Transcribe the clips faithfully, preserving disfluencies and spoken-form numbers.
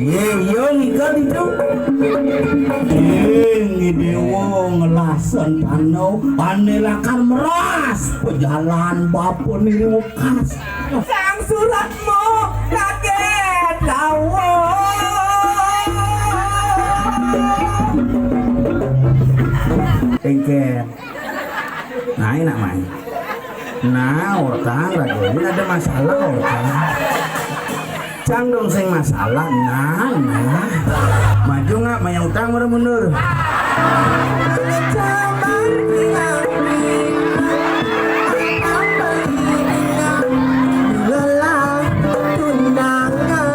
Ye, iya, ngiga ditu. Ing Déwa ngelasen tandau, ané lakar meras, pejalan bapa niri wekas. Sang suratmu kaget lawan. Engken. Nah, enak main. Nah, orkang raga ini ada masalah, orkang. Cang dong sing masalah, nah, nah. Maju nggak, mayang utang, mundur, mundur. Lelah tundangan.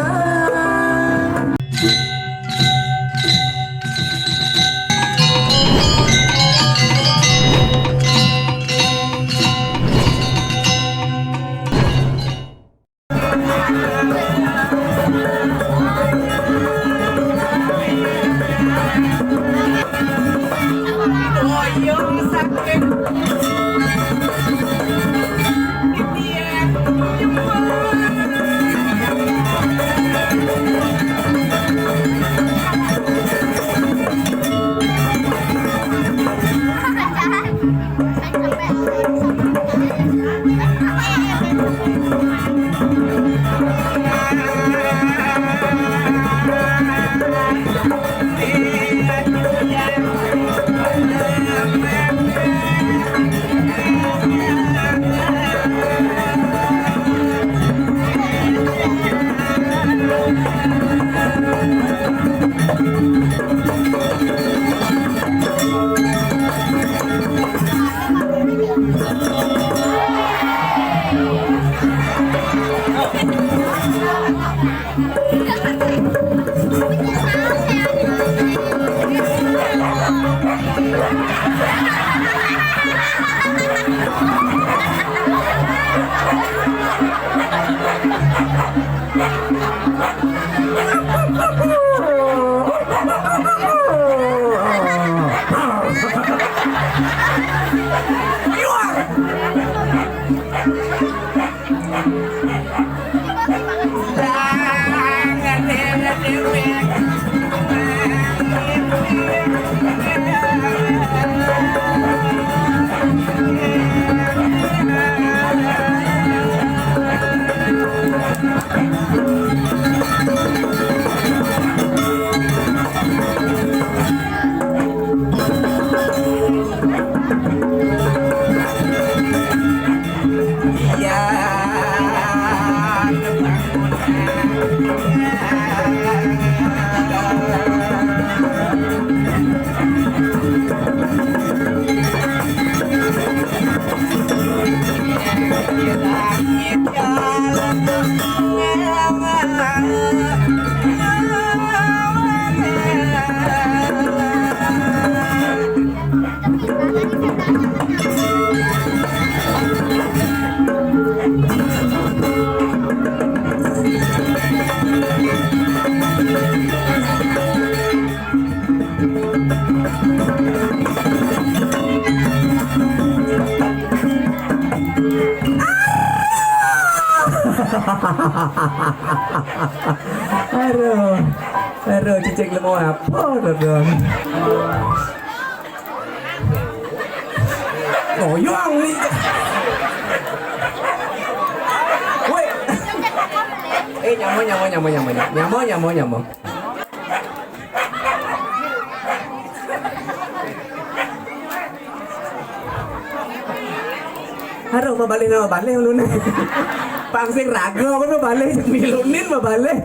Aduh, aduh, cicing lemo apa, dong? Ngoyong nih. Woi. Eh, nyamo, nyamo, nyamo, nyamo, nyamo, nyamo, nyamo. Aduh, mabalih na mabalih ulun. Pang sing raga aku mabalih, sing milunin mabalih.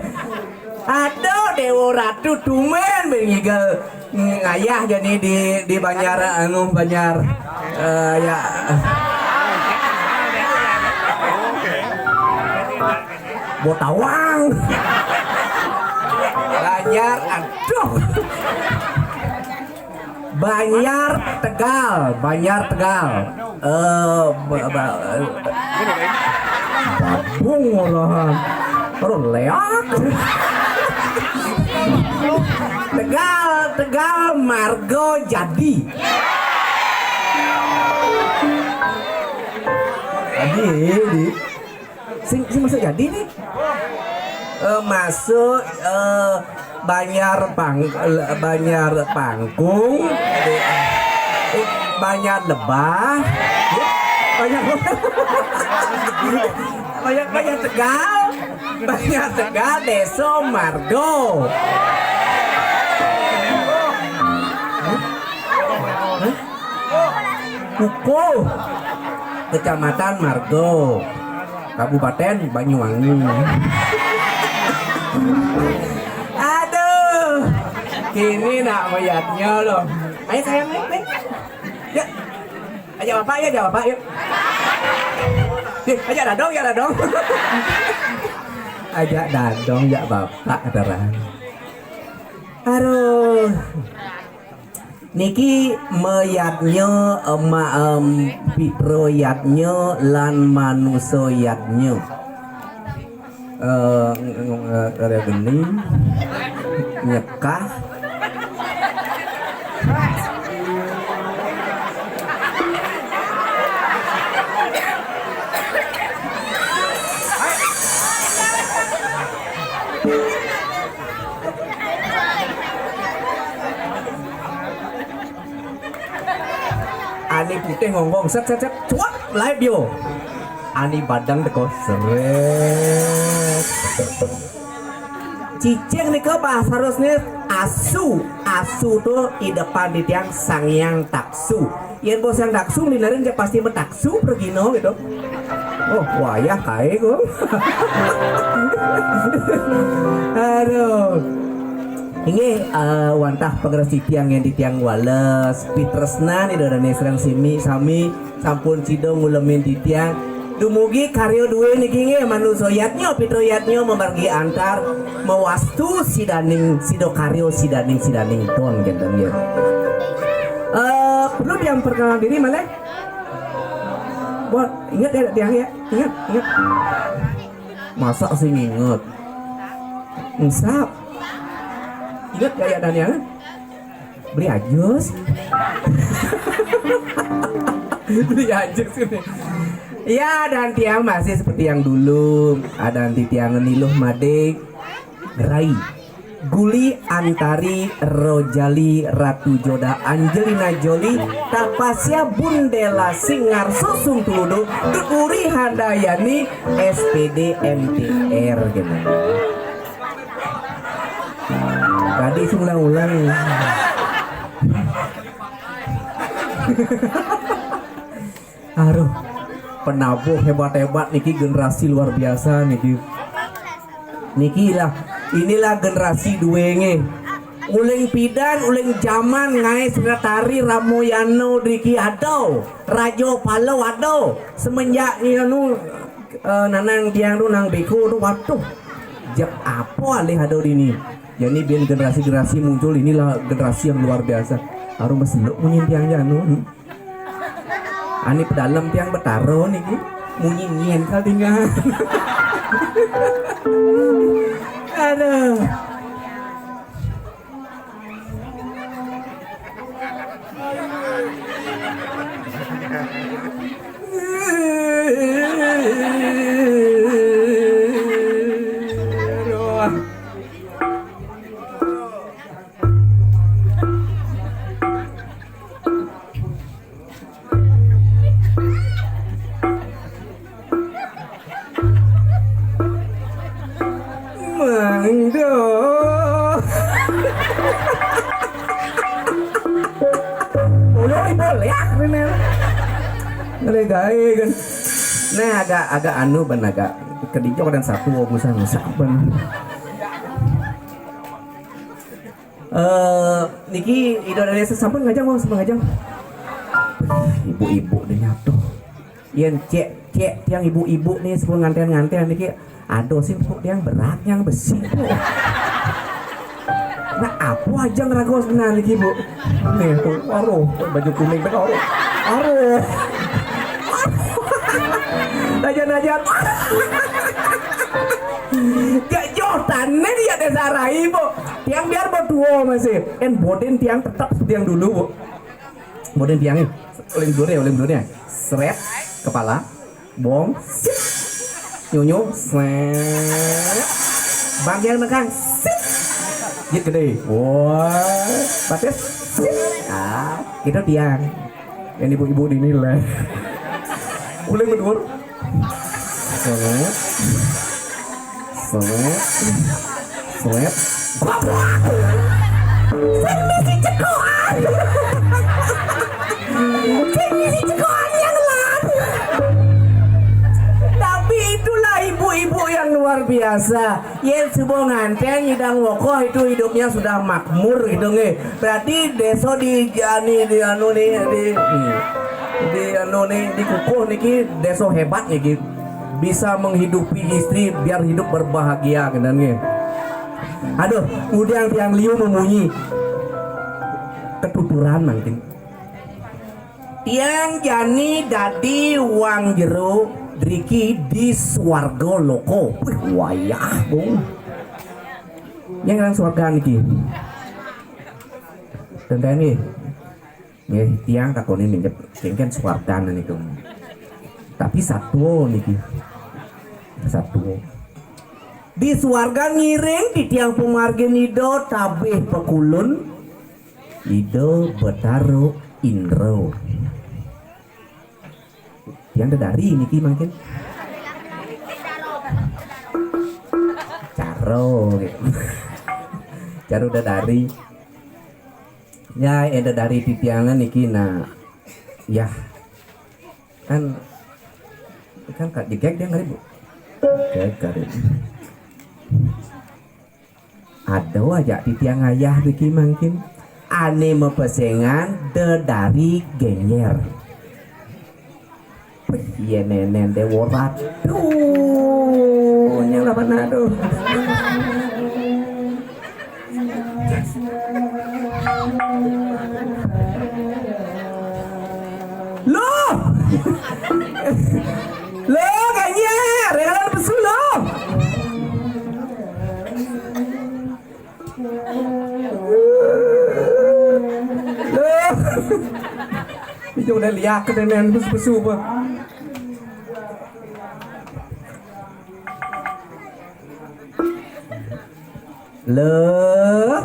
Aduh, Déwa Ratu tumben ben ngigel ngayah jani di, di Banjar, anu, Banjar. Eh, ya. Botawang. Banjar, aduh. Banjar Tegal, Banjar Tegal. Eh, ba-, ba-, eh, babung olahan. Aduh, leak. Tegal, Tegal, margo jadi. Jadi, di Sing, sing masuk jadi nih. Eh, masuk, eh, Banjar Pang, eh, Banjar Pangkung, eh, Banjar Lebah, Banjar, Banjar, Banjar Tegal, Banjar Tegal, Desa Margo. Kukuh, Kecamatan Margo, Kabupaten Banyuwangi. Aduh, kini nak melihatnya loh. Ayo sayang, nih, nih. Ya, ajak bapak ya, ajak bapak yuk. Nih, ajak dadong, ajak dadong. Ajak dadong, ajak bapak, kata orang. Aduh. Niki mayadnya, ema-, em, pitra yadnya lan manusa yadnya. Eh, ng-, ng-, eh, ada geni, nyekah. Ani putih ngonggong, set, set, set, cuak, live yo. Ani badang teko, seret. Cicing nika bahasa harusnya asu. Asu tuh di depan di tiang Sang Hyang Taksu. Yen bos Sang Taksu, nglinarin ja pasti metaksu pergino gitu. Oh, wayah kae ku. Aduh. Inggih, eh, wantah pangresi tiang yen titiang wales, pitresnan Ida Dane sareng simi sami sampun sida ngulemin titiang. Dumugi karya duwe niki nggih manusa yadnya, pitra yadnya, mamargi antar, mawastu sidaning sida karya, sidaning, sidaning don kenten nggih. Eh, perlu tiang perkenalan diri malih? Buat, ingat ya tiang ya, ingat, ingat. Masa sing inget? Ensap. Inget gak ya Daniel? Beli ajus. Beli ajus ini. Ya, dan tiang masih seperti yang dulu. Ada nanti tiang Niluh Mading, Rai, Guli Antari, Rojali, Ratu Joda, Angelina Jolie, Tapasya Bundela, Singar Susung Tuludu, Dut Uri Handayani, S P D M T R gitu. Tadi ulang-ulang. Aduh, penabuh hebat-hebat niki, generasi luar biasa niki. Niki lah, inilah generasi duenge. Uling pidan, uling jaman ngae sekretari Ramoyano driki ado, Rajo Palo ado. Semenjak anu, eh, nanang tiang tu nang beko tu, waduh. Jak apa alih ado dini. Jadi biar generasi-generasi muncul, inilah generasi yang luar biasa. Aduh, meseluk munyi tiang janu. Hmm. Ani pedalem tiang betaro niki. Munyi nyen kal tinggal. Aduh. Aduh. Mangga. Ulun ibu liak rene. Ngelegai kan. Nah, agak, agak anu ben, agak kedijok dan satu obusan saben. Eh, niki Ida Dane sampun ngajeng, Bang, sampun ngajeng. Ibu-ibu deh nyatu. Yen cek, cek tiang ibu-ibu nih sampun nganten-nganten niki. Aduh sih kok tiang berat yang besi kok. Nah, apa aja ngerago sebenarnya niki, Bu? Nih, tuh, waduh, baju kuning tuh, waduh. Waduh. Najan-najan. Cek joh tane dia desa rai, Bu. Tiang biar bertua masih. En boden tiang tetap seperti yang dulu, Bu. Boden tiangnya. Oleh dulu ya, oleh dulu ya. Seret kepala, bong, sip. Nyunyu, sét. Bagian belakang, sét. Jit gedé. Wah, batis, sét. Ah, itu tiang. Yang ibu-ibu dinilai. Uling berdua. Sét. Sét. Sét. Goblok. Sing misi cekokan. Sing misi cekokan yang lari. Tapi itulah ibu-ibu yang luar biasa. Yén subuh nganten nyidang wokoh itu hidupnya sudah makmur gitu nggih. Berarti désa di, di anu, di anu nih, di, di anu nih, dikukuh niki désa hebat niki. Bisa menghidupi istri biar hidup berbahagia gitu nggih. Aduh, udah tiang liu memunyi. Ketuturan mungkin. Tiang jani dadi wang jero driki di swarga loko. Wih, wayah, Bung. Yang nang swarga niki. Tenten nggih. Nggih, tiang takoni minjep kengken swarga niku. Tapi satwa niki. Satwa. Di swarga ngiring di tiang pamargin Ida tabih pekulun. Ida Betara Indra. Tiang dedari niki mangkin. Caro gitu. Caro dedari. Ya, eda dari titiangan niki nah. Ya. Kan kan kak jegek dia kali, Bu. Jegek kali. Ada aja titiang ayah niki mangkin. Ane mepesengan dedari genyer. Wih, iya nenen dewa ratu. Nyala mana tuh? Loh. Loh, kayaknya realan pesu loh. Loh. Itu udah liak ke nenen pesu-pesu apa? Lho.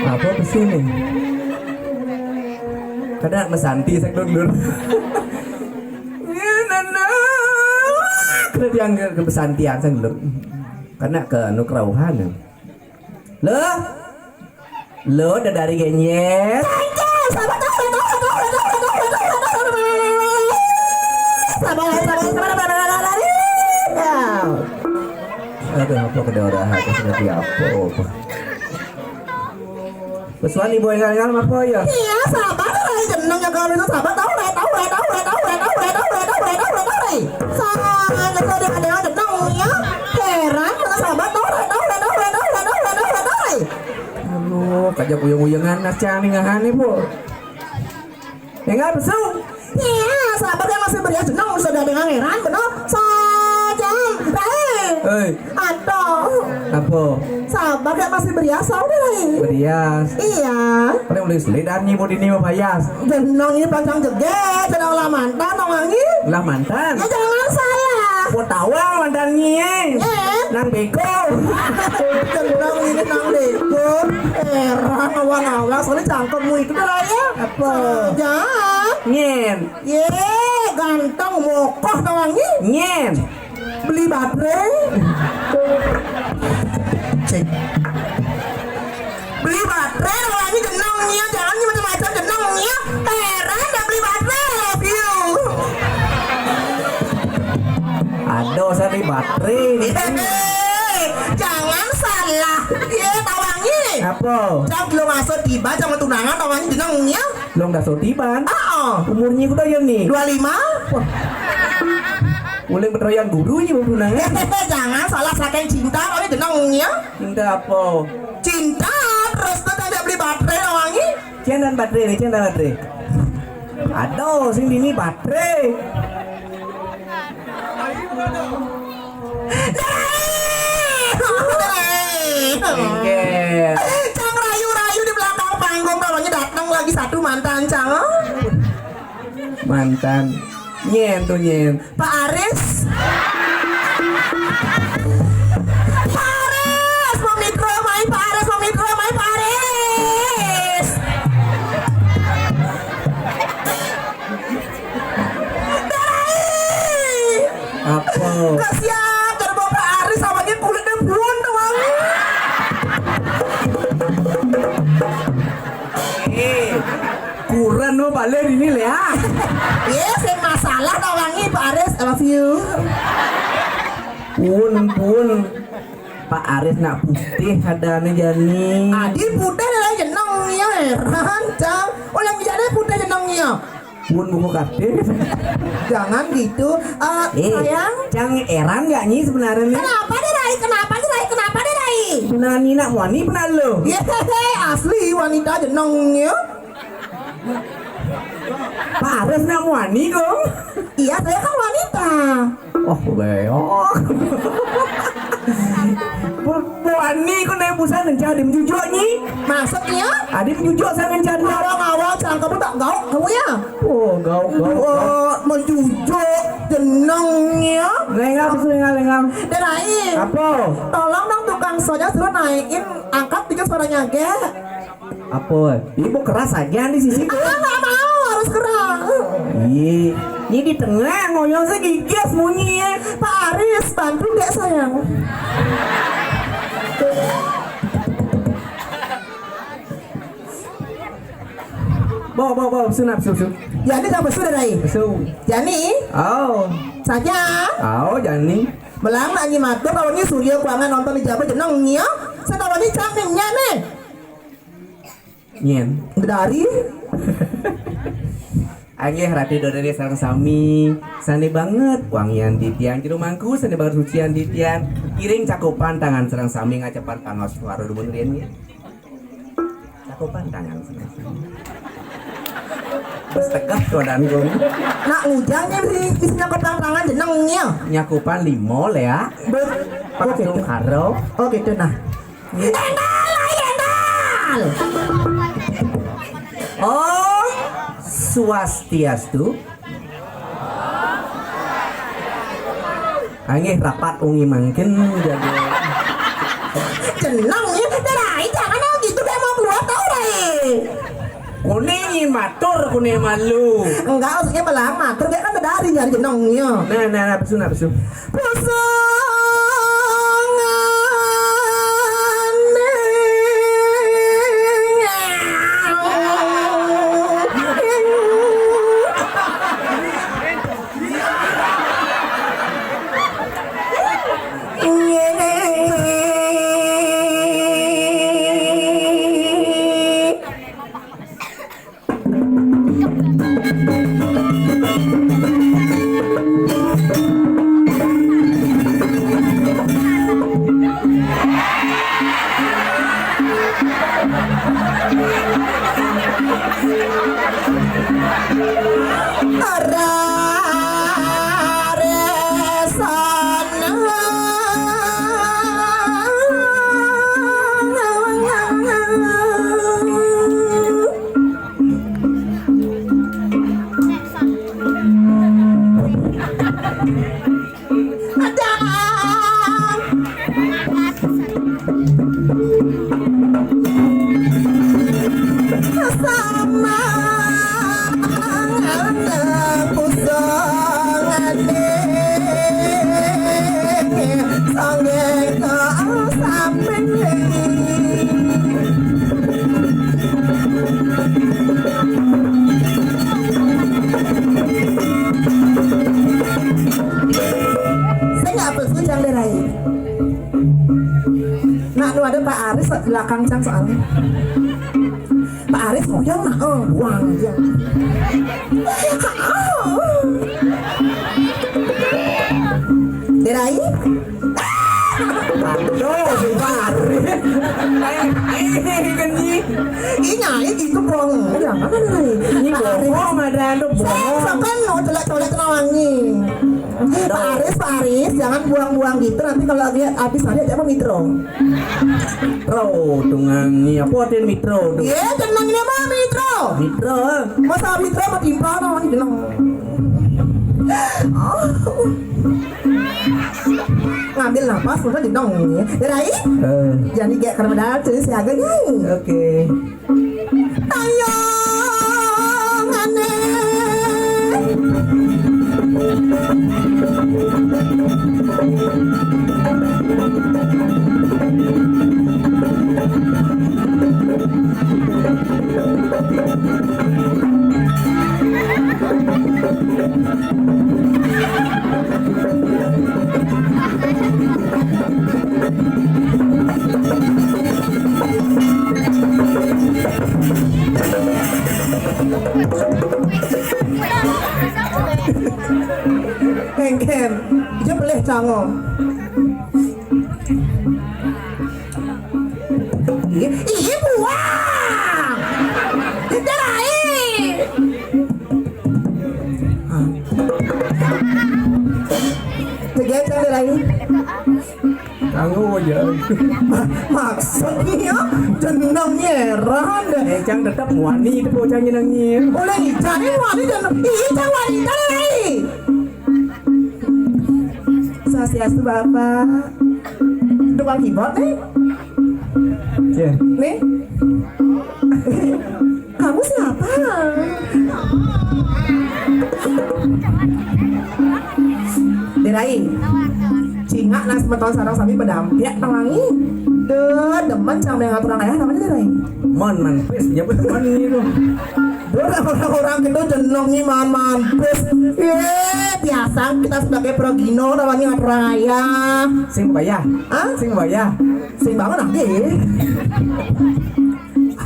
Apa pesu nih? Kada mesanti sak lur. Kada dianggap kepesantian sak lur. Karena ke anu kerauhan. Lho. Lho, dedari genyes. Sabar, sabar, sabar, sabar, sabar, sabar. Aduh, apa kedarahan, apa seperti apa, apa? Pesuan ibu engal-engal apa ya? Iya, sabar, Rai. Jeneng ya kalau itu sabar, tahu, Rai, tahu, Rai, tahu, Rai, tahu, Rai, tahu, Rai, tahu, Rai, tahu, Rai, tahu, Rai. Sabar, kalau dia ada yang jeneng, ya. Heran, kalau sabar, tahu, Rai, tahu, Rai, tahu, Rai, tahu, Rai, tahu, Rai, tahu, Rai. Aduh, kajak uyang-uyangan, nacang nih, ngahan nih, Bu. Enggak, pesu. Iya, sabar ya masih berias jeneng sudah dengan heran bener. Saja, Rai. Hei. Aduh. Apa? Sabar ya masih berias, udah, Rai. Berias. Iya. Paling boleh selidan nih buat ini mah bias. Jeneng ini panjang jeget, jeneng lah mantan, dong, Anggi. Lah mantan. Ya jangan salah. Buat tawang mantan nih. Eh. Nang beko. Jeneng ini nang beko. Heran awang-awang, soalnya cangkemmu itu, Rai, ya. Apa? Saja. Nyen. Ye, ganteng mokoh tawangi. Nyen. Beli baterai. Cek. Beli baterai tawangi jenengnya, jangan nih macam-macam jenengnya. Heran dah beli baterai, I love you. Aduh, saya beli baterai. Hehehe, jangan salah. Ye, tawangi. Apa? Jam belum masuk tiba, jam tunangan tawangi jenengnya. Long daso tiban. Heeh. Umurnya kuda ya nih? Dua lima. Wah. Boleh betroyan guru ini mau tunangan. Jangan salah saking cinta kalau jenengnya. Cinta apa? Cinta terus tuh tidak beli baterai wangi. Cian dan baterai nih, cian dan baterai. Aduh, sing dini baterai. Rai, Oke. Cang rayu-rayu di belakang panggung, tahunya datang lagi satu mantan, Cang. Oh. Mantan. Nyen tuh, Nyen. Pak Aris. Pak Aris, mau mitro, main Pak Aris, mau mitro, main Pak Aris. Darai. Apa? Kasihan, cara bawa Pak Aris, awalnya kulitnya buan tuh, Bang. Eh, kurang no balik ini, Lea. Iya, sing masalah tau wangi, Pak Aris, I love you. Pun, pun. Pak Aris nak putih adanya jani. Adi putih lah jeneng ya, heran, Cang. Oh, yang jadi putih jenengnya. Pun buku katil. Jangan gitu. Eh, eh, sayang. Cang heran gak, Nyi, sebenarnya, Nyi? Kenapa deh, Rai? Kenapa deh, Rai? Kenapa deh, Rai? Beneran Nyi nak wani, bener lo? Iya, asli wanita jenengnya. Pak Aris nak wani, Gong? Iya, saya kan wanita. Oh, beok. Bu, Bu Ani, kok naik busa ngencah adim jujuk, Nyi? Maksudnya? Adim jujuk saya ngencah dia. Awal-awal cangkemmu tak gauk kamu ya? Oh, gauk, gauk, gauk. Oh, menjujuk jenengnya. Lengah, betul, lengah, lengah. Derain. Apa? Tolong dong tukang sonya suruh naikin, angkat dikit suaranya, Ge. Apa? Ibu keras aja di sisi tuh. Ah, nggak mau, harus keras. Iya. Ini di tengah ngoyong segigis munyi ya. Pak Aris, bantu nggak, sayang? Bawa, bawa, bawa, sunap, susu. Ya, ini siapa sudah, Rai? Susu. Jani? Oh. Saja? Oh, Jani. Melama, Nyi, matur, kalau Nyi Surya kuangan nonton di Jawa, jeneng, Nyi, ya? Saya tahu Nyi, cang, nih, Nyi, nih. Nyen. Dari? Agih ratu dodone sareng sami. Sane banget wangian titian jero mangku, sane banget sucian titian. Kiring cakupan tangan sareng sami ngacepan pangaos suara dumun riyen, nggih. Cakupan tangan sareng sami. Terus tegah to, Danggung. Nak ngujang nih, di, di sini cakupan tangan jenengnya. Nyakupan limo, Lea. Bet-, oke. Pakasung tuh. Karo. Oh, gitu, nah. Endal, ayo, endal. Om Swastiastu. Angih rapat ungi mangkin jaga. Jeneng ya, Rai, jangan gitu kayak mau keluar, tahu, Rai. Kone nyi matur, kone malu. Enggak, maksudnya belang matur, dia kan bedari nyari jenengnya. Nah, nah, nah, pesu, nah, pesu. Pusung. Sing apa sujang derai? Nak, nu ada Pak Aris di belakang cang soalnya. Pak Aris ngoyong, nak, oh, buang aja. Derai? Aduh, si Pak Aris. Eh, eh, kan, Ji. Ih, nyai gitu, Bong. Jangan ada, Derai. Ini Pak Aris. Bohong, ada, aduh, bohong. Saya sampai mau colek-colek kena wangi. Pak Aris, Pak Aris, jangan buang-buang gitu. Nanti kalau lagi habis hari aja apa mitro. Mitro, tungangi. Apa artinya mitro tuh? Iya, tenang ini mah mitro. Mitro. Masa mitro mah timpal namanya, tenang. Oh. Ngambil napas, udah, tenang. Ya, Rai? Eh. Jadi kayak kermedal, jadi siaga nih. Oke. Tayangane. Engken, ijo pelih cango. Iya, iya, buang. Derai. Tegecang, Derai. Kanggo aja. Ma-, maksudnya jeneng nyeran deh. Eh, Cang tetap wani itu bocahnya nangis. Oleh Ica ini wani dan Ica wanita, Derai. Swastiastu, Bapak. Tukang keyboard nih. Iya. Nih. Kamu siapa? Derai. Cingak nang semeton sareng sami pedampiak nang wangi. Duh, demen cang dengan ngatur ayah namanya, Derai. Mon, man, please, nyebut mon gitu. Duh, orang-orang gitu jenengi man, man, please. Ye, biasa kita sebagai progino namanya ngatur ayah. Sing bayah. Hah? Sing bayah. Sing bangun nanti.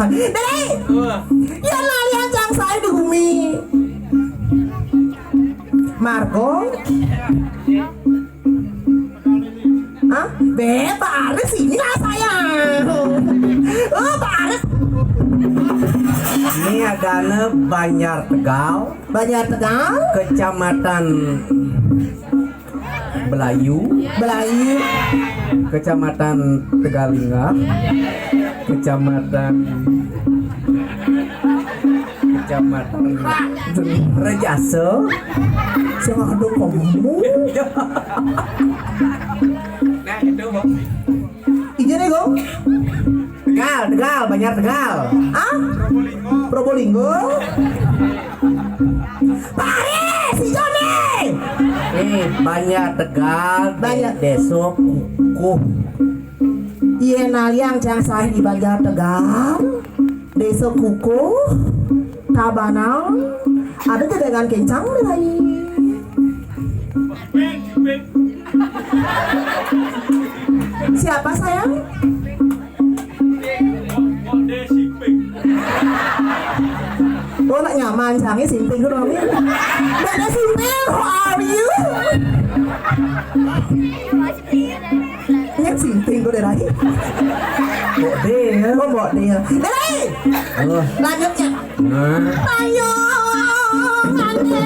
Derai. Wah. Ya lalian cang saya di bumi. Margo. Hah? Be, Pak Aris, inilah saya. Oh, Pak Aris. Ini adana Banjar Tegal. Banjar Tegal. Kecamatan Belayu. Belayu. Kecamatan Tegalinga. Kecamatan, Kecamatan Rejasa. Sing ada kamu. Nah, itu, Bang. Iya nih, Gong. Tegal, Tegal, Banjar Tegal. Ah? Probolinggo. Paris, ijo nih. Eh, Banjar Tegal, Banjar. Desa Kukuh. Iya, naliang cang saya di Banjar Tegal, Desa Kukuh, Tabanan. Ada tegangan kencang nih lagi. Siapa, sayang? Oh, nak nyaman, sange simping dulu, Mami. Dek Simping, how are you? Ini simping gue dari. Mbok Dil. Oh, Mbok Dil. Dari. Halo. Lanjutnya. Nah. Ayo, ngane.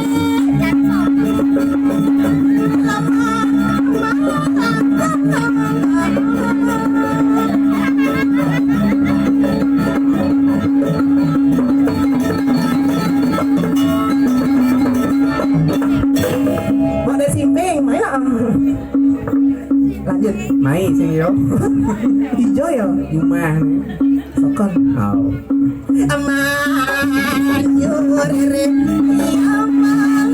Pada simping, main lah. Lanjut. Mai sing yo. Ijo ya. Rumah nih. Sokon. Au. Aman yo rere. Aman.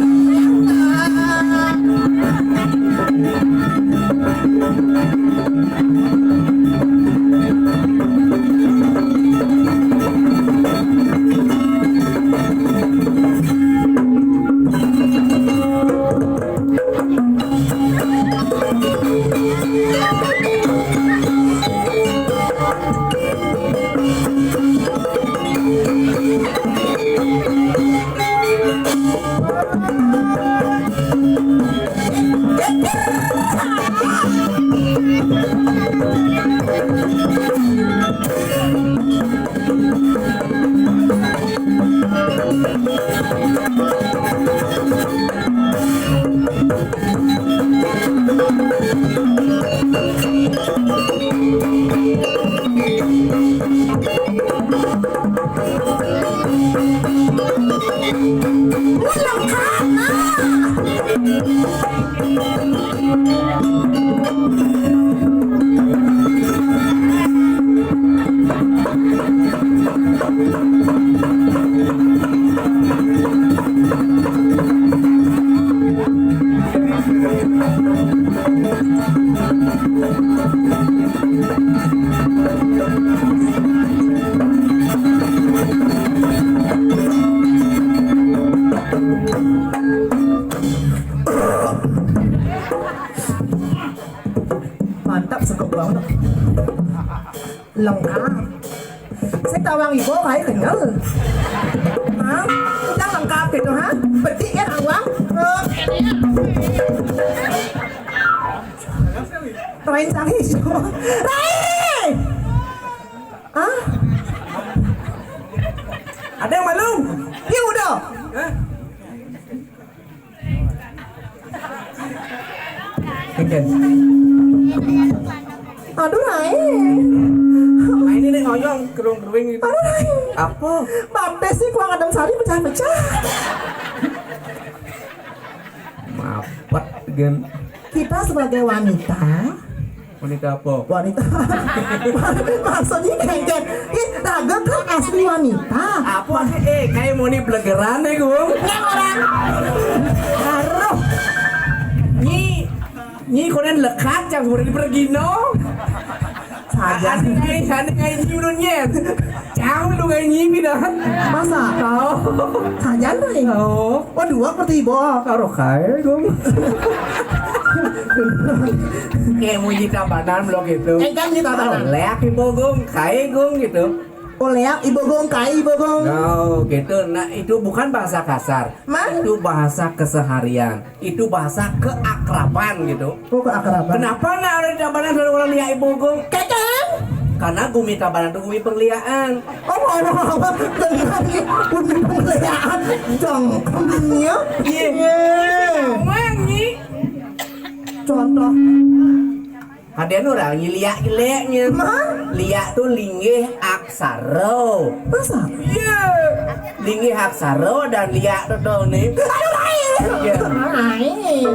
Mantap, sekep banget. Lengkap. Saya tawang ibu kayak kenyal. Hah? Udah lengkap gitu, ha? Bedik ya, awang. Rain sang hijau. Rain! Hah? Ada yang malu? Iya udah. Oke. Aduh, Rai. Nah, ini nih ngoyong kerung-kering gitu. Aduh, Rai. Apa? Baptis sih, Kuang Adam Sari pecah-pecah. Mapet, gen. Kita sebagai wanita. Wanita apa? Wanita. Maksudnya kayak, kayak, ih, Raga kan asli wanita. Apa sih? Eh, kayak mau nih belegeran deh, Gung. Yang orang. Aduh. Nyi, nyi konen lekat yang udah dipergino. Saja. Aneh, aneh, aneh, nyi udah nyet. Cang lu kayak nyi pindah. Masa? Tahu. Saja nih. Tahu. Waduh, aku tiba. Karo kae, Gung. Kayak mau nyita badan lo gitu. Eh, kan nyita badan. Oleh ibu Gung, kae Gung gitu. Oleh ibu Gung, kae ibu Gung. No, gitu. Nah, itu bukan bahasa kasar. Mah? Itu bahasa keseharian. Itu bahasa keakraban gitu. Oh, keakraban. Kenapa nak ada di Tabanan selalu orang lihat ibu Gung? Kekeng. Karena gumi Tabanan itu gumi perliaan. Oh, oh, oh, oh, bener nih. Gumi perliaan. Jangkemnya. Iya. Iya. Wangi. Contoh. Kadén orang nyi liak jeleknya. Hah? Liak tuh linggih aksara. Masa? Iya. Linggih aksara dan liak tuh tuh nih. Aduh, lain. Iya. Lain.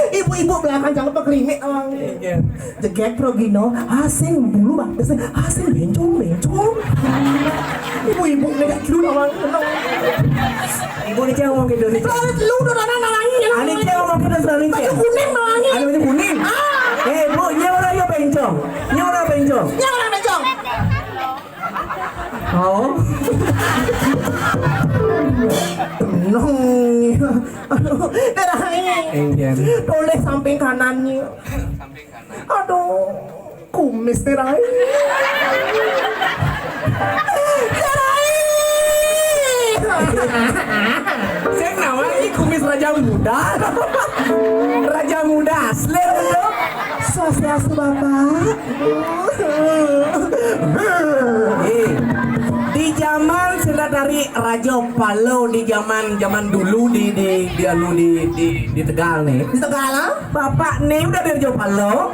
Ibu-ibu belakang jangan pekelinik orang. Iya. Jegek progino, asing bulu baptis, asing bencong, bencong. Ibu-ibu nggak dulu orang. Ibu nih cewek ngomong gitu nih. Lu udah mana nalangi? Ani cewek ngomong gitu selalu. Baju kuning nalangi. Ani baju kuning. Ah. Eh, Bu, nyewa orang yo bencong. Nyewa orang bencong. Nyewa orang bencong. Oh. Nong. Aduh, darahnya. Enggak. Tulis samping kanannya. Aduh, kumis nih, Rai. Ya, Rai. Saya namanya kumis Raja Muda. Raja Muda asli, betul. Swastiastu, Bapak. Eh, di zaman sendatari Raja Palo, di zaman, zaman dulu di, di, di, anu, di, di, di Tegal nih. Di Tegal, ah? Bapak nih udah dari Raja Palo.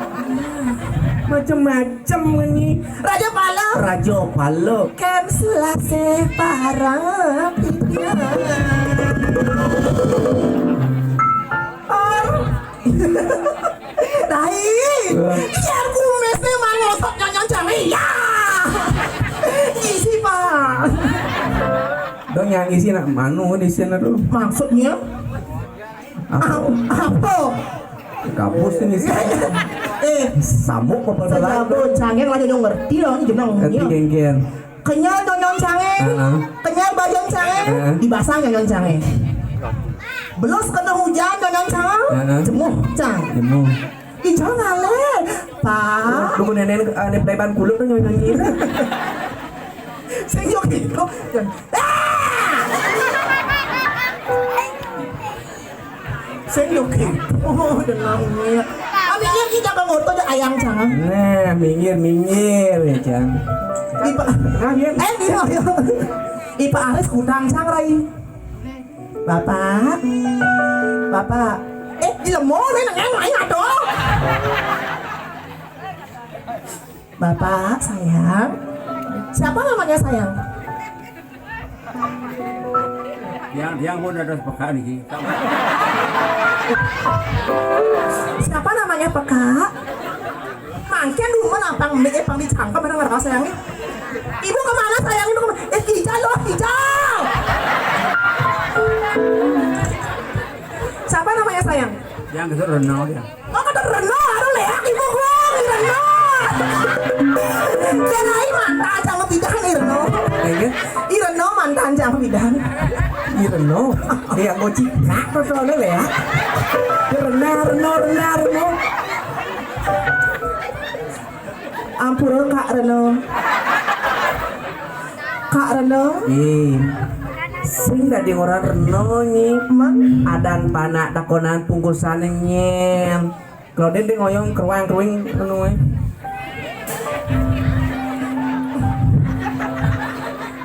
Macem-macem ini. Raja Pala. Raja Pala. Kem selasih para pipian. Oh. Dai. Iya, aku mesnya mau ngosok nyonyong cari. Ya. Isi, Pak. Dong yang isi nak manu di sini tuh. Maksudnya? Apa? Apa? Gabus ini. Eh, samuk apa lagi? Gabus, cangeng aja nyong ngerti loh, ini jeneng. Ngerti, genggen. Kenyal nyonyong cangeng. Heeh. Kenyal badan cangeng. Heeh. Dibasah nyonyong cangeng. Belus kena hujan nyonyong cangeng. Heeh. Jemuh, cang. Jemuh. Ih, jangan ale. Pak. Lu nenek, eh, nenek preman kulit tuh nyonyong ini. Sing yo gitu. Ah! Sing yo gitu. Oh, denangnya. Aminnya kita ke motor aja ayang jangan. Nah, minggir, minggir ya, Cang. Ipa, nah, iya. Eh, iya, iya. Ipa Aris kutang sang rai. Bapak. Bapak. Eh, di lemon, eh, nang, nang, nang, aduh. Bapak, sayang. Siapa namanya, sayang? Yang, yang pun ada sepekan ini. Siapa namanya, Peka? Mangkin dulu nampang mie pang dicangkem, mana ngerasa, sayang? Ibu kemana, sayang? Ibu kemana? Eh, Kijal loh, Kijal. Siapa namanya, sayang? Yang itu Reno, ya. Oh, kata Reno, aduh, leak ibu gua, Reno. Dan ai mantan sama bidan, Reno. Iya. Reno mantan sama bidan. Reno. Iya, gua cikak tuh soalnya, leak. Reno, Reno, Reno, Reno. Ampura, Kak Reno. Kak Reno. Eh, sing dadi ora Reno, Nyi. Man? Adan panak takonan pungkusane, Nyen. Claudine, dia ngoyong keruang-keruing anu, eh.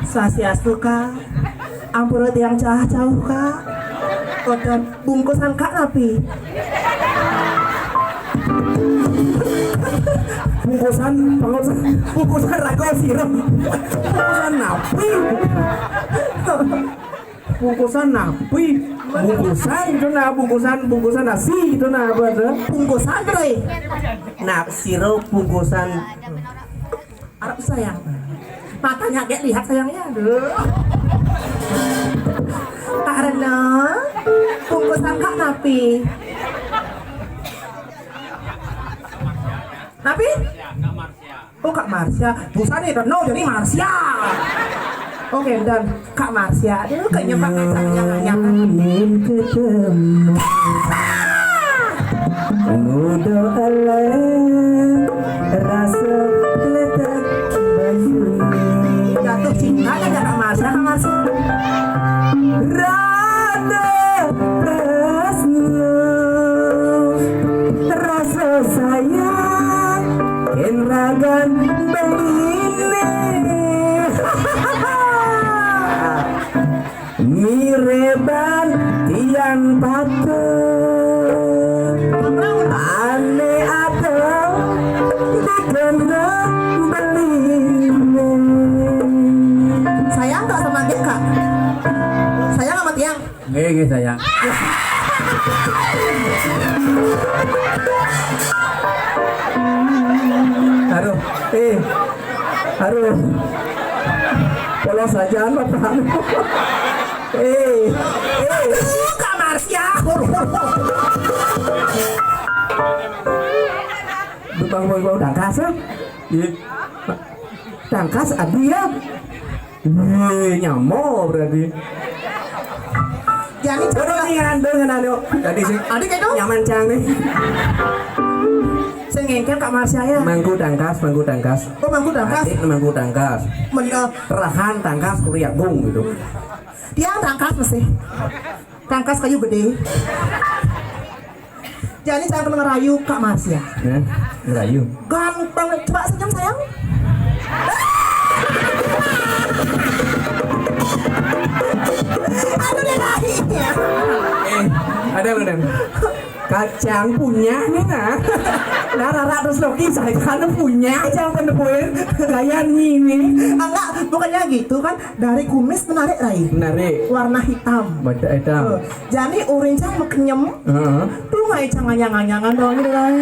Swastiastu, Kak. Ampura tiang cah cauh, Kak. Kodan bungkusan Kak napi? Bungkusan, bungkusan, bungkusan raga sira. Bungkusan napi? Bungkusan napi? Bungkusan itu nah, bungkusan, bungkusan nasi itu nah, apa tuh? Bungkusan, Roy. Nah, sira bungkusan. Arep, sayang. Matanya kayak lihat, sayangnya. Aduh. Karena bungkusan Kak napi? Napi? Oh, Kak Marsha. Busan nih, Reno jadi Marsha. Oke, dan Kak Marsha, aduh, kayaknya Pak Marsha yang nanya. Ingin ketemu. Muda eleng, rasa letak bayu. Jatuh cinta kan ya, Kak Marsha, Kak Marsha? Rada tresno, rasa sayang, yen ragan beline. Mireban tiang patut, ane atau dikena beline. Sayang tak sama dia, Kak? Sayang sama tiang? Nggih, nggih, sayang. Aduh, eh. Aduh. Polos aja, Bapak. Eh, eh. Aduh, Kak Marsha. Tukang mau, mau tangkas, ya? Iya. Tangkas, adi, ya? Wih, nyamo berarti. Jadi, waduh, coba. Nih, ngandel, ngandel. Tadi sih. Adik itu? Nyaman, cang, nih. Sing ngengkel Kak Marsha, ya? Mangku tangkas, mangku tangkas. Oh, mangku tangkas. Adik mangku tangkas. Men, eh, rahan tangkas, kuriak bung, gitu. Tiang tangkas mesti. Tangkas kayu gede. Jadi jangan ngerayu Kak Marsha. Ya, ngerayu. Ganteng. Coba senyum, sayang. Aduh, dia naiknya. Eh, ada lo, Dan. Kacang punya nih, nah. Nah, Rara terus Loki, saya kan punya aja, apa nemuin? Kayak ini. Enggak, bukannya gitu kan. Dari kumis menarik, Rai. Menarik. Warna hitam. Mata hitam. Tuh. Jadi, urin cang makenyem. Heeh. Tuh, ngai cang nganyang-nganyangan doang, Rai.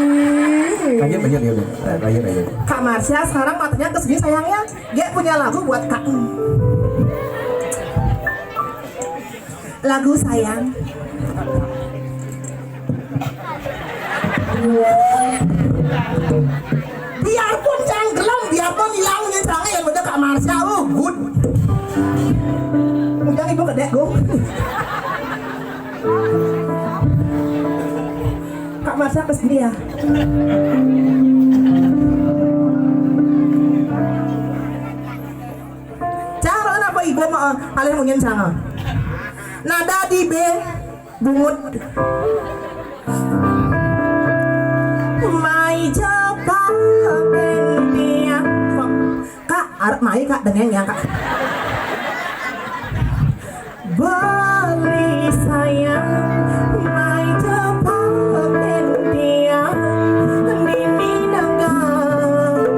Lanjut, lanjut, lanjut. Lanjut, lanjut. Kak Marsha sekarang matanya ke sini, sayangnya. Dia punya lagu buat Kak. Lagu sayang. Biarpun cang gelem, biarpun ilang nih cangnya yang bener Kak Marsha, oh, good. Udah ibu kedek, Gung. Kak Marsha ke sini ya. Cara apa ibu mau alih mungkin sana. Nada di B. Bungut. Mai jebak dia. Kak, arep mai, Kak, dengeng ya, Kak. Beli sayang, mai jebak dia. Dini nengah.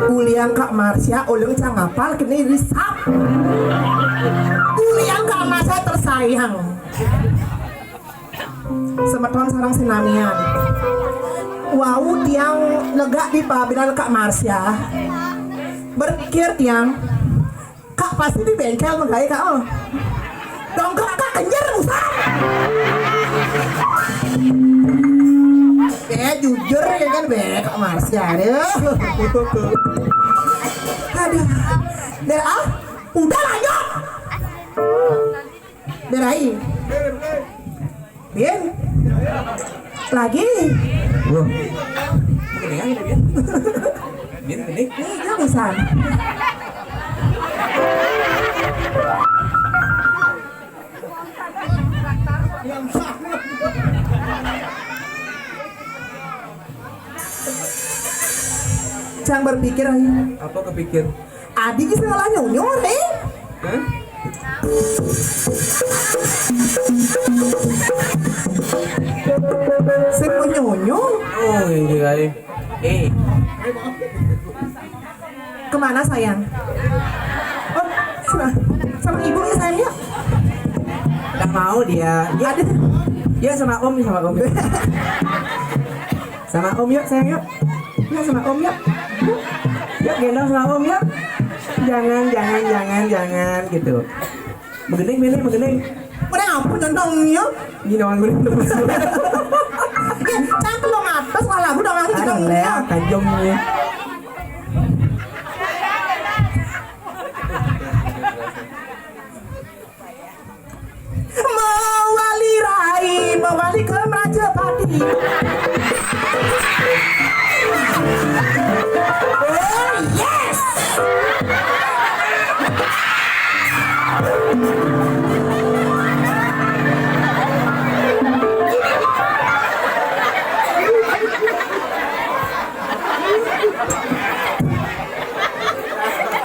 Ulian Kak Marsha, uleng cang apal kene risap. Ulian Kak Marsha tersayang. Semeton sareng sinamian. Wau tiang negak di pabinan Kak Marsha. Berpikir tiang, Kak pasti di bengkel menggawe Kak. Oh. Dongkrak Kak kenjer usah. Be jujur ya kan be Kak Marsha. Aduh. Aduh. Be ah, udah lanjut. Be Rai. Bin. Lagi. Loh. Ini ya, ini Bin. Bin, ini. Ini dia pisan. Cang berpikir aja. Apa kepikir? Adi bisa ngalah nyonyo, eh? Hah? Sing nyonyo. Oh, ini aja. Eh. Kemana sayang? Oh, sama, sama ibu ya sayang ya? Gak mau dia. Dia Ada. Dia sama om, sama om. Sama om yuk sayang yuk. Yuk sama om yuk. Yuk gendong sama om yuk. Jangan, jangan, jangan, jangan gitu. Begending, Mele, begending. Mana apa contohnya? Ini dong, begending terus. Eh, cang belum atas malah aku dong lagi Ada gendong. Lea, tajamnya. Mawali Rai, mawali ke Merajapati. Oh yes.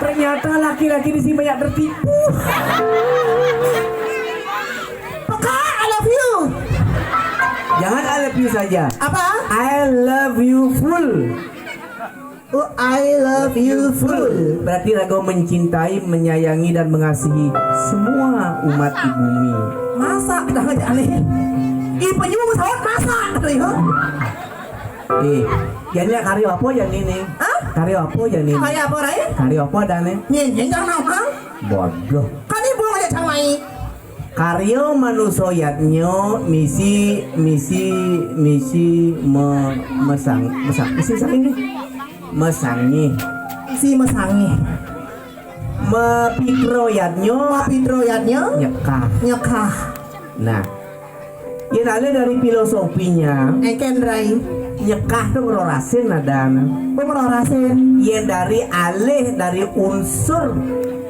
Ternyata laki-laki di sini banyak tertipu. Peka, I love you. Jangan I love you saja. Apa? I love you full. Oh, I love you full. Berarti raga mencintai, menyayangi dan mengasihi semua umat di bumi. Masa dah aja aneh. Ih, penyu pesawat masa kata ya. Eh, jadinya karya apa ya ini? Hah? Karya apa ya ini? Karya apa, Rai? Karya apa ada nih? Nyanyi jangan apa? Bodoh. Kan ibu ngajak cang mai. Karya manusia yadnya misi misi misi me, mesang mesang misi mesang ini mesangi Isi mesangi. Mepikro yadnya Mapitro yadnya nyekah. Nyekah. Nah, yen alih dari filosofinya, Eken Rai. Nyekah tuh ngerorasin nadana. Pemerorasin. Yen dari alih dari unsur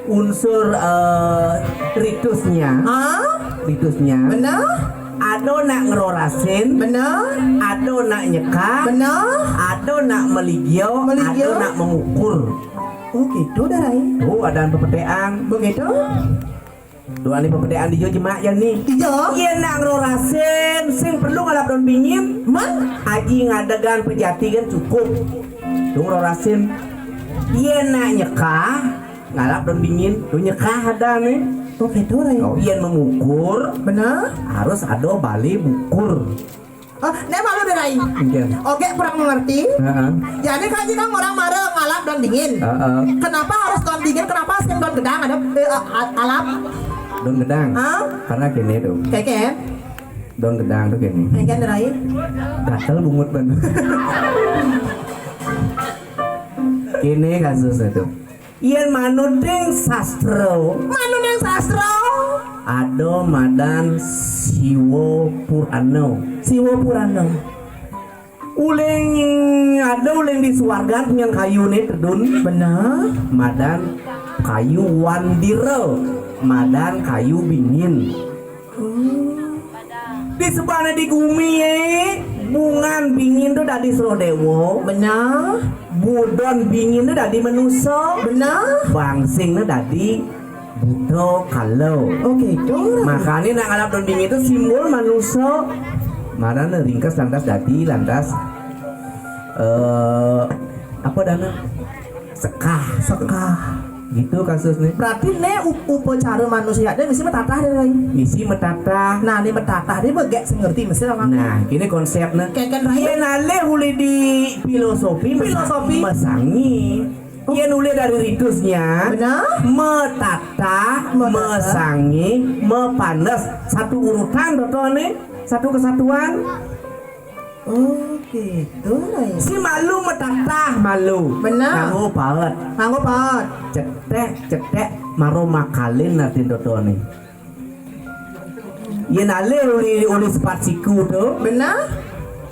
unsur eh, ritusnya. Ah? Ritusnya. Benar? Ada nak ngerorasin. Benar? Ada nak nyekah. Benar? Ada nak meligio. Meligio. Ada nak mengukur. Oh gitu dah Rai. Oh ada pepetean. Begitu? Tuh ane pepetean dia jemak ya nih. Iya. Iya nak ngerorasin sing perlu ngalap daun bingin. Man? Aji ngadegan pejati kan cukup. Tuh ngerorasin. Iya nak nyekah ngalap daun bingin. Tuh nyekah ada nih. Oh gitu Rai. Oh iya memukur. Benar? Harus ada bali bukur. Oh, nek malu deh Rai. Iya. Oke kurang mengerti. Heeh. Jadi kaji kan orang marah ngalap daun dingin. Heeh. Kenapa harus daun dingin? Kenapa sing daun gedang ada eh, a- a- alap? Daun gedang. Hah? Karena gini tuh. Keken. Daun gedang tuh gini. Keken Rai. Gatel bungut banget. Gini kasusnya tuh. Yen manuting sastra. Manuting sastra. Ada madan Siwa Purana. Siwa Purana. Uling ada uling di swargan dengan kayune tedun. Benar. Madan kayu wandira. Madan kayu bingin. Oh. Di sebane di gumi, eh, bungan bingin tu dadi srodewa. Benar. Budon bingin tu dadi manusa. Benar. Bangsing tu dadi buta kala. Oh, gitu. Makane nak ngalap don bingin tu simbol manusa. Marane ringkes lantas dadi, lantas, eh, apa dana? Sekah. Sekah. Gitu kasusnya. Berarti ne up-, upacara manusia dia mesti metatah dia, Rai. Mesti metatah. Nah, ne metatah dia begek sing ngerti mesti orang. Nah, ini konsepnya. Keken, Rai. Yen alih uli di filosofi, filosofi. Mesangi. Yen uli dari ritusnya, benar. Metatah, metatah. Mesangi, mepanes. Satu urutan, Toto, nih. Satu kesatuan. Oh, gitu, Rai. Si malu metatah malu. Benar. Nganggo paet. Nganggo paet. Cetek, cetek, maro makalin natin dodone. Yen alih uli, uli sepat siku tu. Benar.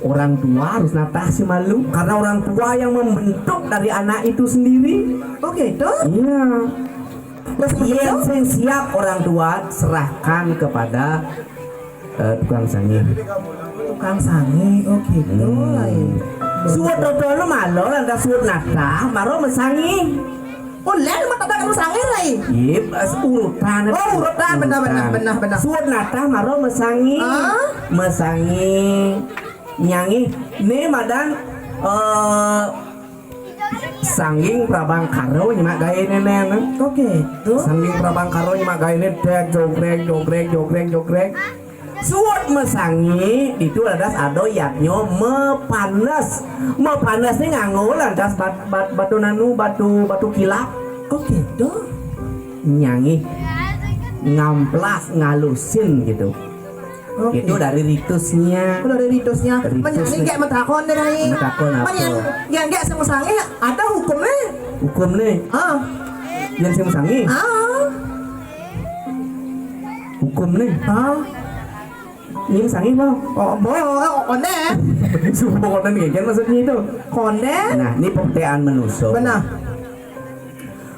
Orang tua harus natah si malu karena orang tua yang membentuk dari anak itu sendiri. Oh, gitu. Iya. Terus yen begitu? Sing siap orang tua serahkan kepada, eh, tukang sangih. Tukang sangih, oh gitu. Hmm. Lain. Suud dodone mala lantas suud natah maro mesangih. Oh, lain mah tata karo sangih, Rai. Iya, pas urutan. Oh, urutan, benar, benar, urutan. Benar, benar. Suud natah maro mesangih. Ah? Mesangih. Nyangih. Nih, madan, eh, Sangging prabangkara nyemak gaene, Nen. Oke, tuh. Sangging prabangkara nyemak gaene, dek, jogrek, jogrek, jogrek, jogrek. Suud mesangi, itu adas ada yadnya mepanes. Mepanes nih nganggo lantas bat-, bat-, batu nanu, batu, batu kilap. Oke, tuh. Nyangih, ngamplas, ngalusin gitu. Oke. Itu dari ritusnya. Oh, dari ritusnya. Ritusnya. Menyani kayak metakon deh, Rai. Metakon apa? Menyani, ya, enggak, sing mesangi ada hukumnya. Hukumnya? Ah. Yang sing mesangi? Ah. Hukumnya? Ah. Ini mesangi, Bang? Oh, bo, oh, konde. Sumpah konde nih, kan maksudnya itu. Konde. Nah, ini pembelaan menuso. Benar.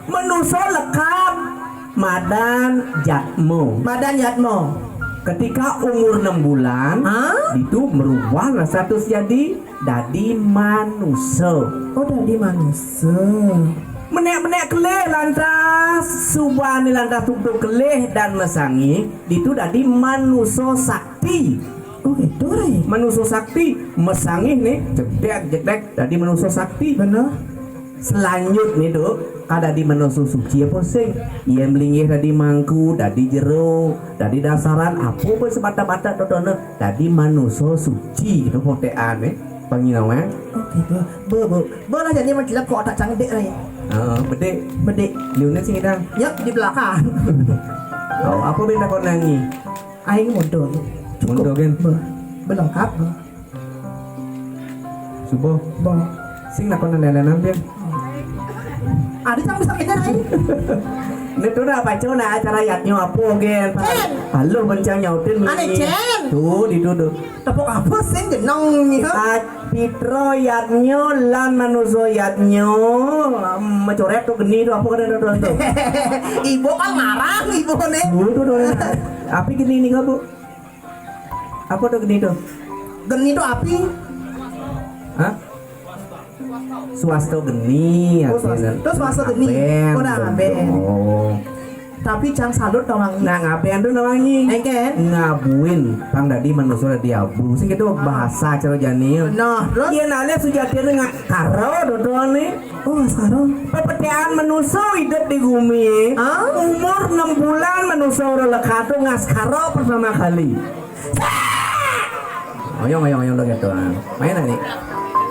Menuso lekap madan jatmo. Madan jatmo. Ketika umur enam bulan, hah? Itu merubah status jadi dadi manusa. Oh, dadi manusa. Menek-menek kelih lantas, subane lantas tutuk kelih dan mesangi, ditu dadi manusa sakti. Oh, gitu, Rai. Manusa sakti, mesangih nih, jedek-jedek, dadi manusa sakti. Bener. Selanjutnya tuh, kada di manusa suci apa sing? Ia melinggih dadi mangku, dadi jero, dadi dasaran, apa pun sebatak-batak totono, dadi manusa suci gitu potekan eh, panginawan. Oh, gitu. Bo, bo, bo lah jadi menjelek kok tak cangdek, Rai. Heeh, bedik. Bedik. Liune sing idang. Yap, di belakang. Oh, apa benda kau nangi? Aing mundur. Mundur, kan? Bo, belengkap, bo. Subuh. Bo. Sing nakon lelenan, Pian. Ada cang bisa kejar, Rai. Ini tuh dah baca nah acara yatnya apa, gen? Cen. Halo, bencang nyautin. Ane, Cen. Tuh, dituduh. Tepuk apa sing jeneng nih, ha? Ah, Pitro yatnya lan manusia yatnya. Mecoret tuh geni tuh apa kada tuh, tuh. Ibu kan marah, ibu nih. Tuh, tuh, tuh. Api geni nih, Bu. Apa tuh geni tuh? Geni tuh api. Hah? Swasta geni, oh, swasta. Artinya terus swasta geni. Ngaben. Oh, nah, ngaben. Oh. Tapi cang salut nawangi. Nah, ngaben tuh nawangi. Engken. Ngabuin, pang dadi manusia dadi abu. Sing gitu bahasa cara jani. Nah, terus? Iya, nale sujati nggak karo dodone. Oh, sekarang. Pepetean manusia hidup di bumi. Hah? Umur enam bulan manusia orang lekatu ngaskara pertama kali. Oyong, oyong, oyong, dong gitu. Main nih.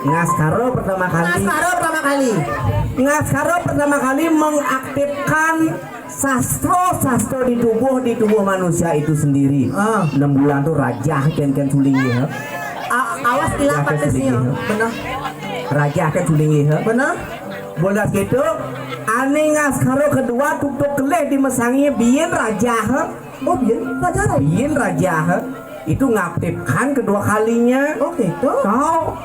Ngaskara pertama kali. Ngaskara pertama kali. Ngaskara pertama kali mengaktifkan sastra-sastra di tubuh, di tubuh manusia itu sendiri. Ah. Enam bulan tuh rajah ken-ken sulingi, ha? A-, awas ilang patisnya. Benar. Rajah ken sulingi, ha? Benar. Bodas gitu, ane ngaskara kedua tutuk kelih di mesangi biyen rajah, ha? Oh, biyen rajah, Rai? Biyen rajah, ha? Itu ngaktifkan kedua kalinya. Oh, gitu. Kau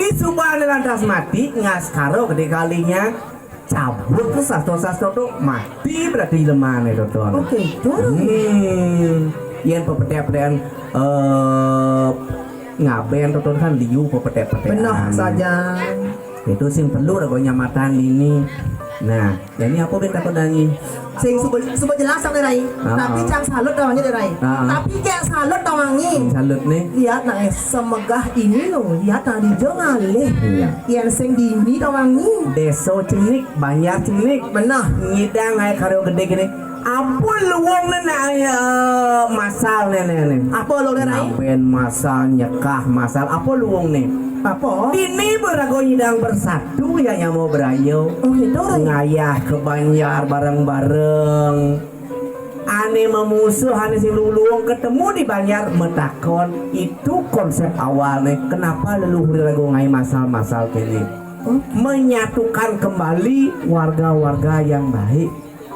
di subane lantas mati, ngaskara kedua kalinya. Cabut tuh sastra-sastra tuh mati berarti jelemane tuh, tuh. Oke, tuh. Hmm. Yén pepeték-petékan, eh, ngabén to kan liu pepeték-petékan. Beneh saja. Itu sing perlu raga nyamatan ini. Nah, jani apa bin takon Rai? Sing suba, suba jelas sang Rai. Ah. Tapi cang salut tawangi Rai. Ah. Tapi kék salut tawangi. Salut né. Lihat nah, eh, semegah ini lo. Lihat nah, dija ngalih. Iya. Yén sing dini tawangi. Désa cenik, banjar cenik. Beneh. Nyidang aé karo gedé gini. Apa luung né nak, eh, masal né, né, né? Apa luung né, Rai? Ngabén masal, nyekah masal. Apa luung né? Apa? Dini baraga nyidang bersatu ya nyama braya. Oh, gitu, Rai. Ngayah ke banjar bareng-bareng. Ané mamusuh, ané sing luung ketemu di banjar matakon. Itu konsep awalné. Kenapa leluhur raga ngaé masal-masal kéné? Oh. Menyatukan kembali warga-warga yang baik.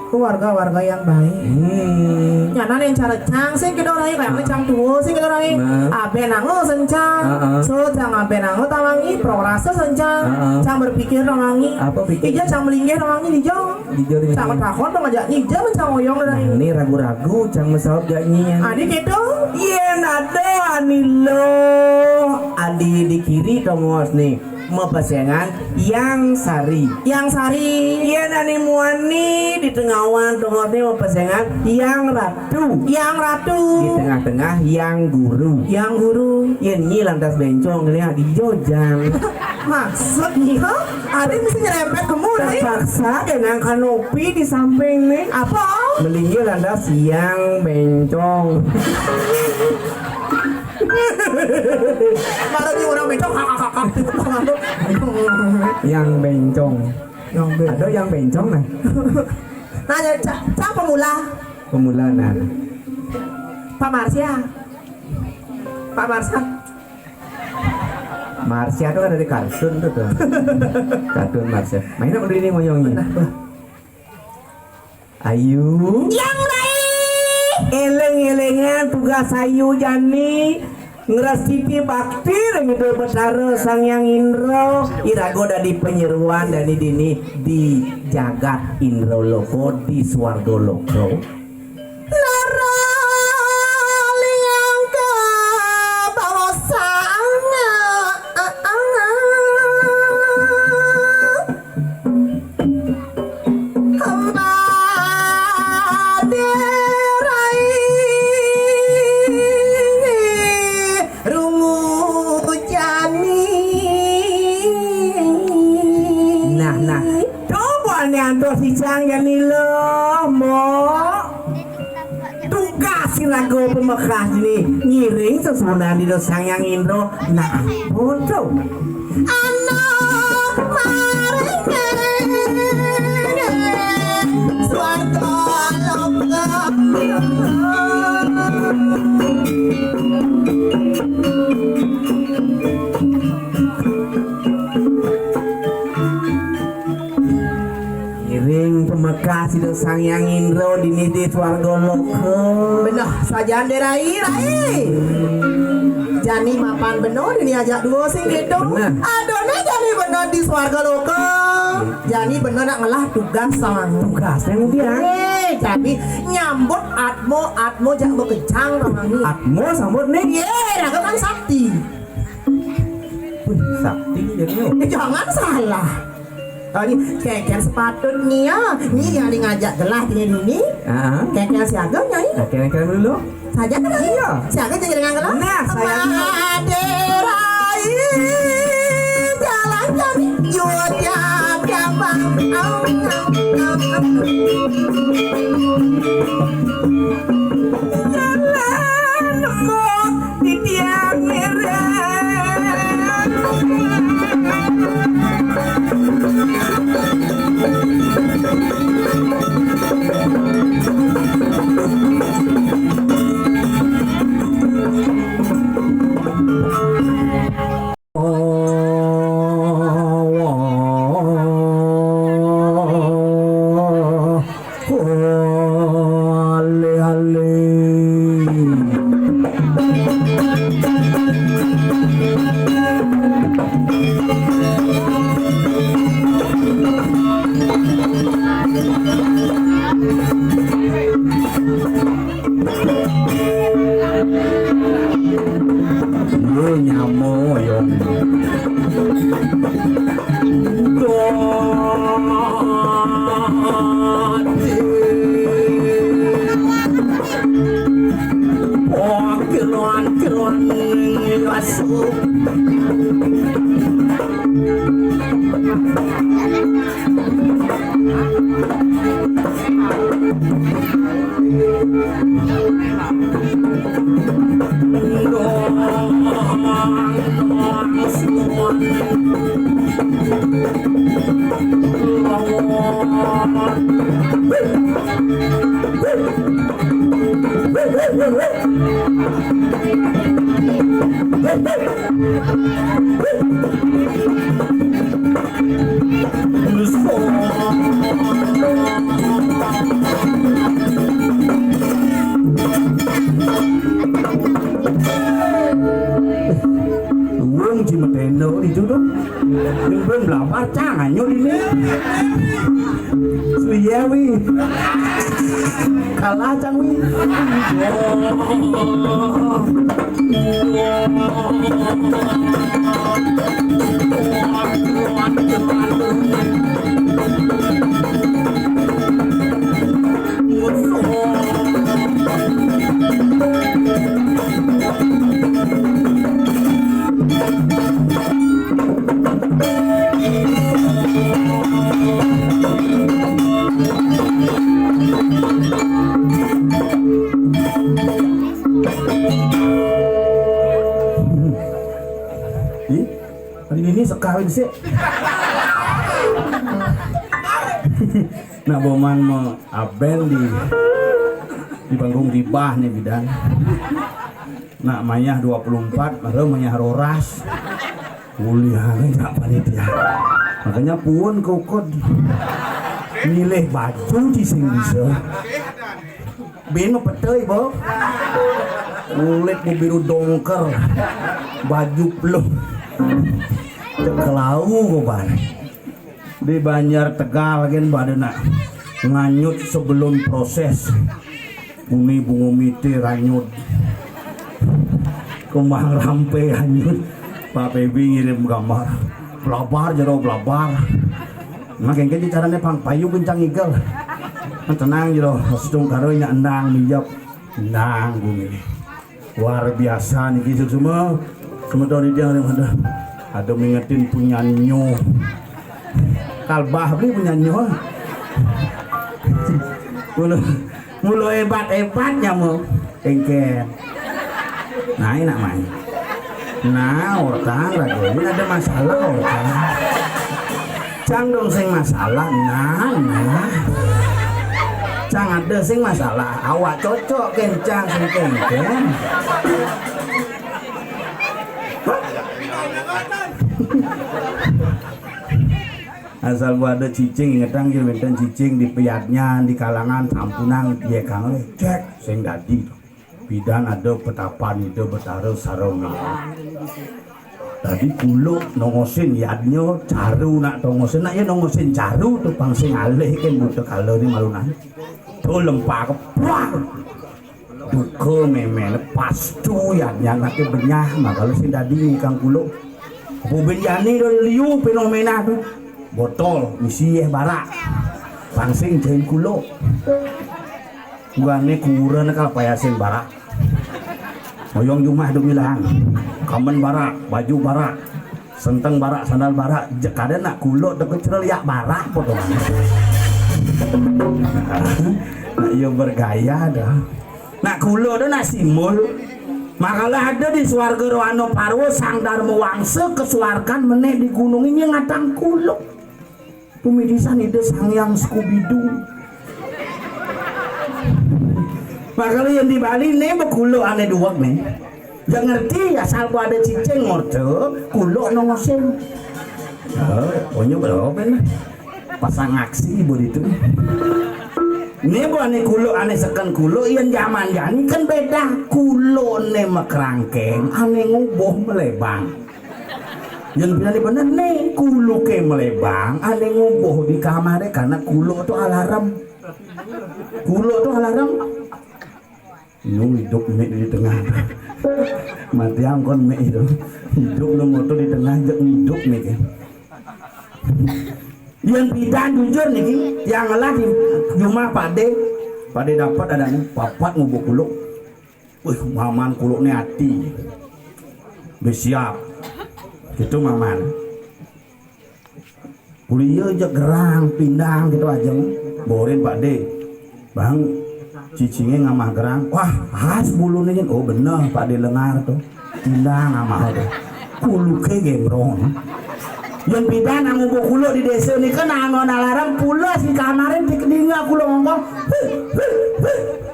Warga-warga yang baik. Hmm. Nyana yén cara cang sing kéto Rai, kayak cang tua sing kéto Rai. Nah. Abén anga sen cang. Heeh. So cang abén anga tawangi, prorasa sen cang. Heeh. Cang berpikir tawangi. Apa pikir? Ija cang melinggih tawangi dija. Dija di cang takon dong ajak nyi, ija men cang oyong Rai. Nah, ini ragu-ragu cang masaut jak nyi. Adi kéto? Yén ada ani lo, adi di kiri tongos né. Mapesengan Yang Sari. Yang Sari. Yén ané muani di tengawan tongosné mapesengan Yang Ratu. Yang Ratu. Di tengah-tengah Yang Guru. Yang Guru. Yén nyi lantas bencong ngeliat di jojang. Maksudnya, ada mesti nyerempet ke mulu, eh? Terpaksa kena kanopi di samping nih. Apa? Melinggih lantas Yang Bencong. Marahnya orang bencong, hak, hak, hak, hak. Yang bencong. Yang bencong. Ada yang bencong, nah. Nanya, ca-, cang pemula. Pemula, nah. Pak Marsya. Pak Marsya. Marsya tuh kan dari kartun tuh, tuh. Kartun Marsya. Mainnya udah ini ngoyongnya. Nah, Ayu. Yang baik. Éling-élingan tugas ayu jani ngresiki bakti ring Ida Betara Sang Hyang Indra, iraga dadi panyeruan dadi dini di jagat Indraloka, di swarga loka. Lara liang ka bawah sana. Hamba derai rungu jani. Nah, nah. Coba nih antos icang jani lo, Mbok. Tugas iraga pamekas dini ngiring sesuunan Ida Sang Hyang Indra. Nah, bodo. Ana maring swarga loka. Ngiring pamekas Ida Sang Hyang Indra dini di swarga loka. Beneh sajan dé rai, rai. Jani mapan beneh dini ajak dua sing ditu. Beneh. Adoné jani beneh di swarga loka. Jani beneh nak ngelah tugas sang. Tugas yang dia. Eh, jani nyambut atma, atma jak makejang tawangi. Atma sambut nih. Yé, raga kan sakti. Wih, sakti jadinya. Eh, jangan salah. Tadi kéngkén sepatutnya. Nih yang ngajak gelah dia dini. Ah. Kéngkén siaga, Nyai. Nah, kéngkén dulu. Saja kan? Iya. Siaga jadi dengan gelah. Nah, saya. Madérai jalan kami. Yo, jam, jam, bang. Au, au, au, au. Jalan, Mbok. Titiang ngiring. Moyong. Wong ci metendo itu dong. Yang belum lapar, cang anyul ini. Suye wi. Kalah cang wi. Ih, hari ini sekawin sih. Nak boman mau Abel di di panggung gibah nih bidan. Nak mayah dua puluh empat, baru mayah roras. Kuliah aja panitia. Makanya pun kokod milih baju di sing bisa. Bin mah petei, bo. Kulit mau biru dongker. Baju peluh. Cekelau, koban. Di Banjar Tegal kan pada nak nganyut sebelum proses. Uni bunga mite ranyut. Kembang rampe ranyut. Pak Pebi ngirim gambar. Blabar jero blabar. Nah, kengke carane pang payu kencang igel. Nah, tenang jero, setung karo nya endang minjep. Endang bumi. Luar biasa niki suksma. Semeton iki ada ada mengetin punyanyo. Kalbah beli punyanyo. Mula mula hebat-hebatnya mau engken. Nah, enak main. Nah, orang ragu ini ada masalah orang. Cang dong sing masalah, nah, nah. Cang ada sing masalah, awak cocok kencang sing kencang. Asal gua ada cicing, ingetang gitu, benten cicing di peyatnya, di kalangan, sampunang, ya kang, cek, sing dadi. Bidan ada petapan Ida Betara sareng Nini. Tadi kuluk nongosin yadnya caru nak tongosin nak ya nongosin caru tu pang sing alih kan buta kala ni malunan. Tu lempak keprak. Duka memel pastu yadnya nak benyah makala sing dadi ni kang kuluk. Apa benjani dari liu fenomena tu. Botol misi eh barak. Pang sing jain kuluk. Gua ni kurang kal payah sing barak. Moyong jumah demi lahang. Kamen barak, baju barak, senteng barak, sandal barak. Jekada nak kuluk deket cerel yak barak potongan. Nak yo bergaya dah. Nak kuluk dah nak simbol. Makalah ada di swarga rohana parwa sang dharma wangsa kesuargan meneh di gunung ini ngatang kuluk. Pemitisan Ida Sang Hyang Skubidu. Makanya yang di Bali nih bekuluk ane duwek nih. Yang ngerti asal ku ada cicing ngorte, kuluk nongosin. Oh, punya berapa nih? Pasang aksi ibu itu. Ini bu ane kuluk ane seken kuluk yang zaman jani kan beda. Kuluk ne mekerangkeng, ane ngubuh melebang. Yang bilang bener nih, kuluke melebang, ane ngubuh di kamare karena kuluk tuh alarm. Kuluk tuh alarm. Nu idup mik di tengah. Mati angkon mik itu. Idup nu moto di tengah, jek idup mik. Yén pidan jujur niki, tiang ngelah di jumah Pakdé. Pakdé dapet adané, papat ngubuk kuluk. Wih, maman kulukné ati. Wis siap. Gitu maman. Kuliah jek gerang, pindang gitu aja. Borin Pakdé. Bang, cicingé ngamah gerang. Wah, khas buluné, Jén. Oh, bener, Pakdé lengar tuh. Pindang ngamah tuh. Kuluké gembrong. Yén pidan ngubuk kuluk di désa nika, nang ana alarm, pules di kamaré, di kedinga kuluk ngongkong.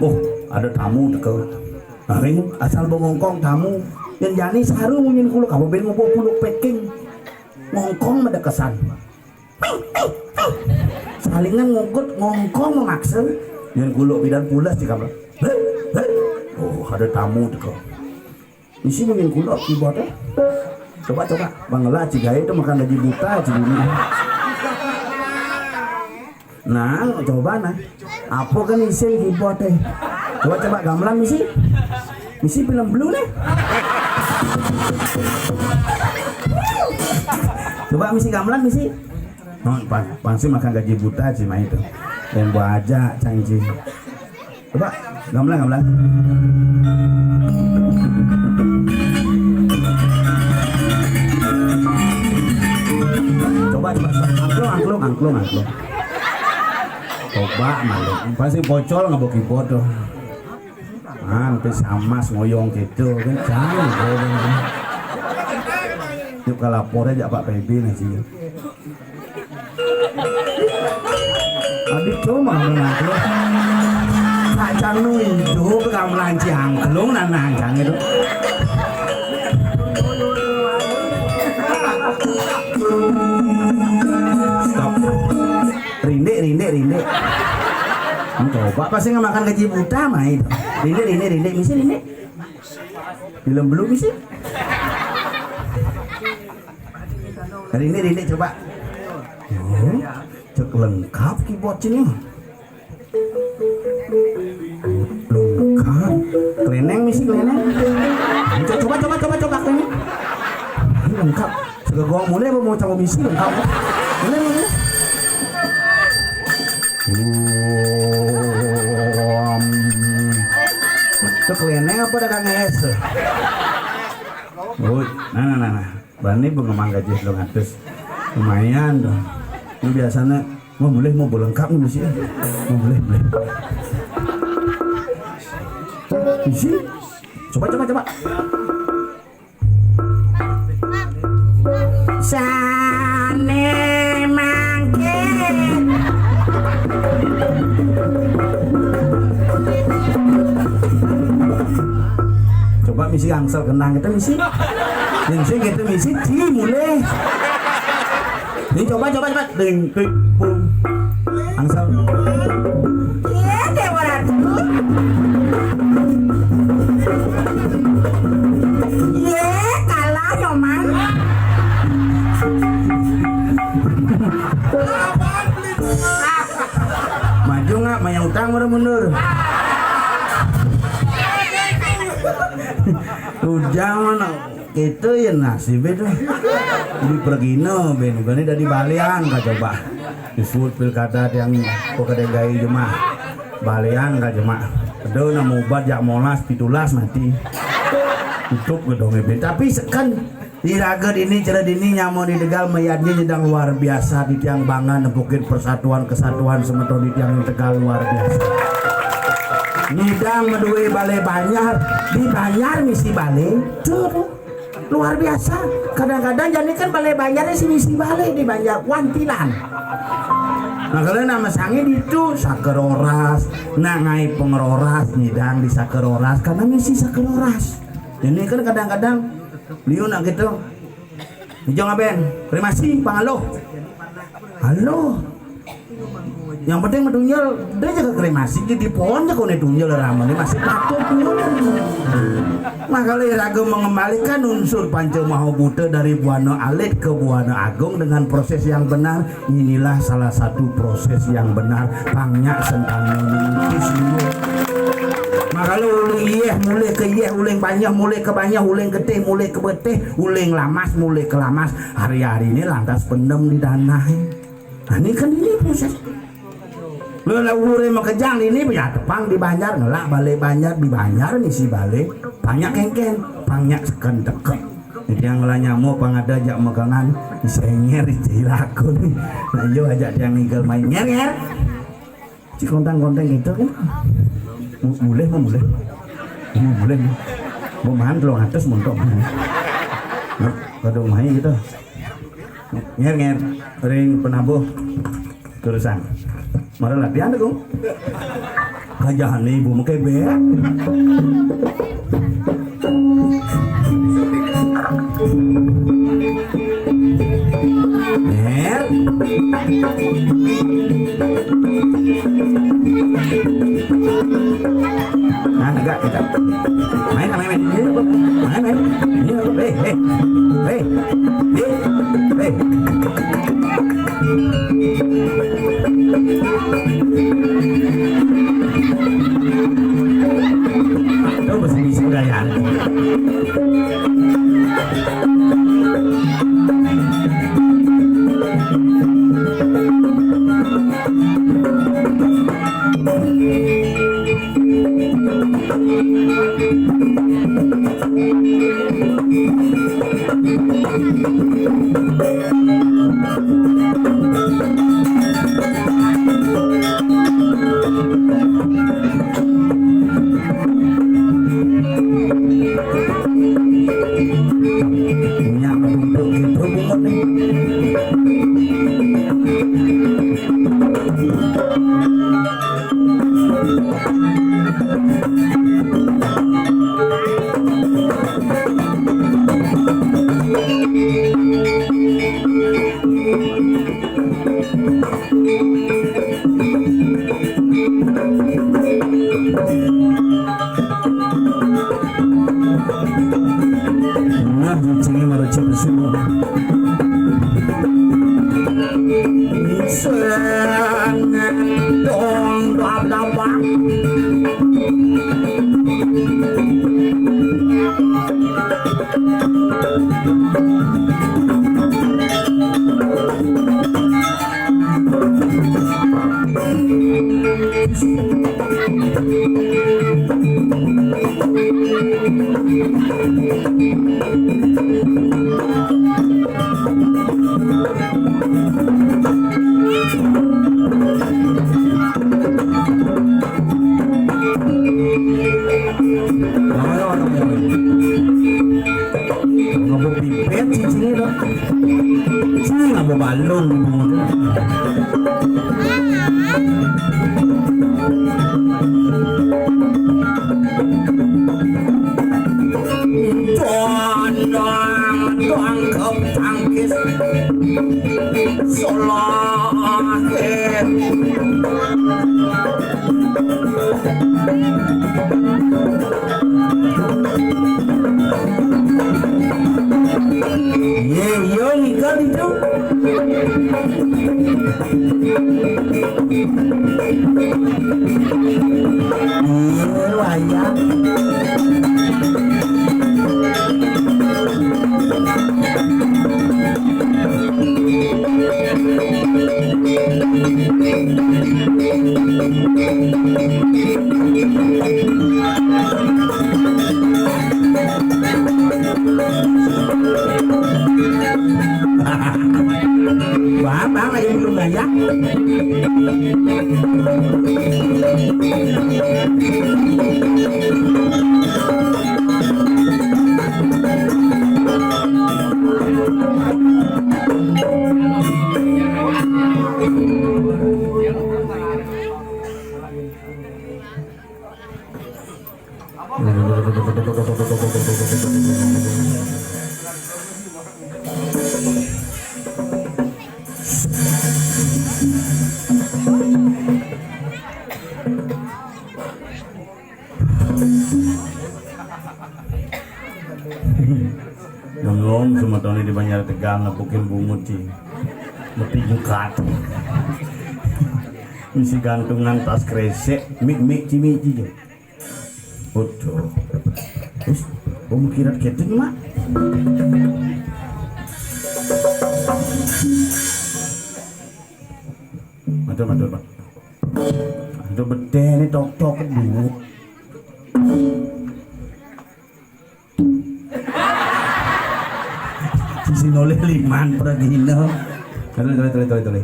Oh, ada tamu teka. Aring asal bengongkong tamu. Yén jani saru munyin kuluk, apa bén ngubuk kuluk packing. Ngongkong medekesan. Salingan ngungkut, ngongkong memaksa. Yén kuluk pidan pules di kamar. Oh, ada tamu teka. Misi mungkin kuluk keyboard, eh. Coba, coba. Bang Ela, cigaé itu makan gaji buta, ci ini. Nah, coba nah. Apa kan isin keyboard, eh? Coba, coba gamelan misi. Misi film blue nih. Coba misi gamelan misi. Oh, pa- pasti makan gaji buta, ci, mah itu. Dan buah aja, cangci. Coba, gamelan, gamelan. Coba, coba, coba. Angklung, angklung, angklung, angklung. Coba, malu. Pasti pocol nggak bocor tuh. Nanti samas ngoyong gitu, kan jangan, ngoyong. Yuk ke lapor aja Pak P B nanti. Adik cuma mengaku. Kacang nu itu gamelan cangklung, nah, nah, cang itu. Stop. Rindik, rindik, rindik. Coba pasti nggak makan gaji buta, main. Rindik, rindik, rindik, misi rindik. Film belum misi. Rindik, rindik, coba. Oh, cek lengkap keyboard sini. Lengkap. Keleneng misi, keleneng. Coba, coba, coba, coba, coba keleneng. Ini lengkap. Segegong mulai mau campur misi lengkap. Mulai, mulai. Wah. Itu keleneng apa dagang es? Woi, nah, nah, nah, nah. Bani pengemang gaji dua ratus. Lumayan dong. Ini biasanya mau boleh, mau boleh lengkap nih misi. Mau boleh, boleh. Misi. Coba, coba, coba. Sané mangkin. Coba misi angsal kenang kita misi. Yang sing kita misi di mulai. Ini coba, coba, coba. Ding, ding, pung. Angsal. Iya, Dewa Ratu. Iya, kalah, Nyoman. Maju nggak? Maya utang, mundur, mundur. Ujang mana? Itu ya nasib itu. Di pergino, ben, bukannya dari balian, kak, coba. Disebut pilkada yang kok kadang gaya jemaah. Balian, kak, jemaah. Aduh, nama ubat jak molas, pitulas mati. Tutup gedongnya, ben. Tapi sekan, iraga dini, cara dini, nyamon di Tegal, mayadnya nyedang luar biasa, di tiang bangan, nepukin persatuan, kesatuan, semeton di tiang Tegal luar biasa. Nyidang medue balai banjar, di banjar misi balai. Tuh, luar biasa. Kadang-kadang jani kan balai banjarnya si misi balai di banjar wantilan. Nah, kalau nama sange di itu sakeroras, nak ngai pengeroras nyidang di sakeroras karena misi sakeroras. Ini kan kadang-kadang liu nak gitu. Ijong aben, terima kasih, Bang Aloh. Halo. Yang penting mentunjel, dia jaga kremasi, jadi pohon jaga ne tunjel ramane masih patut. Makanya raga mengembalikan unsur panca maha buta dari buana alit ke buana agung dengan proses yang benar. Inilah salah satu proses yang benar. Pangnya sentang mengutus. Kalau uling yéh mulih ka yéh, uling banyuh mulih ka banyuh, uling getih mulih ka getih, uling lamas mulih ka lamas. Hari-hariné lantas pendem di tanah. Nah, ini kan ini proses. Lha uluré makejang ini ya tepang di banjar, ngelak balé banjar, di banjar ngisi balé, pang nyak kéngkén, pang nyak seken tekek. Tiang ngelah nyamuk pang ada jak megangan, sengér ijai lakun. Nah, yo ajak tiang ngigel main. Ngér, ngér. Cik kontang-kontang gitu kan. Mu-, mulih, mau mulih. Mau mulih. Mau mahan telung atus montok. Nah, kadung main gitu. Ngér, ngér. Ring penabuh. Terusan. Mara latihan, Kung. Kajahané ibu mekebek. Ngér. Nah, tegak, tegak. Main, main, main. Ini apa? Main, main. Ini apa? Eh, eh. Eh. Eh. Eh. Aduh, bisi-bisi gaya. Nyak bentuk gitu bungut nih. Nah, cicingnya baru cepet semua. Seng dong dap dapak. Ngapa pipet cicingnya dong? Cing, ngapa balung? Doang, doang, kep tangkis. Solahe. Ye, yo, nika ditu. Ye, wayah. Wah, Bang, aja belum banyak. Nengong semetoné di Banjar Tegal nepukin bungut, Ci. Mesti jukat. Mesti gantungan tas kresek, mik-mik, cimi, ci, jo. Waduh. Wis, wong kirat gedeng, Mak. Matur, matur, Pak. Aduh, bedene tok-tok duit. Sisi nolih limang per dina. Tole, tole, tole, tole, tole.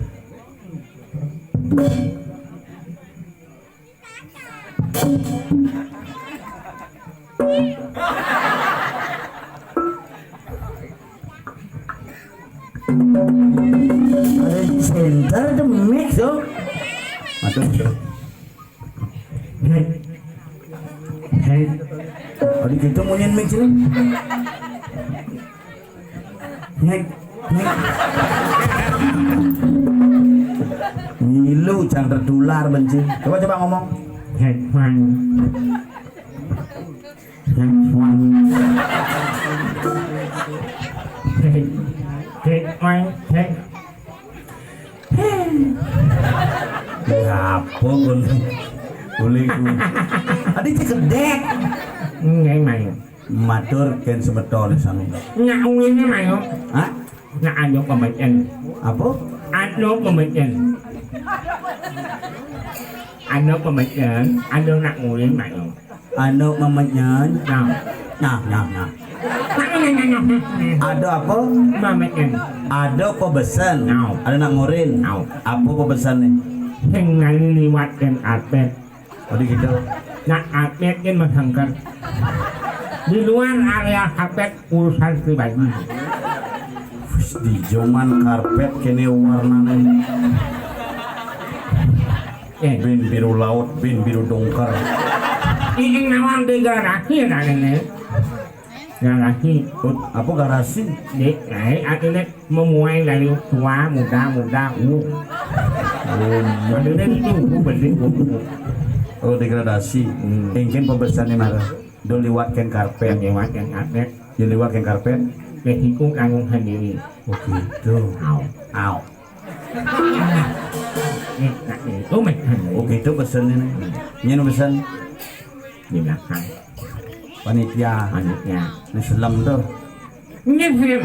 Ada di center the mix, oh. Aduh. Hei. Hei. Ada kita munyin mix ini. Hei. Hei. Milu cang tertular benci. Coba, coba ngomong. Hei, man. Hei, man. Hei. Hei, man. Hei. Ngapa kon? Boleh ku. Adi cekedek. Nggih, Mayu. Matur ken semeton sami. Nyak uwine, Mayu. Hah? Nyak anu pemecen. Apa? Anu pemecen. Anu pemecen, anu nak uwin, Mayu. Anu memenyen. Nah. Nah, nah, nah. Ada apa? Memenyen. Ada pebesen. Nah. Ada nak ngurin. Nah. Apa pebesen nih? Sing ngali liwat ken karpet. Oh, di gitu. Nah, karpet kan mesengker. Di luar area karpet urusan pribadi. Wis, di zaman karpet kene warnane. Eh. Bin biru laut, bin biru dongker. Ini nawang di garasi ya, Kak, ini. Garasi. Oh, apa garasi? Di, naik, artinya memulai dari tua, muda, muda, uh. Oh, maksudnya itu, uh, bener, uh. Oh, degradasi. Hmm. Engken pembesannya marah. Do liwat ken karpet. Liwat ken karpet. Yo liwat ken karpet. Resiko tanggung sendiri. Oh, gitu. Au. Au. Ini, ini. Oh, my God. Oh, gitu pesennya nih. Ini pesan. Di belakang. Panitia. Panitia. Ini selem tuh. Ini selem.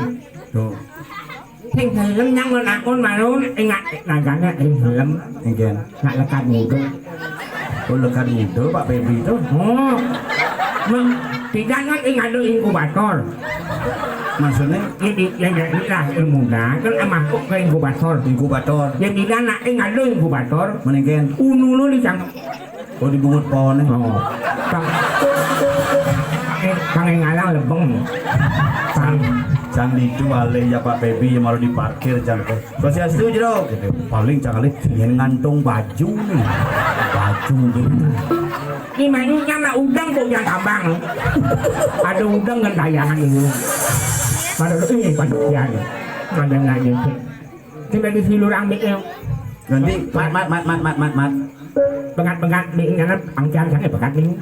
Tuh. Sing selem yang menakon marun, ingat nagane sing selem. Engken. Nak lekat muda. Oh, lekat muda, Pak Pebi itu. Oh. Meng, tidak kan ing ada inkubator. Maksudnya? Ini yang jadi lahir muda, kan masuk ke inkubator. Inkubator. Yang tidak nak ing ada inkubator. Menengken. Unu lo di sana. Oh, dibungut pohonnya. Oh. Kang, eh, kang ngalang lebeng. Sang, sang ditu alih ya Pak Pebi yang malu diparkir jang teh. Swastiastu, Jero. Gitu. Paling cang alih yang ngantung baju nih. Baju gitu. Ini mainnya nak udang kok yang tabang. Ada udang kan tayangan dulu. Pada ini panitia nih. Ada nanya. Sing dadi silur ambek e. Ganti mat, mat, mat, mat, mat, mat, mat. Pegat-pegat di ngene angkian sane pegat ning.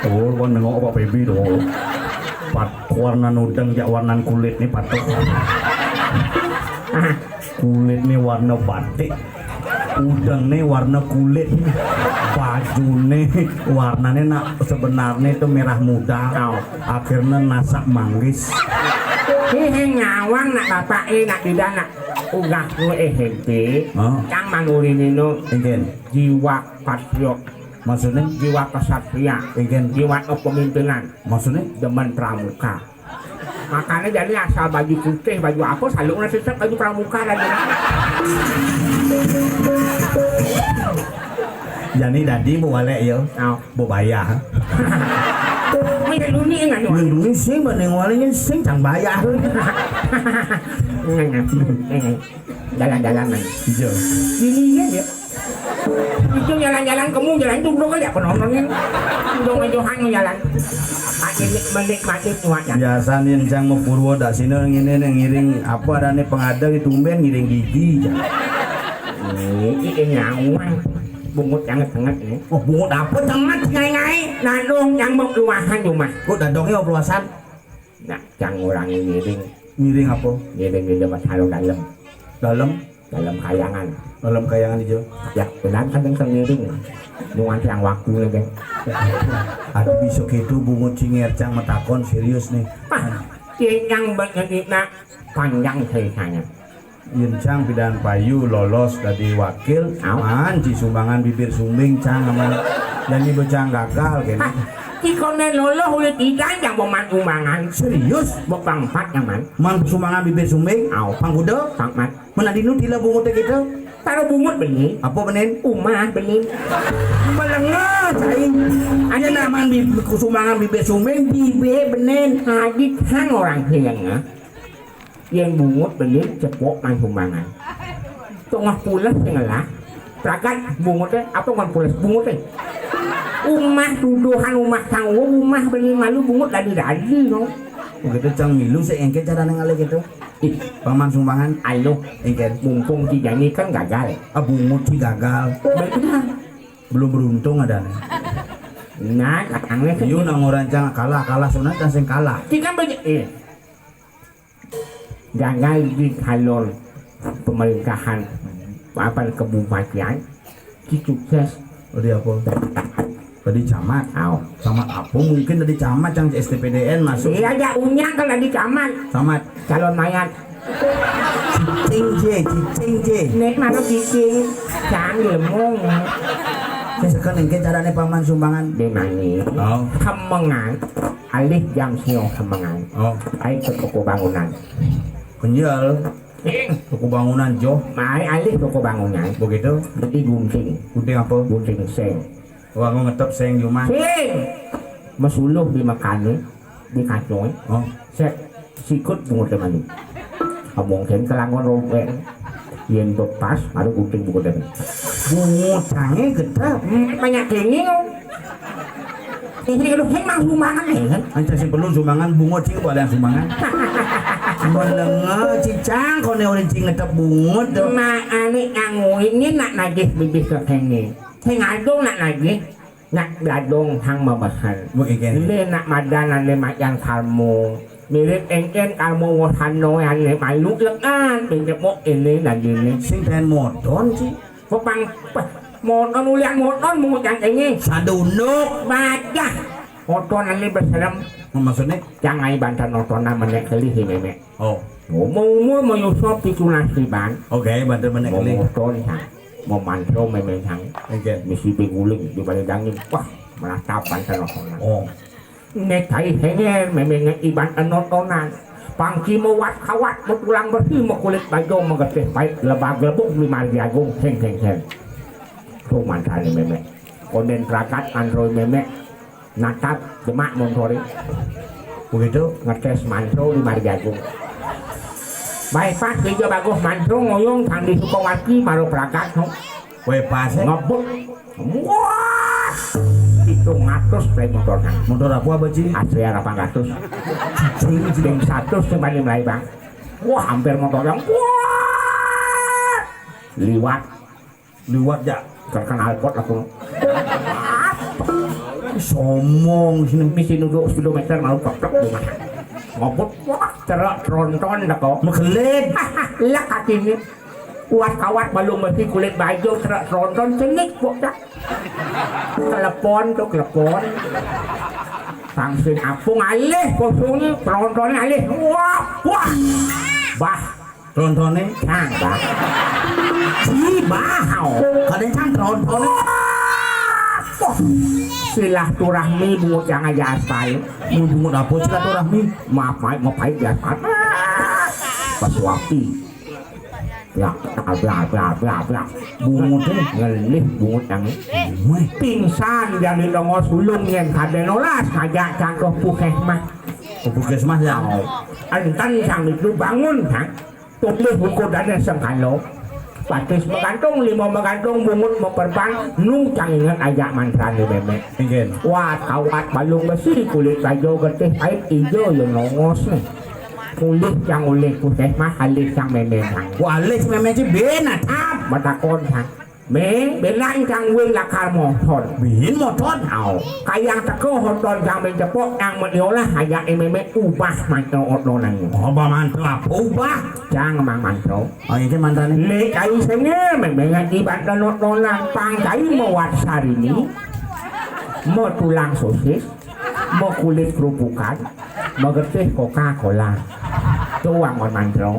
Oh, kon nengok Pak Pebi to. Pat warna udang jak warna kulit nih patok. Ah. Kulit nih warna batik. Udang nih warna kulit. Baju nih warnanya nak sebenarnya itu merah muda. Au. Akhirnya nasak manggis. Ini ngawang nak bapak e nak tidak nak. Ulah ku S M P, oh. Cang manurine no. Engken. Jiwa patriot. Maksudnya? Jiwa kesatria. Engken. Jiwa kepemimpinan. Maksudnya? Demen pramuka. Makanya jadi asal baju putih, baju apa, selalu ngasih baju pramuka dan Jani dadi mau walek ya. Oh. Mbok bayah. Wis luni kan. Luni sing mending walinya sing cang bayah. Jalan-jalan man. Iya. Ini iya ya. Itu jalan-jalan kamu jalan itu belum kali apa nonton ini. Udah ngejohan jalan. Menikmati cuaca. Biasa nih cang mau Purwo dak sini ngene nih ngiring apa ada nih pengadel itu tumben ngiring gigi. Ini nyawang. Bungut yang tengah ini. Oh, bungut apa tengah ngai-ngai? Nadong yang mau keluasan cuma. Kok dadongnya mau keluasan? Nah, yang orang ngiring. Ngiring apa? Ngiring di depan sarung dalam. Dalam? Dalam kayangan. Dalam kayangan ijo. Ya, benar kan yang sendiri. Nuan yang waktu nih, kan. Aduh, bisa gitu bungut cinger cang matakon serius nih. Ah, yang banyak nak panjang ceritanya. Yén cang pidan payu lolos dadi wakil, aman ci sumbangan bibir sumbing cang aman. Jadi bocah gagal kene. Ah, ci koné loloh ulit idan yang boman umbangan. Serius? Bok pangpat yang man. Man sumbangan bibir sumbing? Au. Pangkuda? Pangmat. Mana dinu tila bungut kita? Taruh bungut benih. Apa benin? Umah benih. Melengah cai. Ada naman bi sumbangan bibir sumbing, bibir benin. Hadit hang orang hilengah. Yén bungut benih cepok man sumbangan. Tengah pules ngelah. Pragat bungut teh, apa ngan pules bungut teh? Umah tuduhan umah tanggung, umah benih malu bungut dadi-dadi no. Begitu cang milu sih engke cara nengalih gitu. Ih, paman sumbangan. Ayo, engke mumpung ci jani kan gagal. Ah, bungut ci gagal. Benar. Belum beruntung ada nih. Nah, katanya. Iya, nang orang cang kalah, kalah sunat kan sing kalah. Ci kan banyak, eh. Gagal di calon pemerintahan apa kebupatian, ci sukses. Oh, di apa? Tadi camat. Au. Camat apa? Mungkin tadi camat yang S T P D N masuk. Iya, ada unyang kalau di camat. Camat. Calon mayat. Cicing je, cicing je. Nek mana cicing? Cang lemong. Saya sekarang engke carane paman sumbangan. Di mana? Oh. Kemengan. Alih jam sio kemengan. Oh. Ayo ke toko bangunan. Penjual. Toko bangunan jo. Mai alih toko bangunan. Begitu. Jadi gunting. Gunting apa? Gunting seng. Wah, mau ngetop seng di rumah. Seng. Mesuluh di makane, di kacoi. Oh. Sek sikut bungut mani. Ngomong seng kelangon robek. Yen bepas, baru gunting bungut. Bungut sange gedhe. Hmm, banyak kenging. Ini kalau heng mang sumbangan ya kan? Anca sing perlu sumbangan bungut sing boleh sumbangan. Melenge cicang kone orang cing ngetep bungut tuh. Mak ane ngangui ini nak nagih bibih ke kene. Sing adung nak nagih. Nak dadong hang mabahan. Bu ikan. Ini nak madan ane macan karmo. Mirip engken karmo wosano ane mayu lekan. Pinjepok ini lagi ini. Sing pengen modon sih. Pepang, peh, moton ulian moton bungut yang ini. Sadunuk. Bajah. Moton ini berserem. Maksudnya? Jangan bantan motonan menek kelih ini, Mek. Oh. Umur-umur menyusul pitu nasiban. Oke, bantu menek kelih. Mau moton, sang. Mau manso, memeng, sang. Oke. Misi beguling di balik angin. Wah, menatap bantan motonan. Oh. Netai henger memenge iban enotonan. Pangki mewat kawat, metulang besi, mekulit bajo, megetih pait, lebag lebug di margi agung, heng heng heng. Tuh mantrane memek. Konden prakat mantroi memek. Natap demak montori. Begitu? Ngetes mantro di margi agung. Baik pas tiga bagus mantro ngoyong tang di Sukawati maro prakat no. Weh, pas, eh? Ngebut. Wah! Pitung atus play motornya. Motor apa, Baji? Astrea delapan ratus. Cicing, cicing. Sing satu sing paling mulai, Bang. Wah, hampir motornya. Wah! Liwat. Liwat, ya. Terkenal pot aku. Somong sini. Misi nuduk sepuluh meter mau keplek rumah. Ngobot, wah, cerak tronton dah kok. Megelit. Lah kaki ini. Kuat kawat balung besi kulit bajo, serak tronton, cenik bocah. Telepon tuh, telepon. Tangsin apung alih, kosongnya trontonnya alih. Wah, wah. Bah. Trontonnya? Nah, bah. Ci, bah. Kadang cang trontonnya. Wah. Silaturahmi bungut yang aja aspal. Bungut apa silaturahmi? Maaf, maaf, maaf, di aspal. Pesuapi. Blak, blak, blak, blak, blak. Bungut ini ngelih bungut yang ini. Weh. Pingsan jadi nongol sulung yang kada nolas ngajak cangkeh puskesmas. Ke puskesmas ya? Oh. Enten sang itu bangun, sang. Tulih buku dana sengkalo. Batis menggantung, lima menggantung, bungut meperbang, nung cang ingat ajak mantra ni memek. Inggih. Wat kawat balung besi, kulit kajo getih pait ijo yang nongos nih. Ulih cang ulih puskesmas, alih cang memeng cang. Wah, alih memeng ci ben atap. Batakon cang. Mé, benak cang wé lakar motot. Biin motot? Au. Kayang teka otot cang mé cepok, cang mé diolah, ajak mé ubah mantra otonan. Ubah mantra apa ubah? Cang mang mantra. Oh, iki mantrané. Lé kai sengil, mé, mé ngaji banten otonan, pang kai mawat sarini, mau tulang sosis, mau kulit kerupukan, mau getih Coca-Cola. Tuang mon mantra.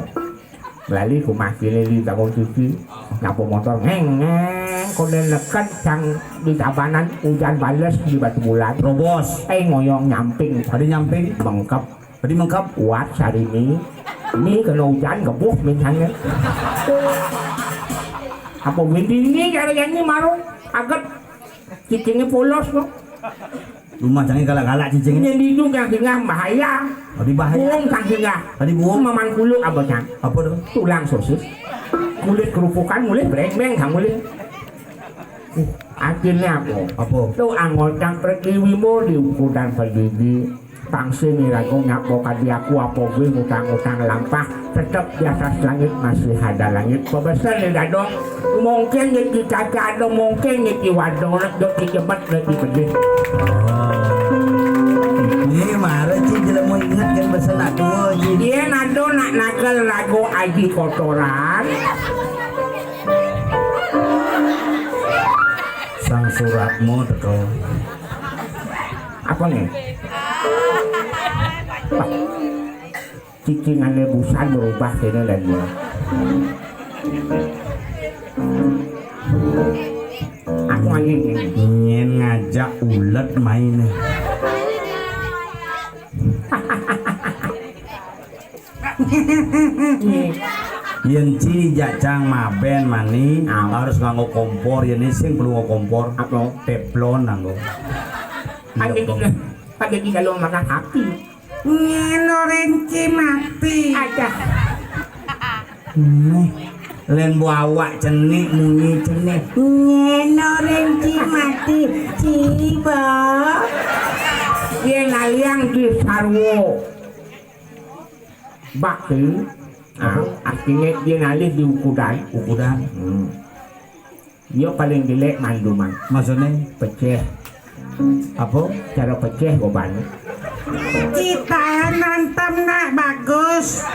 Lali ku mah kili li takon cuci. Nyapu motor ngeng ngeng, konden leket cang di tabanan, ujan bales di Batu Bulan. Robos. Eh, ngoyong nyamping. Tadi nyamping. Mengkep. Tadi mengkep. Wat sarini. Ini kena ujan gebuh misalnya. Apa windini cara nyanyi marung? Aget. Cicingnya polos no. Rumah cangé galak-galak cicing. Nyén di hidung cang singgah bahaya. Tadi bahaya. Buung cang singgah. Tadi buung. Maman kuluk apa cang? Apa tuh? Tulang sosis. Kulit kerupukan mulih breng-breng cang mulih. Akhirnya apa? Apa? Tuh anggota pertiwi mau diukuran pedidi. Pangsi niraga nyapa kadi aku apa kuwi ngutang-ngutang lampah, tetep di atas langit masih ada langit. Pabesen ya dadong, mungkin ya di kaki ada, mungkin ya di wadon, ya di jebet, ya di pedih. Ini marah sih jelema inget kan pesan nak tua sih. Dia nado nak nakal lagu aji kotoran. Sang suratmu teko. Apa nih? Wah, cicingané busan berubah kéné lagi. Aku aja ini. Nyén ngajak ulet main. Yén ci jak cang mabén mani, harus nganggo kompor, yén sing perlu nganggo kompor. Apa? Teflon nganggo. Ada di ada di dalam makan api. Nyén orén ci mati. Ada. Nih, lén mbok awak cenik, munyi cenik. Nyén orén ci mati, ciba. Yén aliang di sarwo. Bakti. Ah, artinya dia ngalih di ukudan. Ukudan. Hmm. Dia paling jelek manduman. Maksudnya? Pecah. Apa? Cara pecah goban. Kita nonton nak bagus.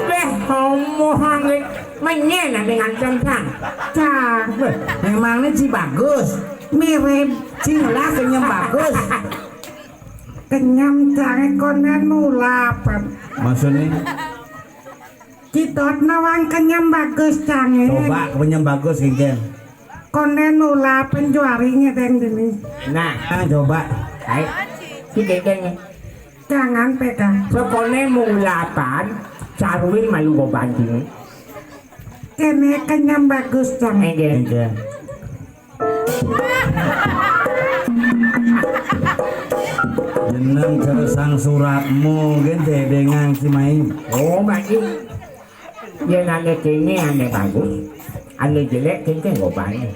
Beh, homo hangit. Menyen ada ngancam sang. Cang. Memangnya si bagus? Mirip. Cing lah kenyem bagus. Kenyem cang konen mulapan. Maksudnya? Cidot nawang kenyem bagus cang. Coba kenyem bagus, Genggen. Konen mulapan juari ngedeng dini. Nah, ah, coba. Hai. Si Genggen. Jangan pegang. Sekone mulapan, caruin malu go banting. Kene kenyem bagus cang. Genggen. Genggen. Jeneng kersang suratmu, nggih, dedengan si Mai. Oh, Pak Ji. Yen ane kene ane bagus, ane jelek kengkeng opane.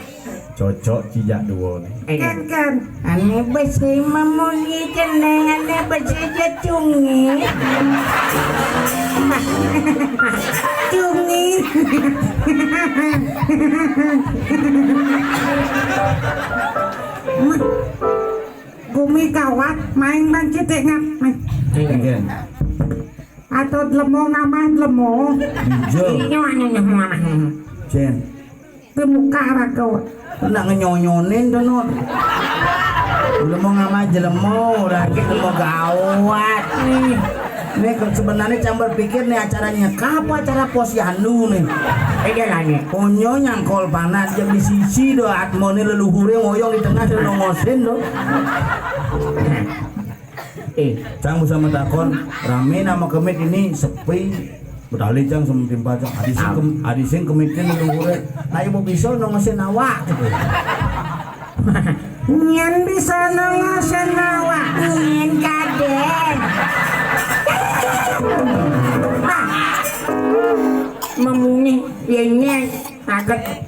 Cocok cijak duo ne. Eh, kan, kan. Ane besi memungi jeneng, ane besi jecungi. Cungi. Gumi kawat, main bang citik ngap, main. Nggih. Atau lemo ngamah lemo. Iya. Iya, anu nyemuah. Jen. Ke muka raga. Nak ngenyonyonin to, Nur. Lemo ngamah jelemo, ora iki lemo gawat. Nih, sebenarnya cang berpikir nih acaranya apa acara posyandu nih. Iya lah nih. Onyo nyangkol panat yang di sisi do atmone leluhure ngoyong di tengah do nongosin do. Eh, cang bisa metakon, rame nama kemit ini sepi. Betali cang sama timpal cang. Adi sing kem-, adi sing kemitin leluhure. Nah, ibu bisa nongosin awak gitu. Nyen bisa nongosin awak. Nyen kaden. Memungi, yen nyen kaget.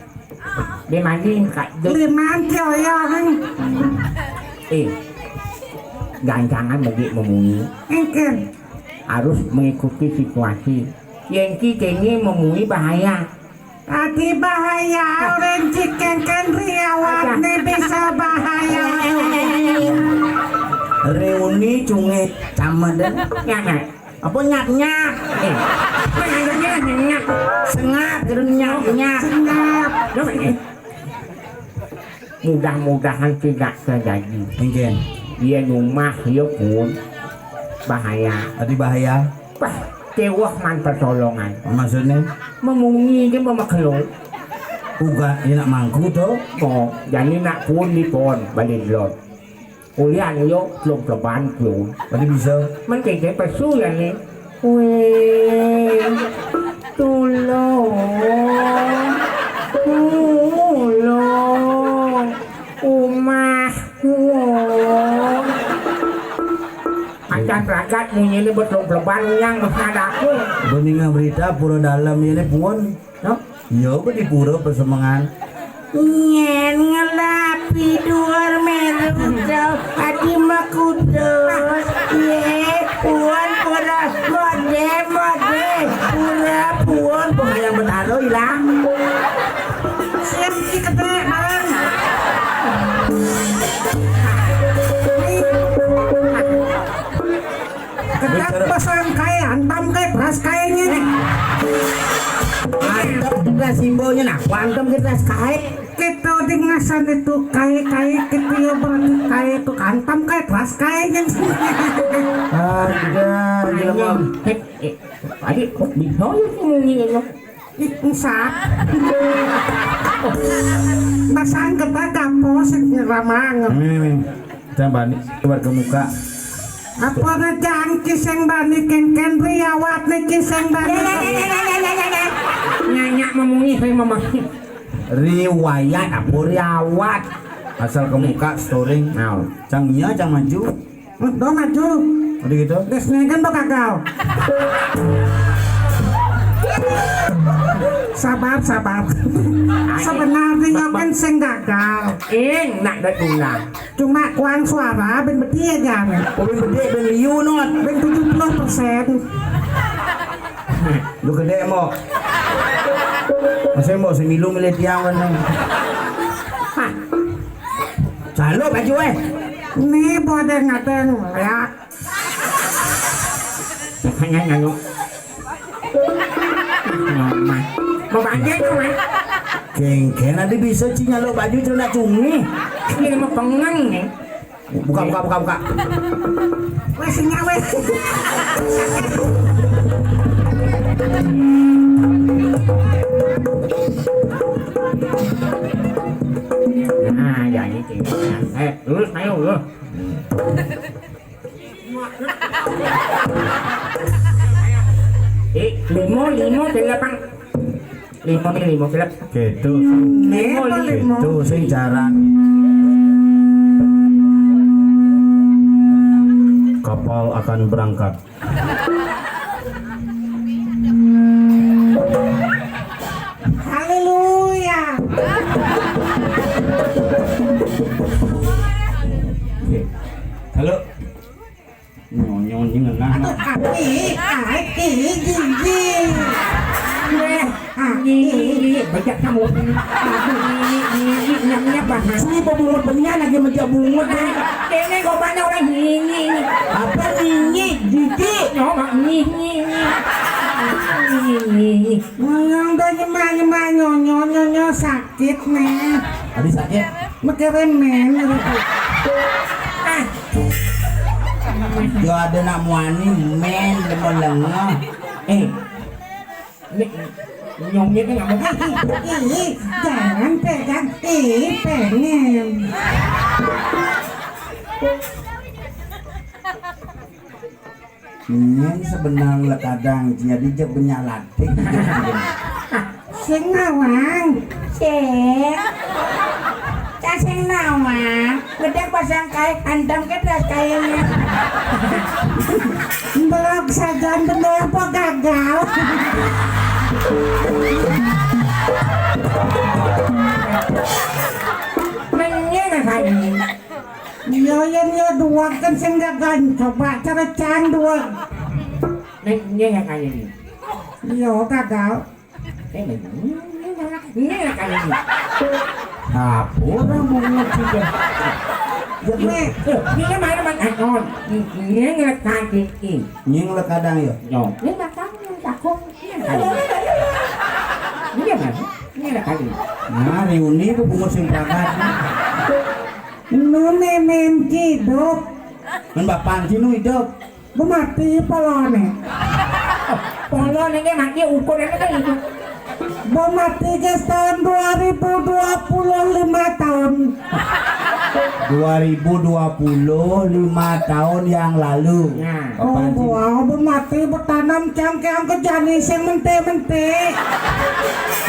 Dia mandi, Kak. Dia mandi, oh ya, kan. Eh, gancangan bagi memungi. Engken. Harus mengikuti situasi. Yang ki kene memungi bahaya. Ati bahaya, orang ciken kan riawat nih bisa bahaya. Reuni cunge camedan. Nyat, nyat. Apa nyat-nyat? Eh. Mana nyat, nyat? Sengap, gitu, nyat-nyat. Sengap. Mudah-mudahan tidak terjadi. Mungkin. Dia rumah, dia pun bahaya. Tadi bahaya. Wah, cewek man pertolongan. Maksudnya? Memungi dia memakhluk. Uga, dia nak mangku tuh. Oh, jadi nak pun di pon, balik lot. Ulian yo, belum leban, belum. Tadi bisa. Mending pesu ya nih. Weh, tulung, tulung, umah, wong. Acan ragat munyi ini betul leban yang mengadaku. Beninga berita pura dalam ini pun. No? Iya, apa di pura persemengan? Nyen ngelapi duar meru tau adi makudus. Ye, puan pura mode, mode. Pura puan pengayang betaro ilang. Siap si kete, Bang. Ketat pasang kae, antam kae, beras kaenya nih. Antam kita simbolnya, nah, antam kita kae. Kita di ngasan itu kae, kae, kita ya berarti kae itu antam kae, beras kaenya. Ada, gila, Bang. Eh, eh, tadi kok bisa ya sih ngomongin itu? Ih, usah. Basang kita gapo sing ramang. Ini, ini. Kita bani keluar ke muka. Apa na jangki sing bani ken-ken riawat niki sing bani. Nyanyak memungi saya memungi. Riwayat apa riawat? Asal ke muka storing. Nah, cang iya cang maju. Do maju. Udah gitu. Desne kan do gagal. Sabar, sabar. Sebenarnya kan sing gagal. Ing, nak dak guna. Cuma kuang suara ben bedie aja. Oh, ben bedie, ben liu, Not. Ben tujuh puluh persen. Lu gede, Mo. Masih, Mo, semilu milih tiang, kan. Hah. Calo baju, eh. Nih, bodeng-adeng, ya. Hanya nyalo. Nyoma. Mau banjir tuh, Mas. Kengken, nanti bisa, Ci, nyalo baju celana cumi. Ini mau pengang, nih. Buka, buka, buka, buka. Wes, ini, wes. Nah, jadi, eh, lurus, ayo, lurus. Eh, limo, limo, delapan. Limo nih, limo, gelap. Gitu. Limo, limo. Gitu, sing jaran. Kapal akan berangkat. Haleluya. Halo. Nyonyo ini ngengah. Aduh, aki, aki, gigi. Weh, aki. Bejak kamu. Aduh, ini, ini, ini, ini, apa? Sini, bungut benian lagi, meja bungut, deh. Ini kok mana orang ini? Apa ini? Gigi. Nyoma, ini, ini, ini. Ini, ini. Ngomong tuh nyemah, nyemah, nyonyo, nyonyo, sakit, nih. Tadi sakit? Mekeremen. Ah. Yo ada nak muani men lemo lengo. Eh. Ini nyongnya kan nggak mau. Ih, ih, jangan pegang. Ih, pengen. Ini sebenarnya kadang jadi je benyalat. Sing nawang. Sing. Cak sing nawang. Gedek pasang kae, hantam ke belas kaenya. Mbok sajan bener apa gagal? Menyen kaenya. Iya, yen ya dua kan sing gagal. Coba cara cang dua. Menyen kaenya. Iya, gagal. Eh, menyen. Ini kan ini. Apa orang bungut juga? Ya, ini, ini mana man akon? Ini ngelekan ini. Ini ngelekan kadang ya? Yo, ini makan ini takut. Ini kan ini. Ini kan ini. Nah, reuni itu bungut sing berangkat. Nu memem hidup. Men bapan sinu hidup. Bemati polone. Polone ge mati ukurannya kan itu. Bemati ge tahun dua ribu dua puluh lima tahun. Dua ribu dua puluh lima tahun yang lalu. Nah. Oh, wow, bemati betanam cangkeang ke jani sing mente-mente.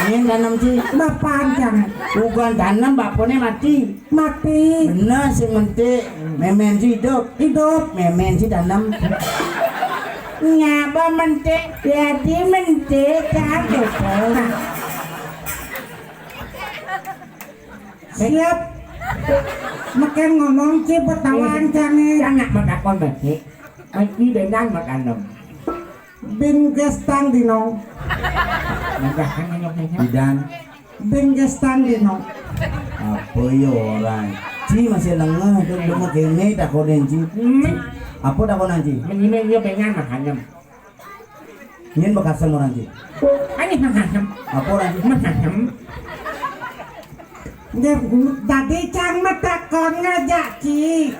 Ini tanam sih. Bapan cang. Bukan tanam, bapone mati. Mati. Bener sing mentik, memen si hidup. Hidup. Memen si tanam. Nyaba mentik, jadi mentik kan gitu. Siap. Meken ngomong ci betawan cange. Anak matakon besi. Mesti dengan makanem. Bin gestang dino. Bidan. Bin gestang dino. Apa ya orang? Ci masih lengah tu, dia mau kene takonin ci. Apa takonan ci? Mendingan dia pengen makanem. Nyen bekasem orang ci. Ani makanem. Apa orang ci? Makanem. Dadi cang matakon ngajak ci.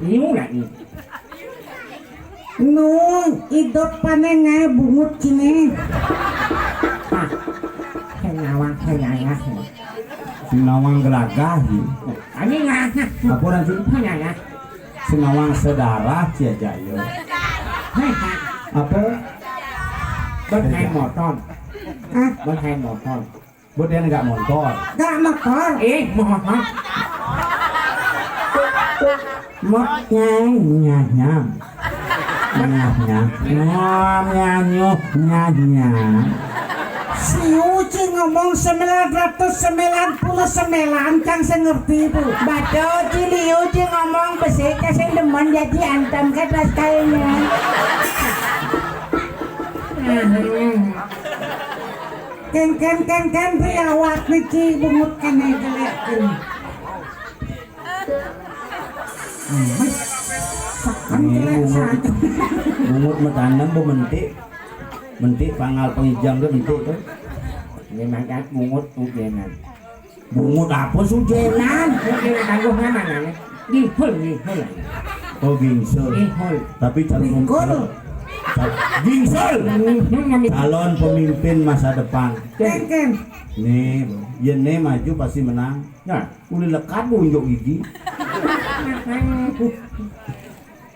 Ini lagi. Nu idup pane ngae bungut kini. Senawang senayah. Senawang gelagah. Ani ngahah. Apa orang ci? Senayah. Senawang sedarah cia jaya. Apa? Berkai motor. Ah, berkai motor. Buat dia nggak motor. Nggak motor. Eh, mohon. Mot nyai nyanyam. Nyanyam. Nyam nyanyu nyanyam. Si Uci ngomong sembilan ratus sembilan puluh sembilan, cang saya ngerti itu. Baca Uci, Liu Uci ngomong besi, kasih demen jadi antam ke atas kayaknya. Ken ken ken ken riawat niki bungut kene jelek kene. Bungut metanem bu mentik. Mentik pangal pengijang tu mentik tu. Ini mangkat bungut ujenan. Bungut apa sujenan? Mungkin tangguhnya mana nih? Gihul, gihul. Oh, gingsul. Gihul. Tapi calon Gingkul. Gingsul. Calon pemimpin masa depan. Ken ken. Nih, ya nih maju pasti menang. Nah, udah lekat bu unjuk gigi.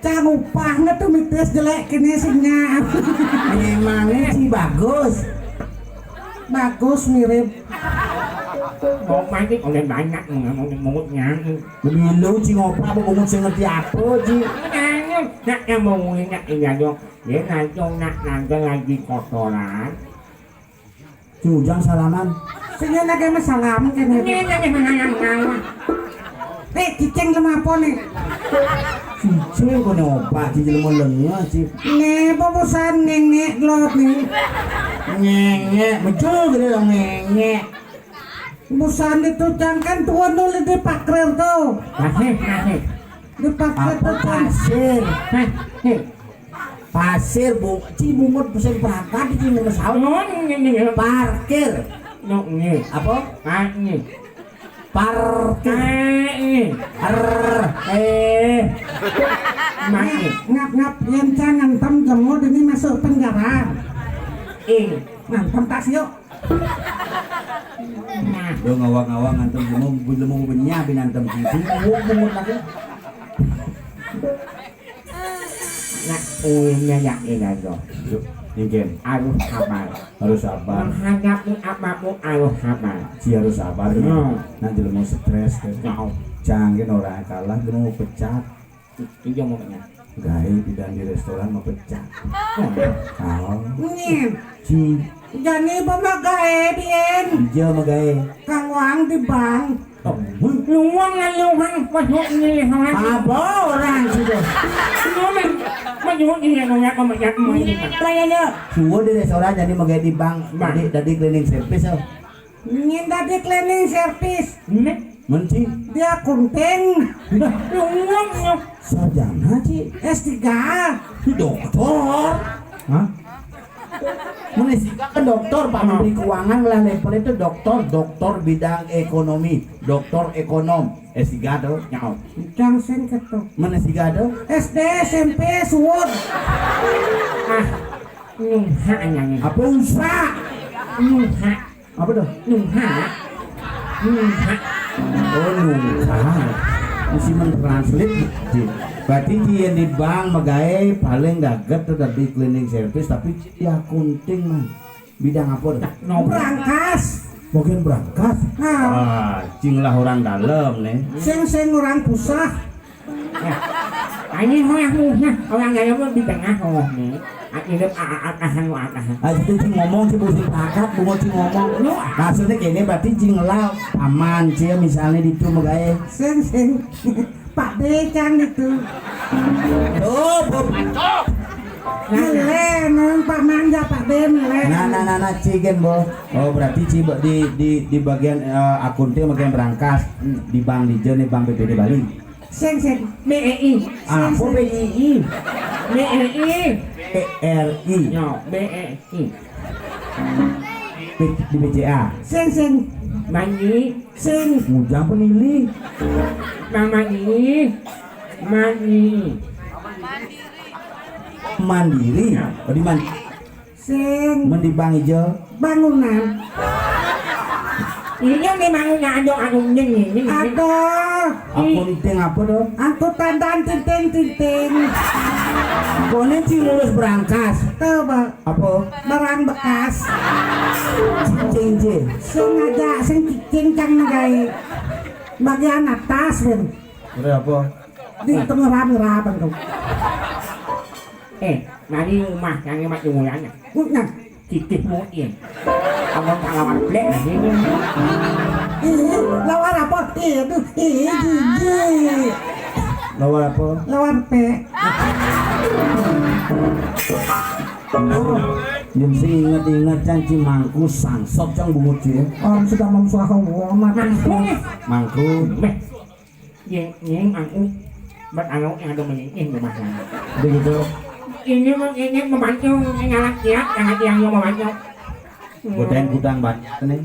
Cang upahnya tu mitis jelek kini senyap. Memangnya si bagus. Bagus mirip. Mau mati oleh banyak mengamuk mungutnya. Lebih lu ci ngoprak bu bungut sing ngerti apa ci. Nak yang mau nak iya dong. Dia nanti nak nanti lagi kotoran. Jujang salaman. Sing ngene ke salam kene. Ngene ke menanam ngawa. Eh, cicing lemah apa nih? Cicing kok nyoba cicing mau lengah sih. Nih, bobosan ngengek lot nih. Ngengek, betul gitu dong ngengek. Bosan itu cangkan tuan dulu di pakrir tuh. Masih, masih. Di pakrir tuh cang. Pasir? Hah? Nih. Pasir bu, ci bungut sing berangkat ci nomor sahur. Nun, ini, ini. Parkir. Nuk, ini. Apa? Ah, ini. Parkir. Ah, ini. Er, eh. Mak, ini. Ngap ngap yen cang ngantem jemur ini masuk penjara. Ing. Ngantem tas yuk. Nah. Do ngawang-ngawang ngantem jemur, belum mau benyah binantem ci. Bungut lagi. Nak uwihnya yakin aja. Yuk, mungkin. Harus sabar. Harus sabar. Menghadapi apapun harus sabar. Si harus sabar. Hmm. Nanti lu mau stres kan. Mau. Jangan orang kalah, lu mau pecat. Iya mau pecat. Gawe bidan di restoran mau pecat. Oh, ya. Tahu. Nih. Si Jani pemagae bien. Ija magae. Kang Wang di bank. Oh, luang ngalungan masuk ini orang. Apa orang situ? Ngomong masuk ini orang apa macam ini. Apa ya, ya? Suwo di restoran jadi magae di bank. Bank. Jadi, jadi cleaning service, oh. Nyén dadi cleaning service. Mén, Ci. Di akunting. Sarjana, Ci. S tiga. Doktor. Hah? Mén S tiga kan doktor, Pak Menteri Keuangan lah, level itu doktor, doktor bidang ekonomi, doktor ekonom. S tiga tuh, nyaho. Cang sing ketuk. Mén S tiga tuh? S D, S M P, suud. Ah, nungha nyanyi. Apa usah? Nungha. Apa tuh? Nungha. Nungha. Oh, nungha. Mesti mentranslate, Ci. Berarti Ci yang di bank magaé paling gaget tuh tadi cleaning service, tapi Ci di akunting mah. Bidang apa tuh? Nah, no. Berangkas. Bagian berangkas? Nah. Ah, Ci lah orang dalam nih. Sing sing orang pusah. Nah, ini mah, nah, orang dalam mah di tengah, oh, nih. Ah, ini, ah, ah, atasan, ah, atasan. Ah, itu Ci ngomong, Ci mesti pakat, bungo Ci ngomong. Lu, ah. Maksudnya gini, berarti Ci ngelau paman, Ci, misalnya di itu magaé. Sing sing. Pak D kan itu. Tuh, Bu. Melé, nang Pak Manja, Pak D melé. Nah, nah, nah, nah, Ci kan, Bu. Oh, berarti Ci di, di, di bagian, eh, akunting, bagian berangkas. Hmm, di bank di jén, di bank B P D Bali. Sing, sing. B E I. Apa B I I? B E I. B R I. Yo, B E I. B-, di B C A. Sing, sing. Manyi. Sing. Ngujang penili. Mamani. Mani. Mandiri. Oh, di mana? Sing. Mén di bank ijo. Bangunan. Ini nih bangunan ada anu nying, nying, nying. Ada. Akunting apa tuh? Angkutan dan tinting-tinting. Koné Ci lulus berangkas. Tuh, Bang. Apa? Barang bekas. Cicing, Ci. Sengaja sing cicing cang magaé. Bagian atas, Bang. Udah apa? Di tengah rame-rame tuh. Eh, mari rumah yang hemat mulanya. Nah. Titip muin. Abang tak lawar blek aja ini. Ih, lawar apa? Ih, aduh, ih, jijik. Lawar apa? Lawar pe. Yang sing inget-inget can Ci mangku sangsot cang bungut Ci ya. Orang sudah memsuah wong mati. Mangku. Mangku. Meh. Nying, nying, aku. Bat anu yang ada menyingkih rumahnya. Begitu. Ini mah ini membantu, ini ngalak kiat, yang hati yang mau membantu. Boten kudang banyak nih.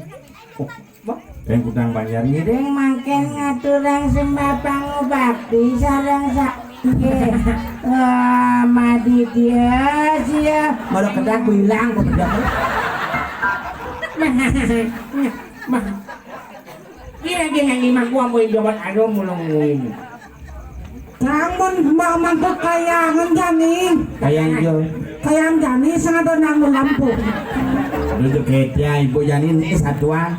Oh, Bang. Boten kudang banyak nih. Ring mangkén ngaturang sembah pangubakti sareng sa-, nggih. Wah, madidya sia. Malah kedang ku hilang, kok kedang. Mah. Iya, dia yang lima gua mau jabat aduh mulung mulung. Kang mun mbak mantu kayangan jani. Kayang jo. Kayang jani sing ada nanggu lampu. Duduk ketia ibu jani ini satuan.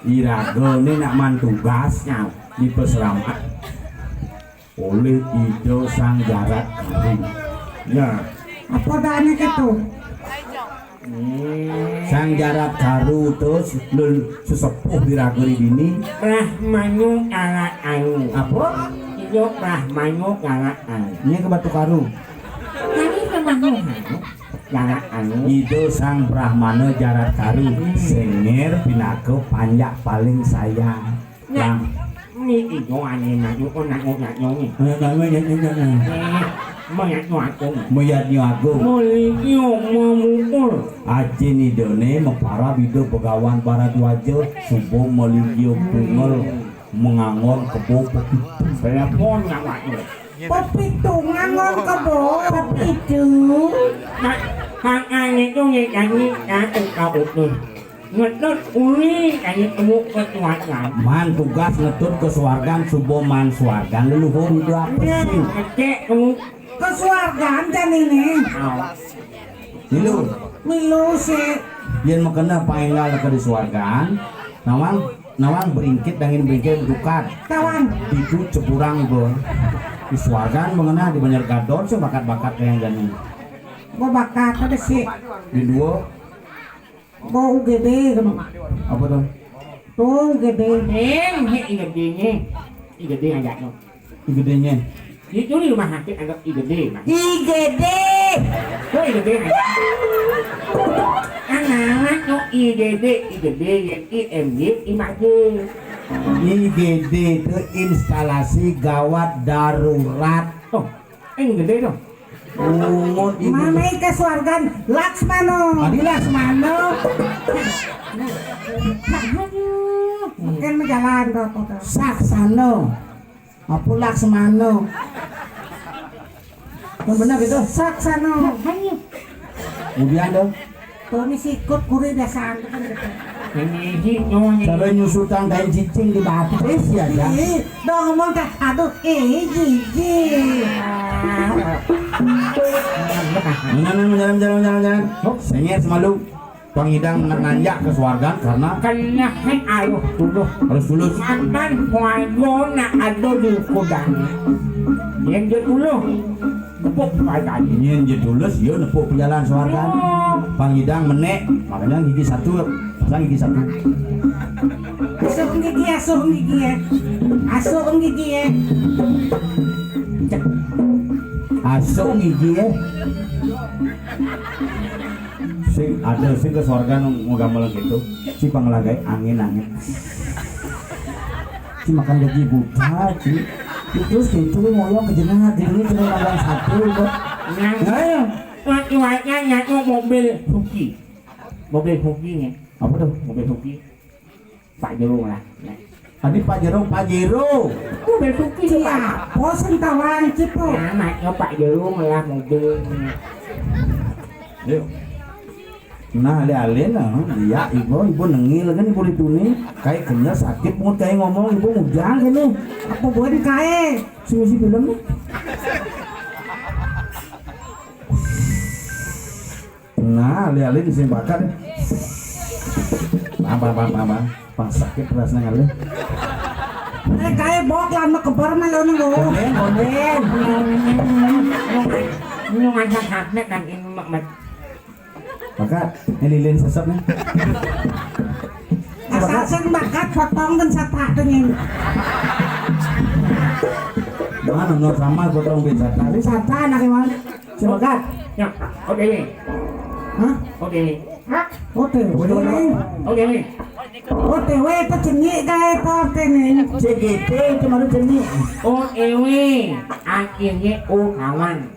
Irago ini nak man tugas di peseramat. Oleh Ida Sang Jarat Karu. Ya. Apa dane ketu? Hmm. Sang Jarat Karu terus lul sesepuh di Ragori dini. Brahmanu Jarat Karu. Apa? Ida Brahmanu Jarat Karu. Ini ke Batu Karu. Kami ke Batu Karu. Jarat Karu. Ida Sang Brahmana Jarat Karu. Hmm. Senger pinaka panjak paling sayang. Nah, ini itu aneh, nah, itu nak, nak, nak, nak, ni. Nak, nak, nak, nak, nak, nak. Eh, mayat nu agung. Mayat nu agung. Maligya mamukul. Ajin idane maparab ida Begawan Baradwaja, suba maligya tunggal mangangon kebo pepitu. Telepon nak waktu. Pepitu ngangon kebo. Pepitu. Nah, hak ane tu ni tadi, nah, uka utus. Ngetut uli kali temu ke suargan. Man tugas ngetut ke suargan, suba man suargan leluhur ida apa sih? Ngecek temu ke suargan jani ni. Au. Milu. Milu sih. Yen makena paénggal ke di suargan, nawang, nawang beringkit dangin beringkit bedukat. Tawang. Ditu cepurang iba. Di suargan mengenah di Banjar Gadot sih bakat-bakat kayak jani. Gua bakat ada sih. Di dua. Bo U G D kan. Apa tuh? Tuh U G D. Ning, he I G D-nya. I G D ngajak no. I G D-nya. Itu di rumah sakit ada I G D, Mas. I G D. Kok I G D? Anak no I G D, I G D, I M Y, I M A G. I G D itu instalasi gawat darurat. Oh, I G D dong. Ungut ibu. Mame ke suargan Laksmano. Tadi Laksmano. Makin menjalan tuh, tuh, tuh. Saksano. Apa Laksmano? Yang benar gitu. Saksano. Kemudian tuh. Tuh, ini sikut kuri biasaan tuh kan gitu. Ini hidungnya. Cara nyusutan kain cicing di batis ya, ya. Ih, dong ngomong teh, aduh, ih, jijik. Nah, nah, nah, jalan, jalan, jalan, jalan. Hop, senyir semalu. Pangidang na-, nanjak ke suargan karena kena he aluh tuluh. Harus tulus. Mantan keluarga nak ada di kudang. Yang dia tuluh. Tepuk badan. Nyén jé tulus, ya nepuk pejalan suargan. Oh. Pangidang menék, makanya gigi satu, pasang gigi satu. Asuh gigi, asuh gigi ya. Asuh gigi ya. Cek. Asuh gigi ya. Sing ada sing ke suargan mau gamelan gitu. Si pangelagai angin-angin. Ci makan gaji buta, Ci. Terus gitu, moyong ke jenah, dirinya cuma makan satu, kok. Nah, ya. Iwaknya nyatu mobil Suki. Mobil Suki nih. Apa tuh? Mobil Suki. Pak Jero lah. Nah. Tadi Pak Jero, Pak Jero. Mobil Suki. Ci apa sing tawang, Ci, po? Nah, maknya Pak Jero lah mobilnya. Yuk. Nah, alih-alih nah, dia ibu, ibu nengil kan ibu dituni, kayak kenyal sakit mulut kayak ngomong, ibu ngujang gini. Apa buat kae? Si misi film nih. Nah, alih-alih di sini bakar. Pang, pang, pang, pang, pang. Pang sakit rasanya ngalih. Eh, kayak bok lama kebar mah lo nunggu. Konden, konden. Ini ngajak haknya kan ini mak mak. Maka ini lilin sesep nih. Asal sing bakat potong kan sata tuh nih. Mana nur sama potong bin sata. Ini sata anak emang. Semangat. Ya, oke. Hah? Oke. Oke. Oke. Oke. Oke. Oke, weh, itu cenik kayak apa nih? C G T itu baru cenik. Oh, ewe. Akhirnya, oh, kawan.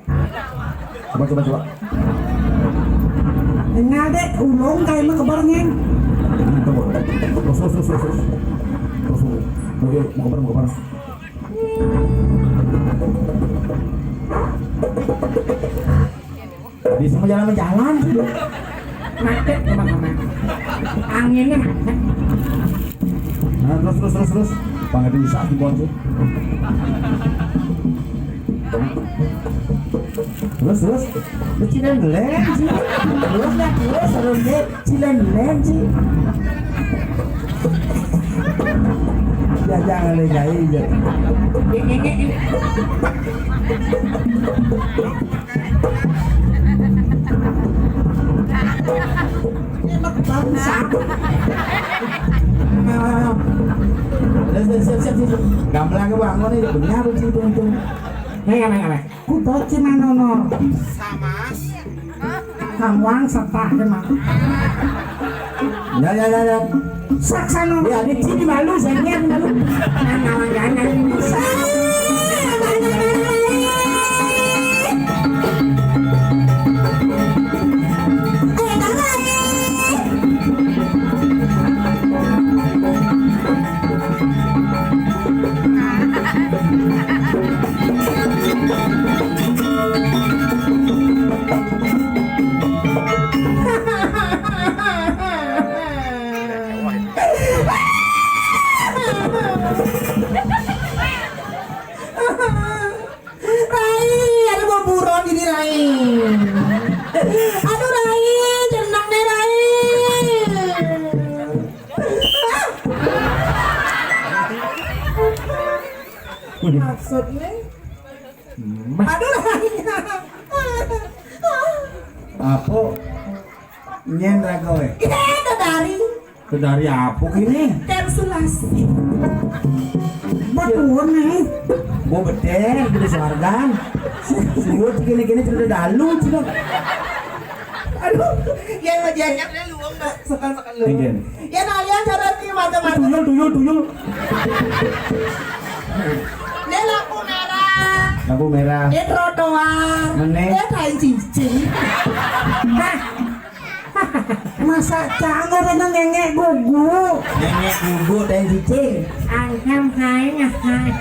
Coba, coba, coba. Dengar deh, ulung kayak mah kebarnya. Coba. Terus, terus, terus, terus. Terus, terus. Oke, mau kebar, mau kebar. Bisa mau jalan-jalan. Macet teman-teman. Anginnya macet. Nah, terus, terus, terus, terus. Panggil bisa di bawah tuh. Terus, terus. Lu Cilén Lén sih. Terus, terus, terus, terus. Cilén Lén sih. Ya, jangan lagi, ya. Ini mah bangsa. Siap, siap, siap, siap. Gamelan ke bangun ini, benar, untung, untung. Nih, nih, nih. Kudo Cimanono. Sama. Kang Wang sepak deh, Mak. Ya, ya, ya, ya. Saksano. Ya, di sini malu, saya lihat malu. Nang lawan jangan ini. Rai, ada mau buron ini, Rai. Aduh, Rai, jeneng deh, Rai. Maksudnya? Aduh, Rai. Apa? Nyén raga wé. Iya, itu dari. Dari apa kini? Kapsulasi. Betul nih. Mau bedeng di suargan. Suwut gini-gini sudah dalu, sudah. Aduh, yang ngejajar dia luang, Mbak. Sekan-sekan luang. Tinggi. Ya, nah, lihat cara dia mata-mata. Tuyul, tuyul, tuyul. Ini lampu merah. Lampu merah. Ini trotoar. Meneh. Ini kain cincin. Hah? Masa canggur itu nengek gugu. Nengek gugu dan cicing. Ayam hai, hai.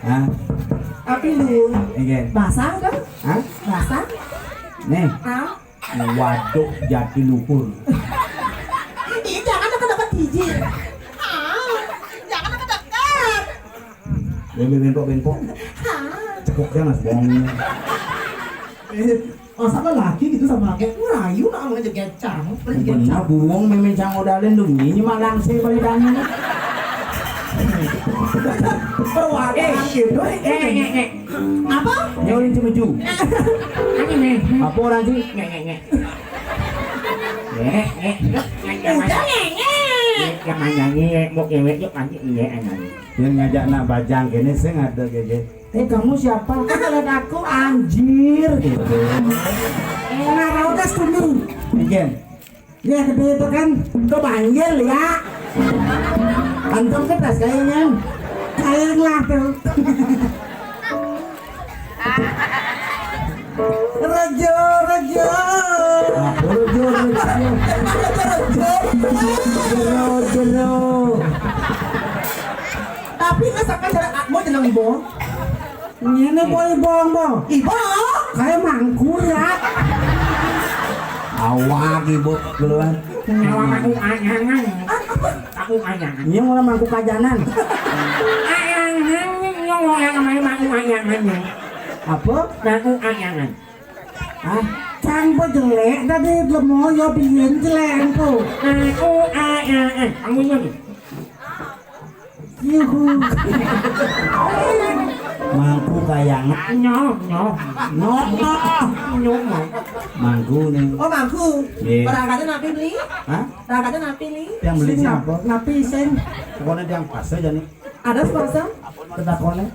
Hah? Tapi lu, iya. Basah kan? Hah? Basah? Nih. Hah? Waduk Jatiluhur. Ih, jangan deket-deket hiji. Ah, jangan deket-deket. Dia bengkok-bengkok. Ah. Cekok dia mas bohongnya. Eh, masa kan laki gitu sama kayak ngerayu nak mau ngejek gecang. Bener buang memen cang odalen dong. Ini mah langsung balik tanya. Perwakilan gitu. Eh, eh, eh, eh. Apa? Nyolin cemeju. Ini nih. Apa orang sih? Ngek, ngek, ngek. Ngek, ngek. Udah ngek, ngek. Ngek, jangan nyanyi, ngek. Mau ngewek yuk nanti iya nyanyi. Yang ngajak nak bajang gini sing ada gege. Eh, kamu siapa? Kok lihat aku anjir gitu. Eh, nah, udah sini. Again. Ya gede itu kan, tuh panggil ya. Antum keras kayaknya. Kayak lah tuh. Rejo, rejo. Apa rejo, rejo? Rejo, rejo. Jero, jero. Tapi nggak sampai cara mau jeneng ibu. Ngene po ibu, Mbok? Ibu? Kayak mangku ya. Awak ibu keluar. Awak aku anyangan. Aku anyangan. Ini mulai mangku kajanan. Anyangan, ini orang namanya mangku anyangan ya. Apa? Mangku anyangan. Hah? Cang po jelek tadi lemo yo biyen jelek engko. Mangku anyangan. Kamu ini. Yuhu. Mangku kayangan. Nyoh, nyoh. Nyoh. Nyoh, nyoh. Mangku nih. Oh, mangku. Iya. Perangkatnya napi beli? Hah? Perangkatnya napi beli? Yang beli siapa? Napi sing. Pokoknya yang pas aja nih. Ada sponsor? Tetakonya.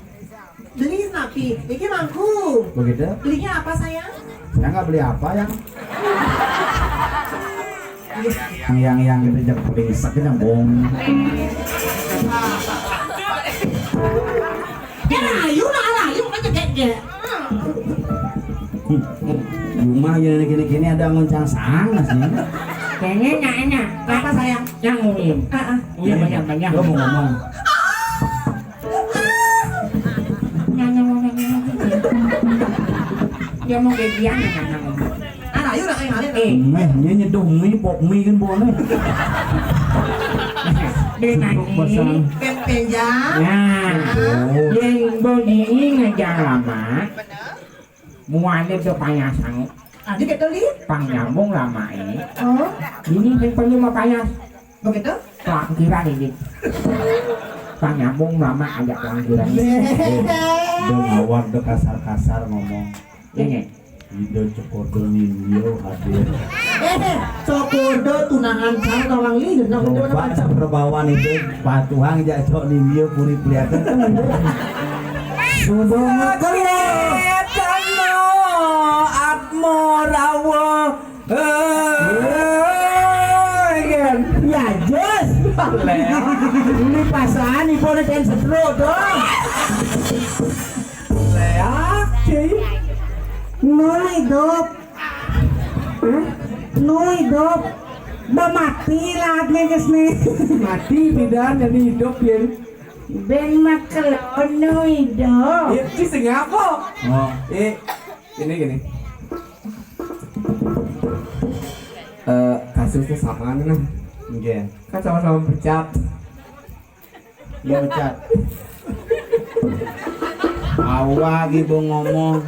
Beli napi? Iki mangku. Begitu? Belinya apa, sayang? Saya nggak beli apa, yang yang yang yang gitu, jangan paling sek, jangan bohong. Ya, ayo lah, ayo lah, cekek, cekek. Rumah yang gini-gini ada ngoncang sangas nih. Kayaknya enak. Apa, sayang? Yang ngulim. Ah, ah. Iya, banyak-banyak. Lo mau ngomong? Dia mau gajian ya, kan? Anak ayu nak ngalir. Eh. Meh, dia nyeduh mie, pok mie kan boleh. Dengan ini, penjang. Nah, oh. Yang begini ngejar lama. Muane do payasang. Ah, dia kata li? Pang nyambung lama ini. Oh. Ini yang perlu mau payas. Begitu? Pelangkiran ini. Pang nyambung lama aja pelangkiran. Eh, dong awak do kasar-kasar ngomong. Ini. Ido Cokodo Nindyo hadir. Eh, Cokodo tunangan sang tawang li, nah, udah. Coba macam perbawan itu, patuhang jak cok Nindyo puri peliatan kan itu. Sudah makan. Atmo rawo. Eh, ya, jos. Ini pasangan ibu ada yang setruk tuh. Lea, cuy. Nu hidup. Hah? Nu hidup. Ba mati lah, geus nih. Mati, pidan, jadi hidup, ya. Ben makelon nu hidup. Ya, ci sing apa? Oh. Eh, gini, gini. Eh, kasusnya sama nih, nah. Nggih. Kan sama-sama pecat. Iya, pecat. Awak ibu ngomong.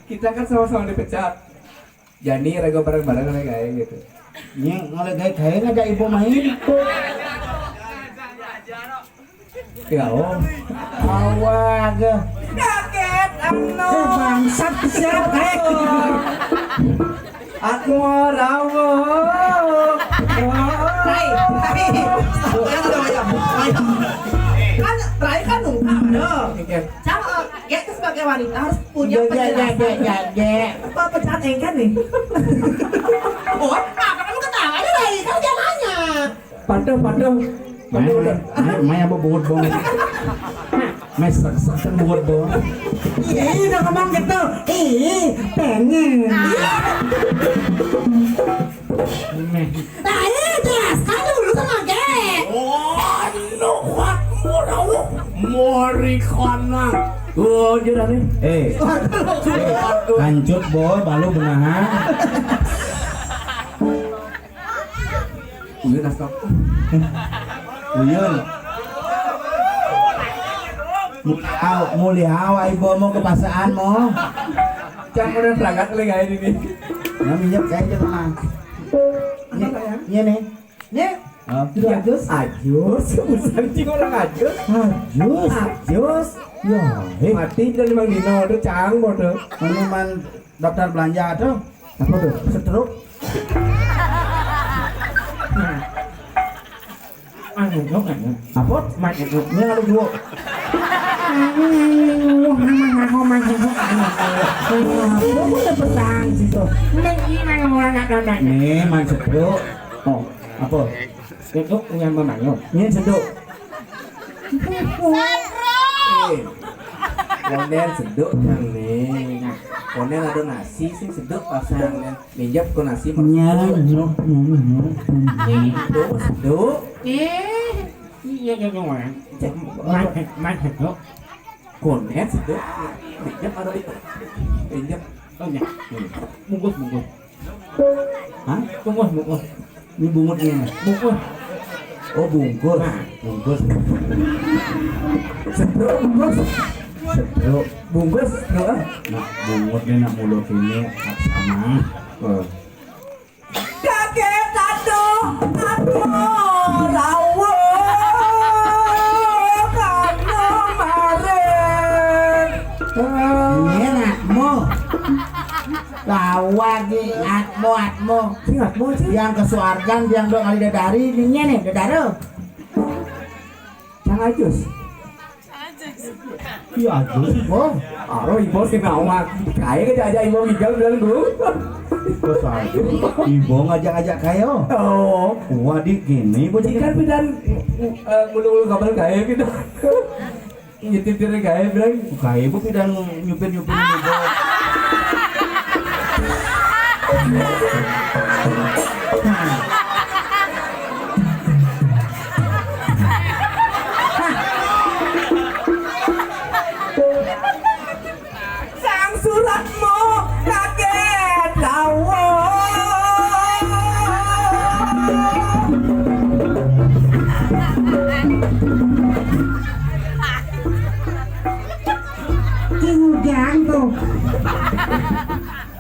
Kita kan sama-sama dipecat. Jadi rego bareng-bareng oleh kayak gitu. Ini oleh kayak kayak ngajak ibu main. Ya, oh. Awak. Kaget, ano. Eh, bangsat, siap, eh. Aku mau rawuh. Rai, rai. Kan, rai kan nunggu, aduh. Oke. Sama, ya, Wanita harus punya penjelasan. Apa pecat engkan nih? Oh, apa kamu ketawa aja lagi? Kan dia nanya. Patuh, patuh. Maya, maya, maya, maya, bobot, bong. Maya, sek, sek, sek, bobot, bong. Iya, iya, udah ngomong gitu. Ih, pengen. Nah, ini jelaskan dulu sama Ge. Oh, no, what? Mori kana. Oh, dia nih. Eh, kancut, boy, balu benahan. Uyun, astag. Uyun. Mulihau, mulihau, ai bo mau ke pasaan mau. Cang udah berangkat lagi kayak ini. Nah, minyak kayak gitu mah. Ini, ini nih. Nih. Oh. Ajus. Ajus, bukan cing orang ajus. Ajus. Ajus. Ya, eh. Mati dan Mang Dino tuh cang bodoh. Ini man daftar belanja tuh. Apa tuh? Stroke. Anu, anu. Apa? Mak, anu. Ini lalu dua. Anu, anu, anu, anu, anu, anu. Anu, anu, anu, anu. Anu, anu, anu, anu. Anu, anu, anu, anu. Nih, man stroke. Oh, apa? Itu punya Mang Dino. Ini stroke. Eh, konden seduk yang nih. Konden ada nasi sih seduk pasang ya. Minjak ke nasi maksudnya. Nyanyuk, nyanyuk, nyanyuk. Seduk, seduk. Eh, iya, iya, iya, iya. Cek, mas, mas, seduk. Konden seduk. Minjak ada di, minjak. Oh, ya. Hmm. Bungkus, bungkus. Hah? Bungkus, bungkus. Ini bungutnya. Bungkus. Oh, bungkus. Nah. Bungkus. Seduk, bungkus. Seduk. Bungkus, seduk, ah. Nah, bungutnya nak mulut ini sama. Oh. Kaget, aduh, aduh, rawuh, kamu maring. Ini anakmu. Lawa ki, atmo, atmo. Sing atmo, sing. Yang kesuargan, yang dua kali dadari, ini nih, dadaro. Cang Ajus. Iya, Ajus, Ibo. Aro Ibo sing nawa. Kayak aja, aja Ibo ngigel bilang dulu. Terus Ajus, Ibo ngajak-ajak kayo. Oh. Wah, di gini, Ibo. Jika pidan, eh, ngulu-ngulu kabel kayak gitu. Nyetir-nyetir gaé, Bray. Gaé bu pidan nyupir-nyupir mobil. Sang Suratmo kagét lawon. Ki Ngujang tuh.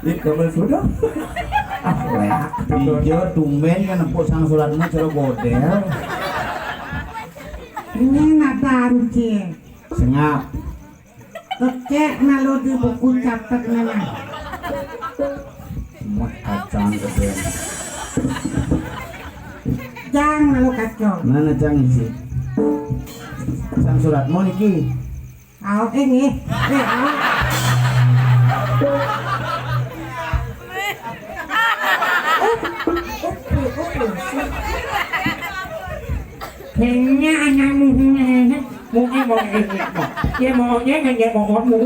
Ih, kamu sudah. Ah, leak. Iya, tumben kan empuk Sang Suratmo cara godel. Ini nata ruci. Sengap. Kecek malu di buku catet mana? Mah kacang gedé. Jang malu kacau. Mana cang isi? Sang Suratmo niki. Au, eh, nih. Eh, au. Kayaknya anak muhungan. Mungkin mau ini, mau. Ya, mau, ya, kan, ya, mau, mau. Kamu mau,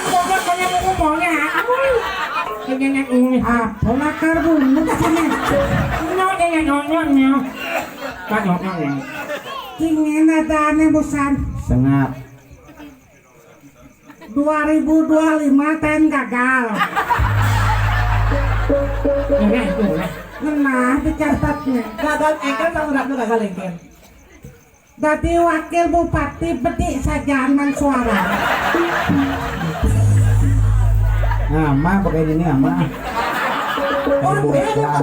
mau, mau, mau, ya. Apa? Kayaknya ini. Apa lakar bungut sini? No, ya, ya, no, no, no. Kan, no, no, no. Kingin ada aneh bosan. Sengap. Dua ribu dua lima ten gagal. Nah, dicatatnya. Gagal engkel, Kang Ratu gagal engkel. Dadi wakil bupati bedik sajangan suara. Nah, mah pakai ini, mah. Oh, iya.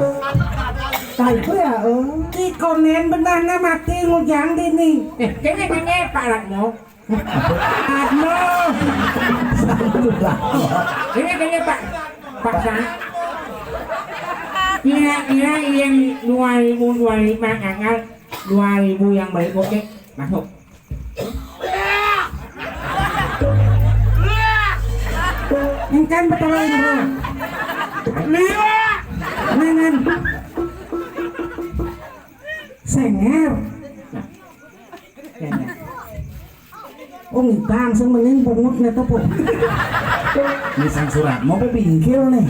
Nah, itu ya, oh. Ki konen benarnya mati ngujang dini. Eh, kene kene Pak Ratno. Aduh. Ini kayaknya Pak, Pak Sang. Kira-kira yang dua ribu dua puluh lima gagal, dua ribu yang berikutnya masuk. Engkan betul ini. Liwa. Nengen. Senger. Ungkang sing mending bungut nih tuh, Pok. Ini sang surat mau bingkil nih.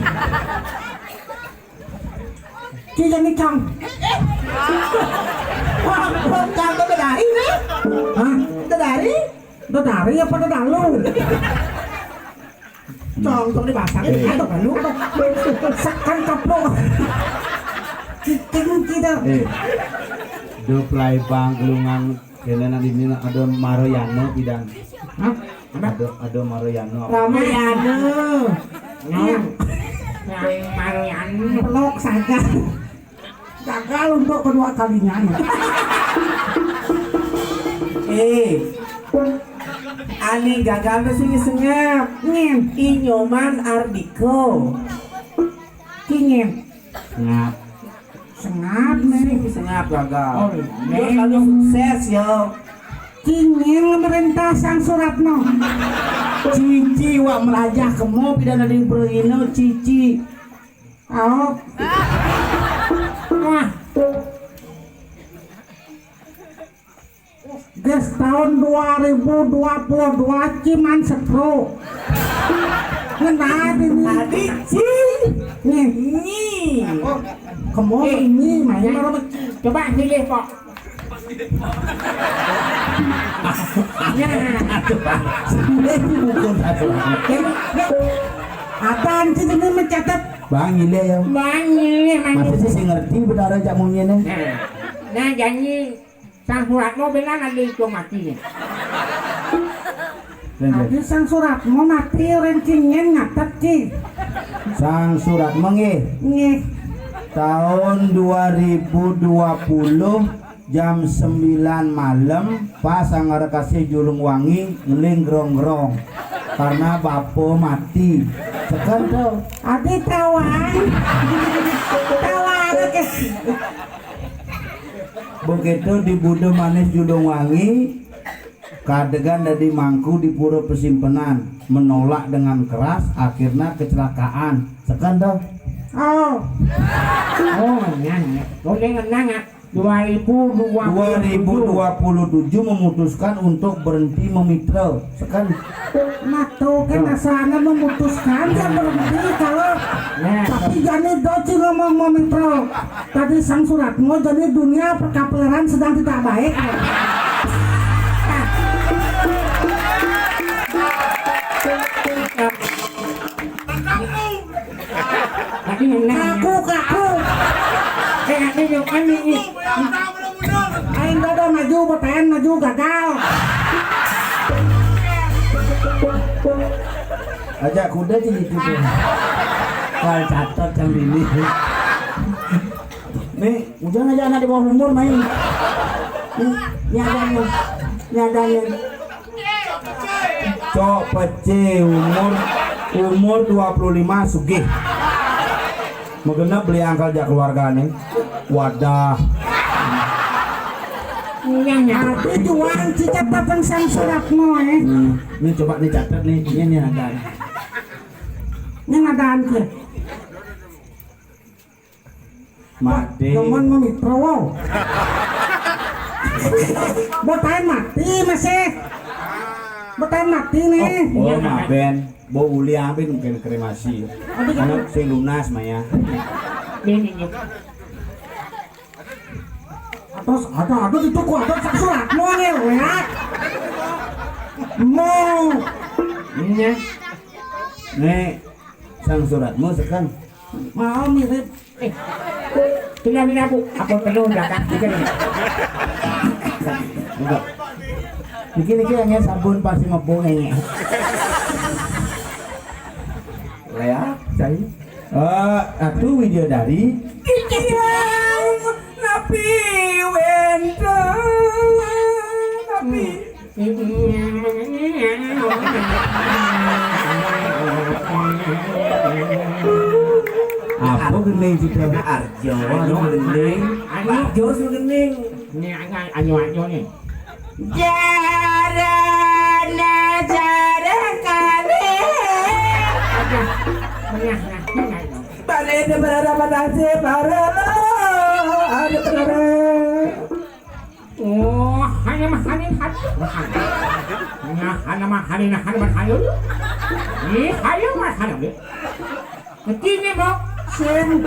Ci jadi cang. Wah, wah, cang tuh dari nih. Hah? Tuh dari? Tuh dari apa tuh dalu? Cong, cong dipasang, eh, itu kan lu. Sekan keplok. Cicing kita. Eh, do play bang gelungan kena nanti ini ada Maroyano bidang. Hah? Ada, ada Maroyano. Ramayana. Iya. Yang Maroyano. Pelok saja. Gagal untuk kedua kalinya. Eh, ani gagal tuh sini senyap. Nyen. Inyoman Ardiko. Kingen. Ngap. Sengap nih. Sengap gagal. Oh, iya. Dia selalu sukses yo. Kingen merintah sang Suratno. Cici wak merajah kemo pidana di Brino, Cici. Oh. Wah. Ges tahun dua ribu dua puluh dua ciman setro. Ngenah ini. Tadi ci. Nih. Nyi. Oh, kemo ini main. Coba pilih kok. Nah. Ini bukan satu. Apaan sih ini mencatat? Bang Ile ya. Bang Ile, Bang Masih Ile. Sih ngerti benar aja mungkin. Nah, nah, janji sang Suratno benar nanti itu mati nih. Tadi sang Suratno mati orang cingen ngatet, Ci. Sang Suratno nggih. Nggih. Tahun dua ribu dua puluh jam sembilan malam pas angara kasih Julung Wangi ngeling grong-grong karena bapo mati. Sekan tuh. Adi tawang. Tawang ke. Begitu di Budo Manis Julung Wangi, kadegan dari mangku di Pura Pesimpenan menolak dengan keras, akhirnya kecelakaan. Sekan tuh. Oh. Oh, nyan, nyan. Boleh ngenang ah. Dua ribu dua puluh tujuh. Dua ribu dua puluh tujuh memutuskan untuk berhenti memitra. Sekan. Nah, tuh kan asalnya memutuskan ya berhenti kalau. Nah. Tapi jani doci ngomong memitra. Tadi sang Suratno, jadi dunia perkaperan sedang tidak baik. Tapi menang. Kaku, kaku. Eh, ada yang aneh nih. Aing dodo maju, betayan maju, gagal. Aja kuda aja gitu tuh. Kal catat yang ini. Nih, ujang aja anak di bawah umur main. Nih, nyadanya. Nyadanya. Cok pece umur, umur dua puluh lima sugih. Mau genep beli angkal jak keluarga nih. Wadah. Tapi juang cicat datang sang Suratno, eh. Hmm, ini coba nih catat nih, ini nih ada. Ini ada angkir. Mati. Temen memitra, wow. Botain mati masih. Botain mati nih. Oh, oh, maben. Bo uli ambil mungkin kremasi. Aduh, anak sing lunas maya. Ini, ini. Atas ada, ada di toko ada sak Suratno nih, lihat. Mau. Ini. Nih, sang Suratno sekan. Mau mirip. Eh, pindah-pindah, Bu. Aku perlu belakang. Enggak. Niki-niki hanya sabun pasti mabuk ini. Lea, cai. Eh, Ratu Widyadari. Titiang napi wénten, napi. Apa gending kita? Arjo, anu gending. Arjo, anu gending. Ini anu, anu, anu nih. Jarana jarang kali. Nah, nah, nah, nah. Balik di berada pada si para ada berada. Oh, hanya mah hanya hanya. Nah, hanya mah hanya nah hanya mah hanya. Ih, hanya mah hanya. Begini mau. Sing.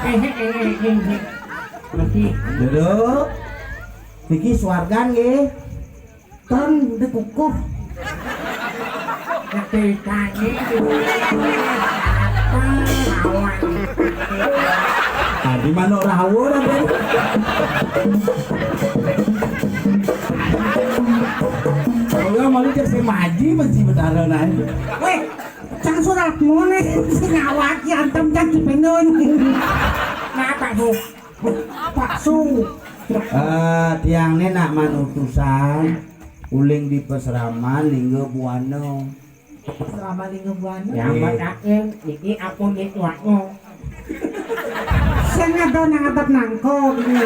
Eh, eh, eh, eh, eh. Begini. Duduk. Niki swargan nggih. Tong dikukuh. Ceritanya itu. Apa lawan? Tadi manuk rawon ada. Kalau malu cek si Maji, Maji Betara naik. Weh, cang suratmu nih, si ngawak ya antem cang cipendon. Kenapa tuh? Paksu. Eh, tiang ne nak manutusan uling di peseraman Lingga Buana. Selama Lingga Buana. Yang matakin, ini aku di tuakmu. Sing ada nang adep nangko gini.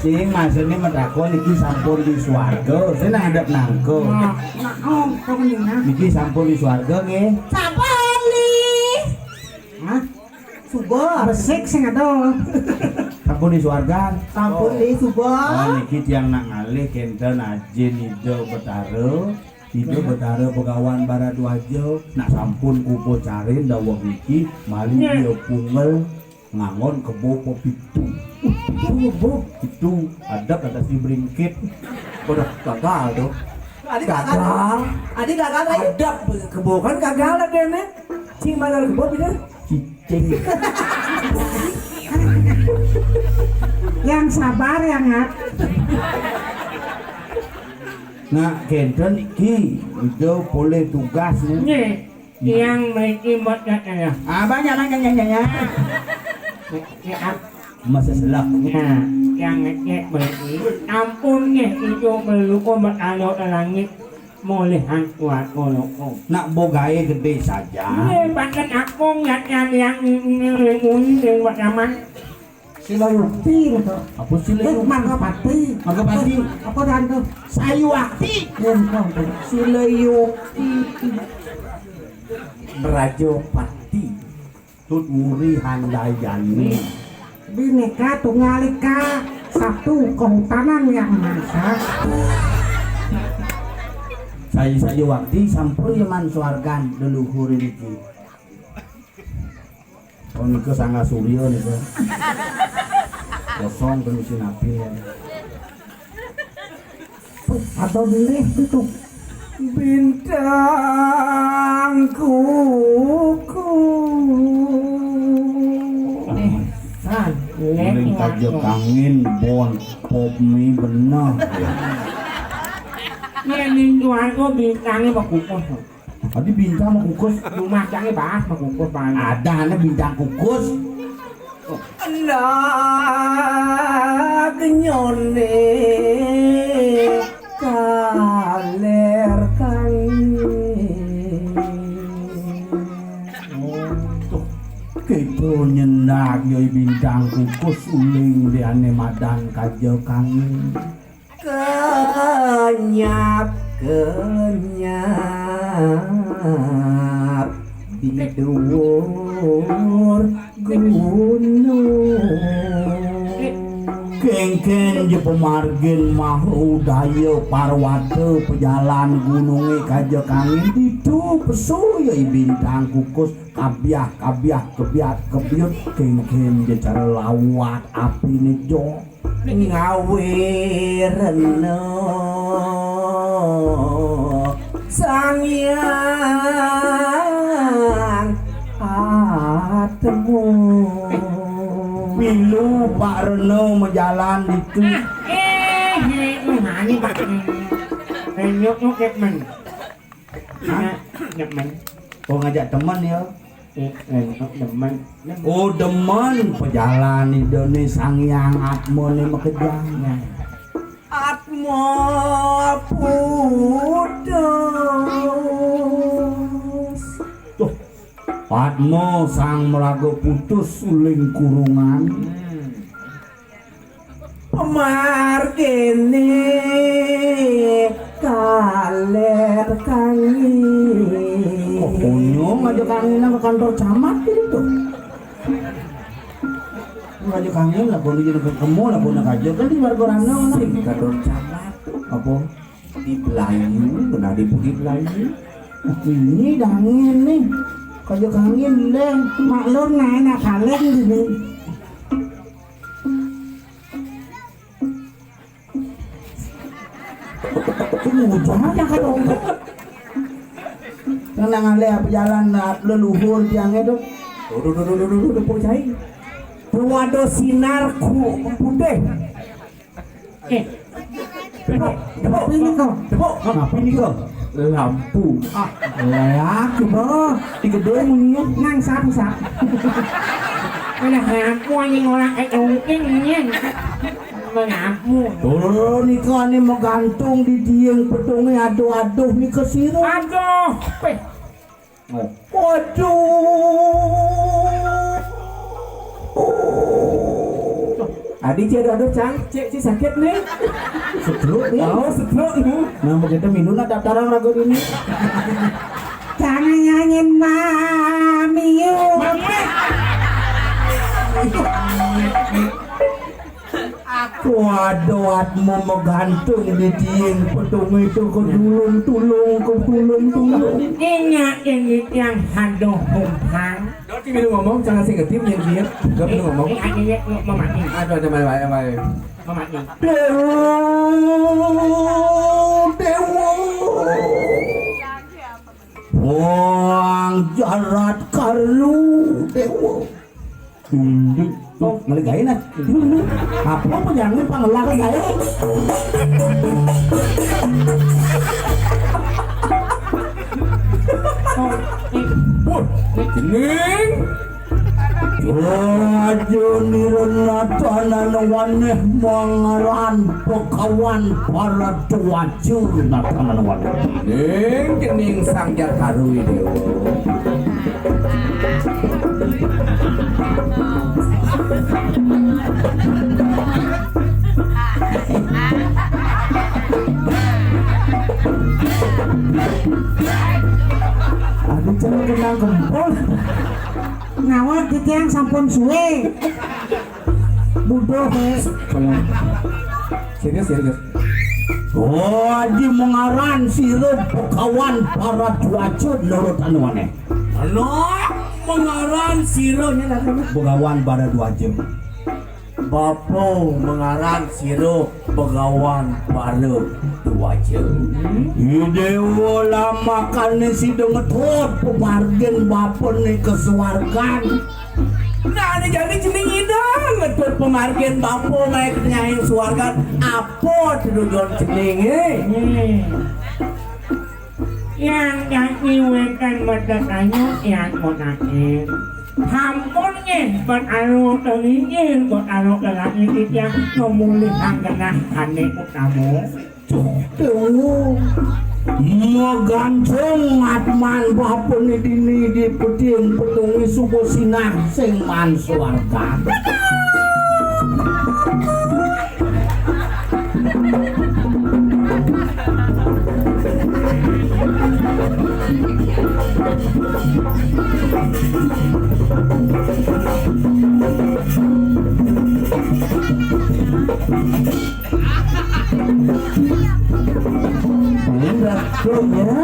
Sing maksudnya metakon iki sampun di swarga, sing nang adep nangko. Nah, nah, oh, kok mendingan. Iki sampun di swarga nggih. Sampun li. Hah? Suba. Besik sing ada. Sampun di swarga. Sampun li suba. Oh, niki tiang nak ngalih kenten ajin Ida Betara. Ida Betara Begawan Baradwaja nak sampun kupacarin daweg niki malih dia punggel ngangon kebo pepitu. Kebo. Itu adep kata si bringkit. Udah gagal tuh. Adi gagal. Gagal. Adi gagal lagi. Adep kebo kan gagal adene. Cing mana kebo beda? Cicing. Yang sabar ya, Ngat. Nah, kenten iki udah boleh tugas nih. Nggih. Yang mriki mboten kaya. Ah, banyak, banyak, banyak, banyak. Ya, masa selak. Ya, yang ngecek mriki. Ampun nggih, itu meluko bertaruh ke langit. Mulih angkuat meluko. Nak bogae gede saja. Nggih, pancen aku ngat yang ngelimun yang pertama. Sila Yukti gitu. Apa Sila Yukti? Margapati. Margapati. Apa dan tuh? Sayuwakti. Ya, bukan, bukan. Sila Yukti. Brajapati. Tut Wuri Handayani. Bineka Tunggal Ika satu kehutanan yang masa. Saya saya wakti sampun yeman swargan leluhur niki. Oh, nika Sangga Surya nika. Kosong pemisi napi ya. Atau dulu itu. Bintang kuku. Eh, San, uling kaja kangin bon pop mi bener. Ini tuan kok bintangnya mau kukus. Tadi bintang mau kukus. Rumah jangan bahas mau kukus paling. Ada anak bintang kukus. Ndak nyone kaler kang. Tuh, kita nyendak yoi bintang kukus uling diane madan kaja kangin. Kenyap, kenyap di dhuwur gunung. Kengken je pemargin maha udaya parwata pejalan gununge kaja kangin ditu pesu ya i bintang kukus kabiah kabiah kebiat kebiut kengken je cara lawat apine jo. Ngawe rena Sang Hyang Atma. Milu Pak Rena majalan ditu. Eh, eh, eh, ngani Pak. Eh, nyuk, nyuk, nyuk, men. Hah? Nyuk, men. Oh, ngajak teman ya? Eh, eh, nyuk, demen. Oh, demen pejalan idone Sang Hyang Atmane makejang. Nah. Atma putus. Tuh, Atma sang maraga putus uling kurungan. Hmm. Pemargene Ler kangen. Oh, kunyung aja kangen ke kantor camat gitu tuh. Aja kangen lah, kudu jadi ketemu lah, kudu kajo kan di warga Rano, nah. Sing kantor camat. Apa? Di Belayu, benar di Bukit Belayu. Ini dangin nih. Kajo kangen deh. Maklum nah, enak kalian gini. Ujang ya kalau tenang ale apa jalan, nah, leluhur tiangnya tuh. Tuh, tuh, tuh, tuh, tuh, tuh, tuh, tuh, cai. Tuh ada sinar ku putih. Eh, tepuk, tepuk, ini kau. Tepuk, ngapain nih kau? Lampu. Ah, lelaki bro. Di gedung ini ya. Nang sapu sapu. Mana lampu anjing orang kayak mungkin ini. Mana lampu? Turun ikan ini menggantung di tiang petungnya, aduh aduh nih ke siru. Aduh, peh. Waduh. Adi cek aduh cang, cek cek sakit nih. Setruk nih. Oh, setruk nih. Nah, begitu minum lah daftar ragu ini. Jangan nyanyi mami. Waduh, aduh, atmu menggantung di tiang petung itu ke dulung tulung, ke dulung tulung. Ingat ini yang haduh kumpan. Doti minum ngomong, jangan sing ngetim yang dia. Gak minum ngomong. Ini adanya mau mati. Aduh, ada main-main, main. Mau mati. Dewa, dewa. Wang jarat karlu, dewa. Tunduk. Oh, malah gawe nah. Apa apa jangan pangelah gawe. Wah, kening. Raja nirana tanan waneh mangaran pekawan para tuaca natanan waneh. Ning kening Sang Jataru Dewa. Aduh, coba kenal gempol. Ngawat titiang sampun suwe. Buduh, eh. Serius, serius. Oh, Aji mengaran sira pekawan para cuaca nurut anu aneh. Anak mengaran sira nya lah, Begawan para cuaca. Bapa mengaran sira Begawan para cuaca. Idewa lamakane sida ngetut pemargin bapane ke suargan. Nah, ane jani cening ida ngetut pemargin bapa mae ke tengahing suargan. Apa tujuan cening, eh? Hmm. Yang kaki wetan mata kayu, yang konakin. Hampun nggih, bet anu tengingin, bet anu kelangit titiang pemulihang genah ane utama. Tuh, megantung atman bapane dini di peting petungi subuh sinah sing man suarga. Ini betul ya.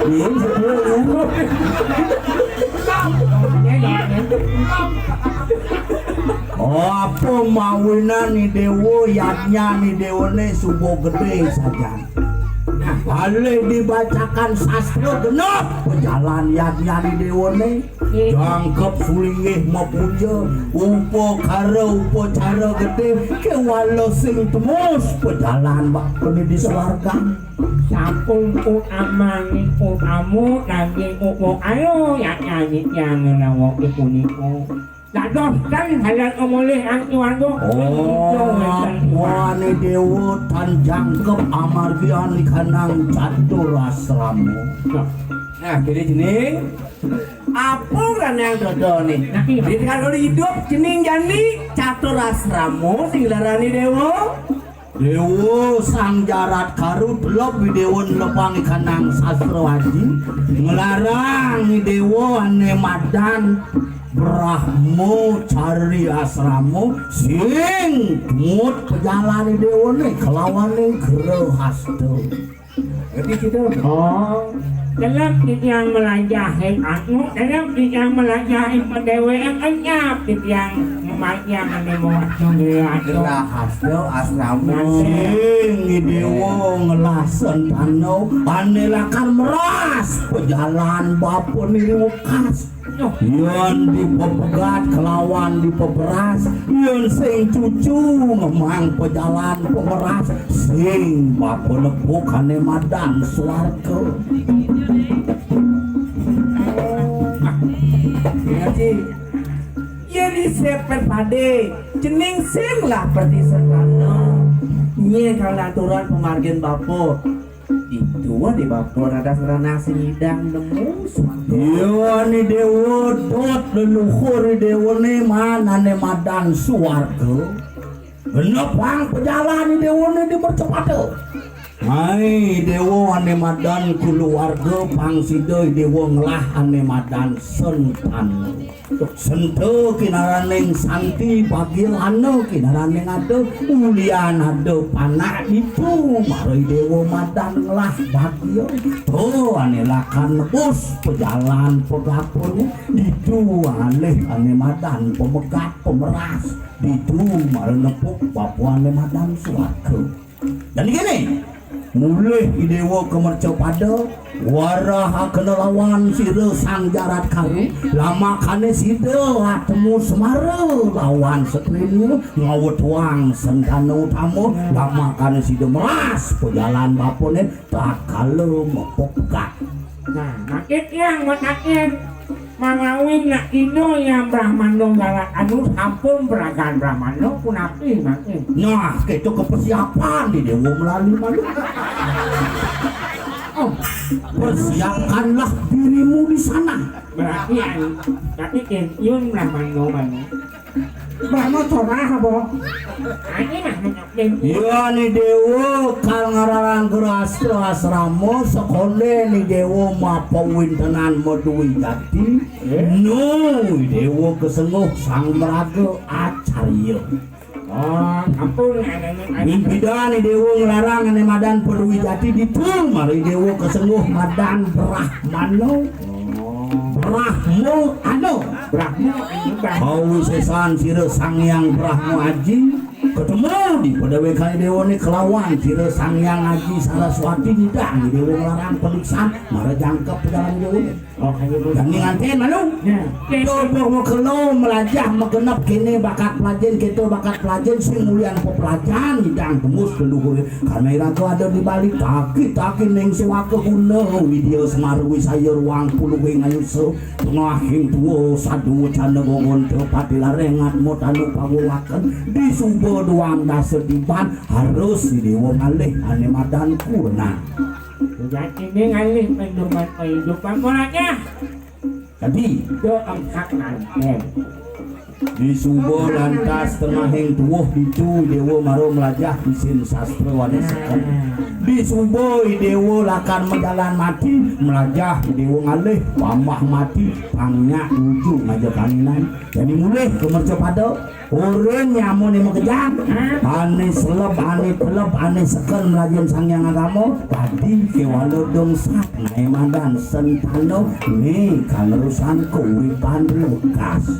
Ini betul ya. Oh, apa mawinan ni dewa, yadnya ni dewa ni subuh gede saja. Alih dibacakan sastra genep, pejalan yadnya ni dewa ni. Jangkep sulinggih mapuja, upakara upacara gedhe, kewala sing temus, pejalan bak pene di swarga. Sampun utamaning utama, daging upakara, yak nyanyi yang ngenawa punika. Dados ten halan umulih ang keluarga. Oh, puane dewa tan jangkep amargi anikanang catur asrama. Nah, kene jeneng apa kan yang dodo nih? Nah, iya. Di kalau hidup jeneng jani catur asrama sing larani dewa. Déwa Sang Jarat Karu telep Déwa nelepang ikanang sastra aji, nglarang Déwa ané madan Brahma Cari Asrama sing ngut pejalané Déwané kelawaning Grahasta. Jadi kita, oh, dalam titiang melajahin anu, dalam titiang melajahin padéwékan, kenyap titiang ngemajiang ané mawasta Grahasta. Grahasta asrama. Sing Déwa ngelah sentana ané lakar meras pejalan bapané wekas. Yén dipepegat kelawan dipeberas, yén sing cucu ngemang pejalan pemeras, sing bapa nepuk ané madan swarga. Ngaji. Yén isepet padé, cening sing lah pertisentana. Nyé kang aturan pamargin bapa. Ditu ané bapa radas ranah sing nyidang nemu swarga. Iya, ané Déwa dot leluhur Déwané man ané madan swarga. Genepang pejalan Déwané di mercapada. Hai Déwa ané madan kulawarga, pang sida Déwa ngelah ané madan sentana. Senta kinaraning santi, bagia lana kinaraning ada, ulian ada panak ditu, mara Déwa madan ngelah bagia. To ané lakar nebus pejalan pegapané, ditu alih ané madan pemegat pemeras, ditu mara nepuk bapa ané madan swarga. Dadi kéné, mulih I Déwa ka mercapada, warahakena lawan sira Sang Jarat Karu, lamakané sida atemu semara lawan setrina, ngawetuang sentana utama, lamakané sida meras pejalan bapané, tatkala mapepegat. Nah, makin tiang matakin. Manawi nak dina Hyang Brahmana ngaran anu sampun peragan Brahmana, punapi mangkin? Nah, kéto kepersiapan di Déwa melali malu. Oh, persiapkanlah dirimu di sana. Berarti anu, tapi Hyang Brahmana malu. Brahma corah apa? Anu mah menyakit. Iya, ni Déwa kal ngararang gerastra asrama, sekondé ni Déwa mapawintenan madwi jati. Eh? Nu Déwa kesengguh sang meraga acarya. Oh, ampun, anu, anu, anu. Mimpidan ni Déwa nglarang ané madan padwi jati ditu, mari Déwa kesengguh madan Brahmana. Oh. Brahma anu. Brahma anu, Brahma. Kawisésan sira Sang Hyang Brahma Aji ketemu di padéwékané Déwané kelawan sira Sang Hyang Aji Saraswati, nidang Déwa nglarang padiksan, mara jangkep pejalan Déwané. Oh, ayo, Bu. Jani nganten malu. Ya. Coba makelo melajah magenep kéné bakat pelajin, kéto bakat pelajin sing mulian pepelajahan, nyidang tembus leluhur. Karena iraga ada di balik taki-taki ning suaka guna Widya Semar Wisaya ruang puluhing ayusa, tengahing tua sadu cana gogonta pati larengat motanu pawulaken, disuba duang dasa diban harus si Déwa ngalih ané madan kurna. Jatiné ngalih penduman kehidupan, Raja. Tadi. Do angkat nganten. Disuba lantas tengahing tuwuh ditu Déwa mara melajah isin sastra wané seken. Disuba I Déwa lakar majalan mati, melajah I Déwa ngalih pamah mati, pang nyak nuju ngaja kaninan. Jani mulih ka mercapada. Urun nyamuné makejang, ané seleb, ané teleb, ané seken melajin Sang Hyang Agama, dadi kéwala dongsak, naé madan sentana, né kanerusan kauripan riwekas.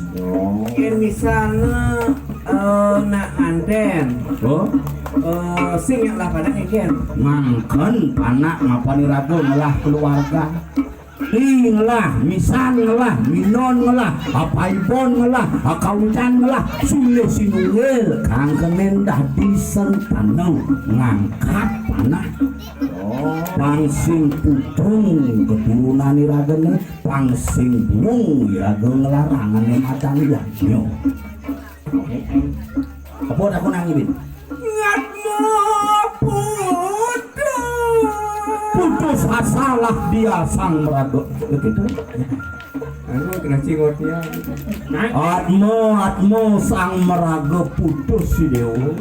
Yén misalné, eh, nak nganten. Oh? Eh, sing nyak lah panak, Kén. Mangken panak mapan iraga ngelah keluarga. Li ngelah, misan ngelah, minon ngelah, apaibon ngelah, akawitan ngelah, silih sinunggil kang kenén dadi sentana ngangkat panak. Pang sing putung keturunan iragané, pang sing buung iraga nglarang ané madan yadnya. Apa aku nangis, Bin? Ngatmu putus. Putus asalah dia sang meraga. Begitu. Anu, kena cingot ya. Atma, atma sang meraga putus si Déwa.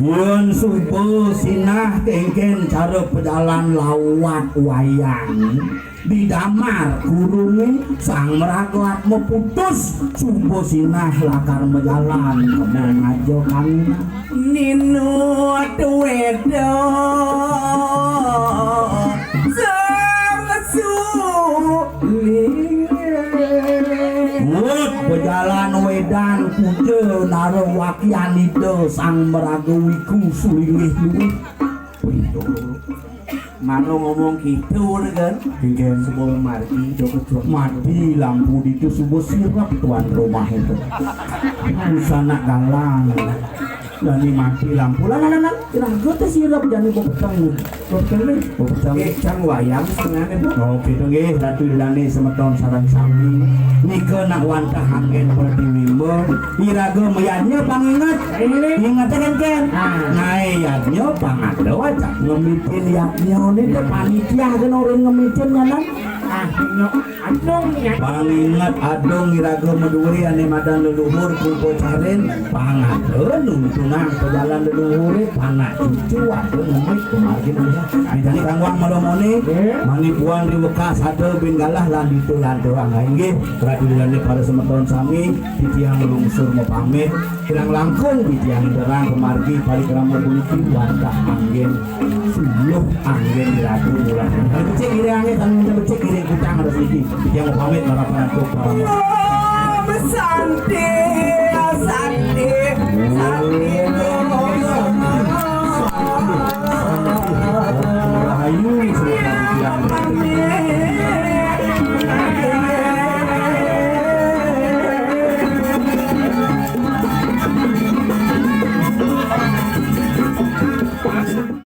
Yén suba sinah kéngkén cara pejalan lawat wayang. Didamar kurungé sang meragat meputus, suba sinah lakar majalan kema ngaja kanina. Ninu tuweda sang suli. Wut bejalan wédan puja nara wakyan Ida Sang Maraga Wiku sulinggih luwih. Mano ngomong gitu kan? Inggih. Semua margi do kecuali mati lampu ditu suba sirep tuan rumah itu. Busana galang. Dani mati lampu. Lah, lah, lah, lah. Kira gue tuh sirep jani bepeteng. Bepeteng nih. Bepeteng. Eh, cang wayang setengahnya, Bu. Oh, gitu nggih, Ratu Dani semeton sareng sami. Nika nak wantah anggén pertiwi, Bu. Iraga mayadnya panginget. Inget kan, Ken? Ah. Nah, yadnya pangada wajah ngemitin yadnya ni teh panitia kena orang ngemitin nyanan. Ah, nyok adung ya. Panginget adung iraga maduri ane madan leluhur kumpul carin pangada nuntunang pejalan leluhure panak cucu ada ngemit kemari dia. Jadi kangwang malomone mani puan di bekas ada bin galah lan ditu lan doang. Inggih, pradilane para semeton sami titiang lungsur mapamit. Kirang langkung titiang derang pemargi parikrama puniki wantah anggen suluh anggen ragu mula. Becik kiri angin, angin becik kiri kutang ada sedikit. Titiang pamit marapan antuk para Om Santi.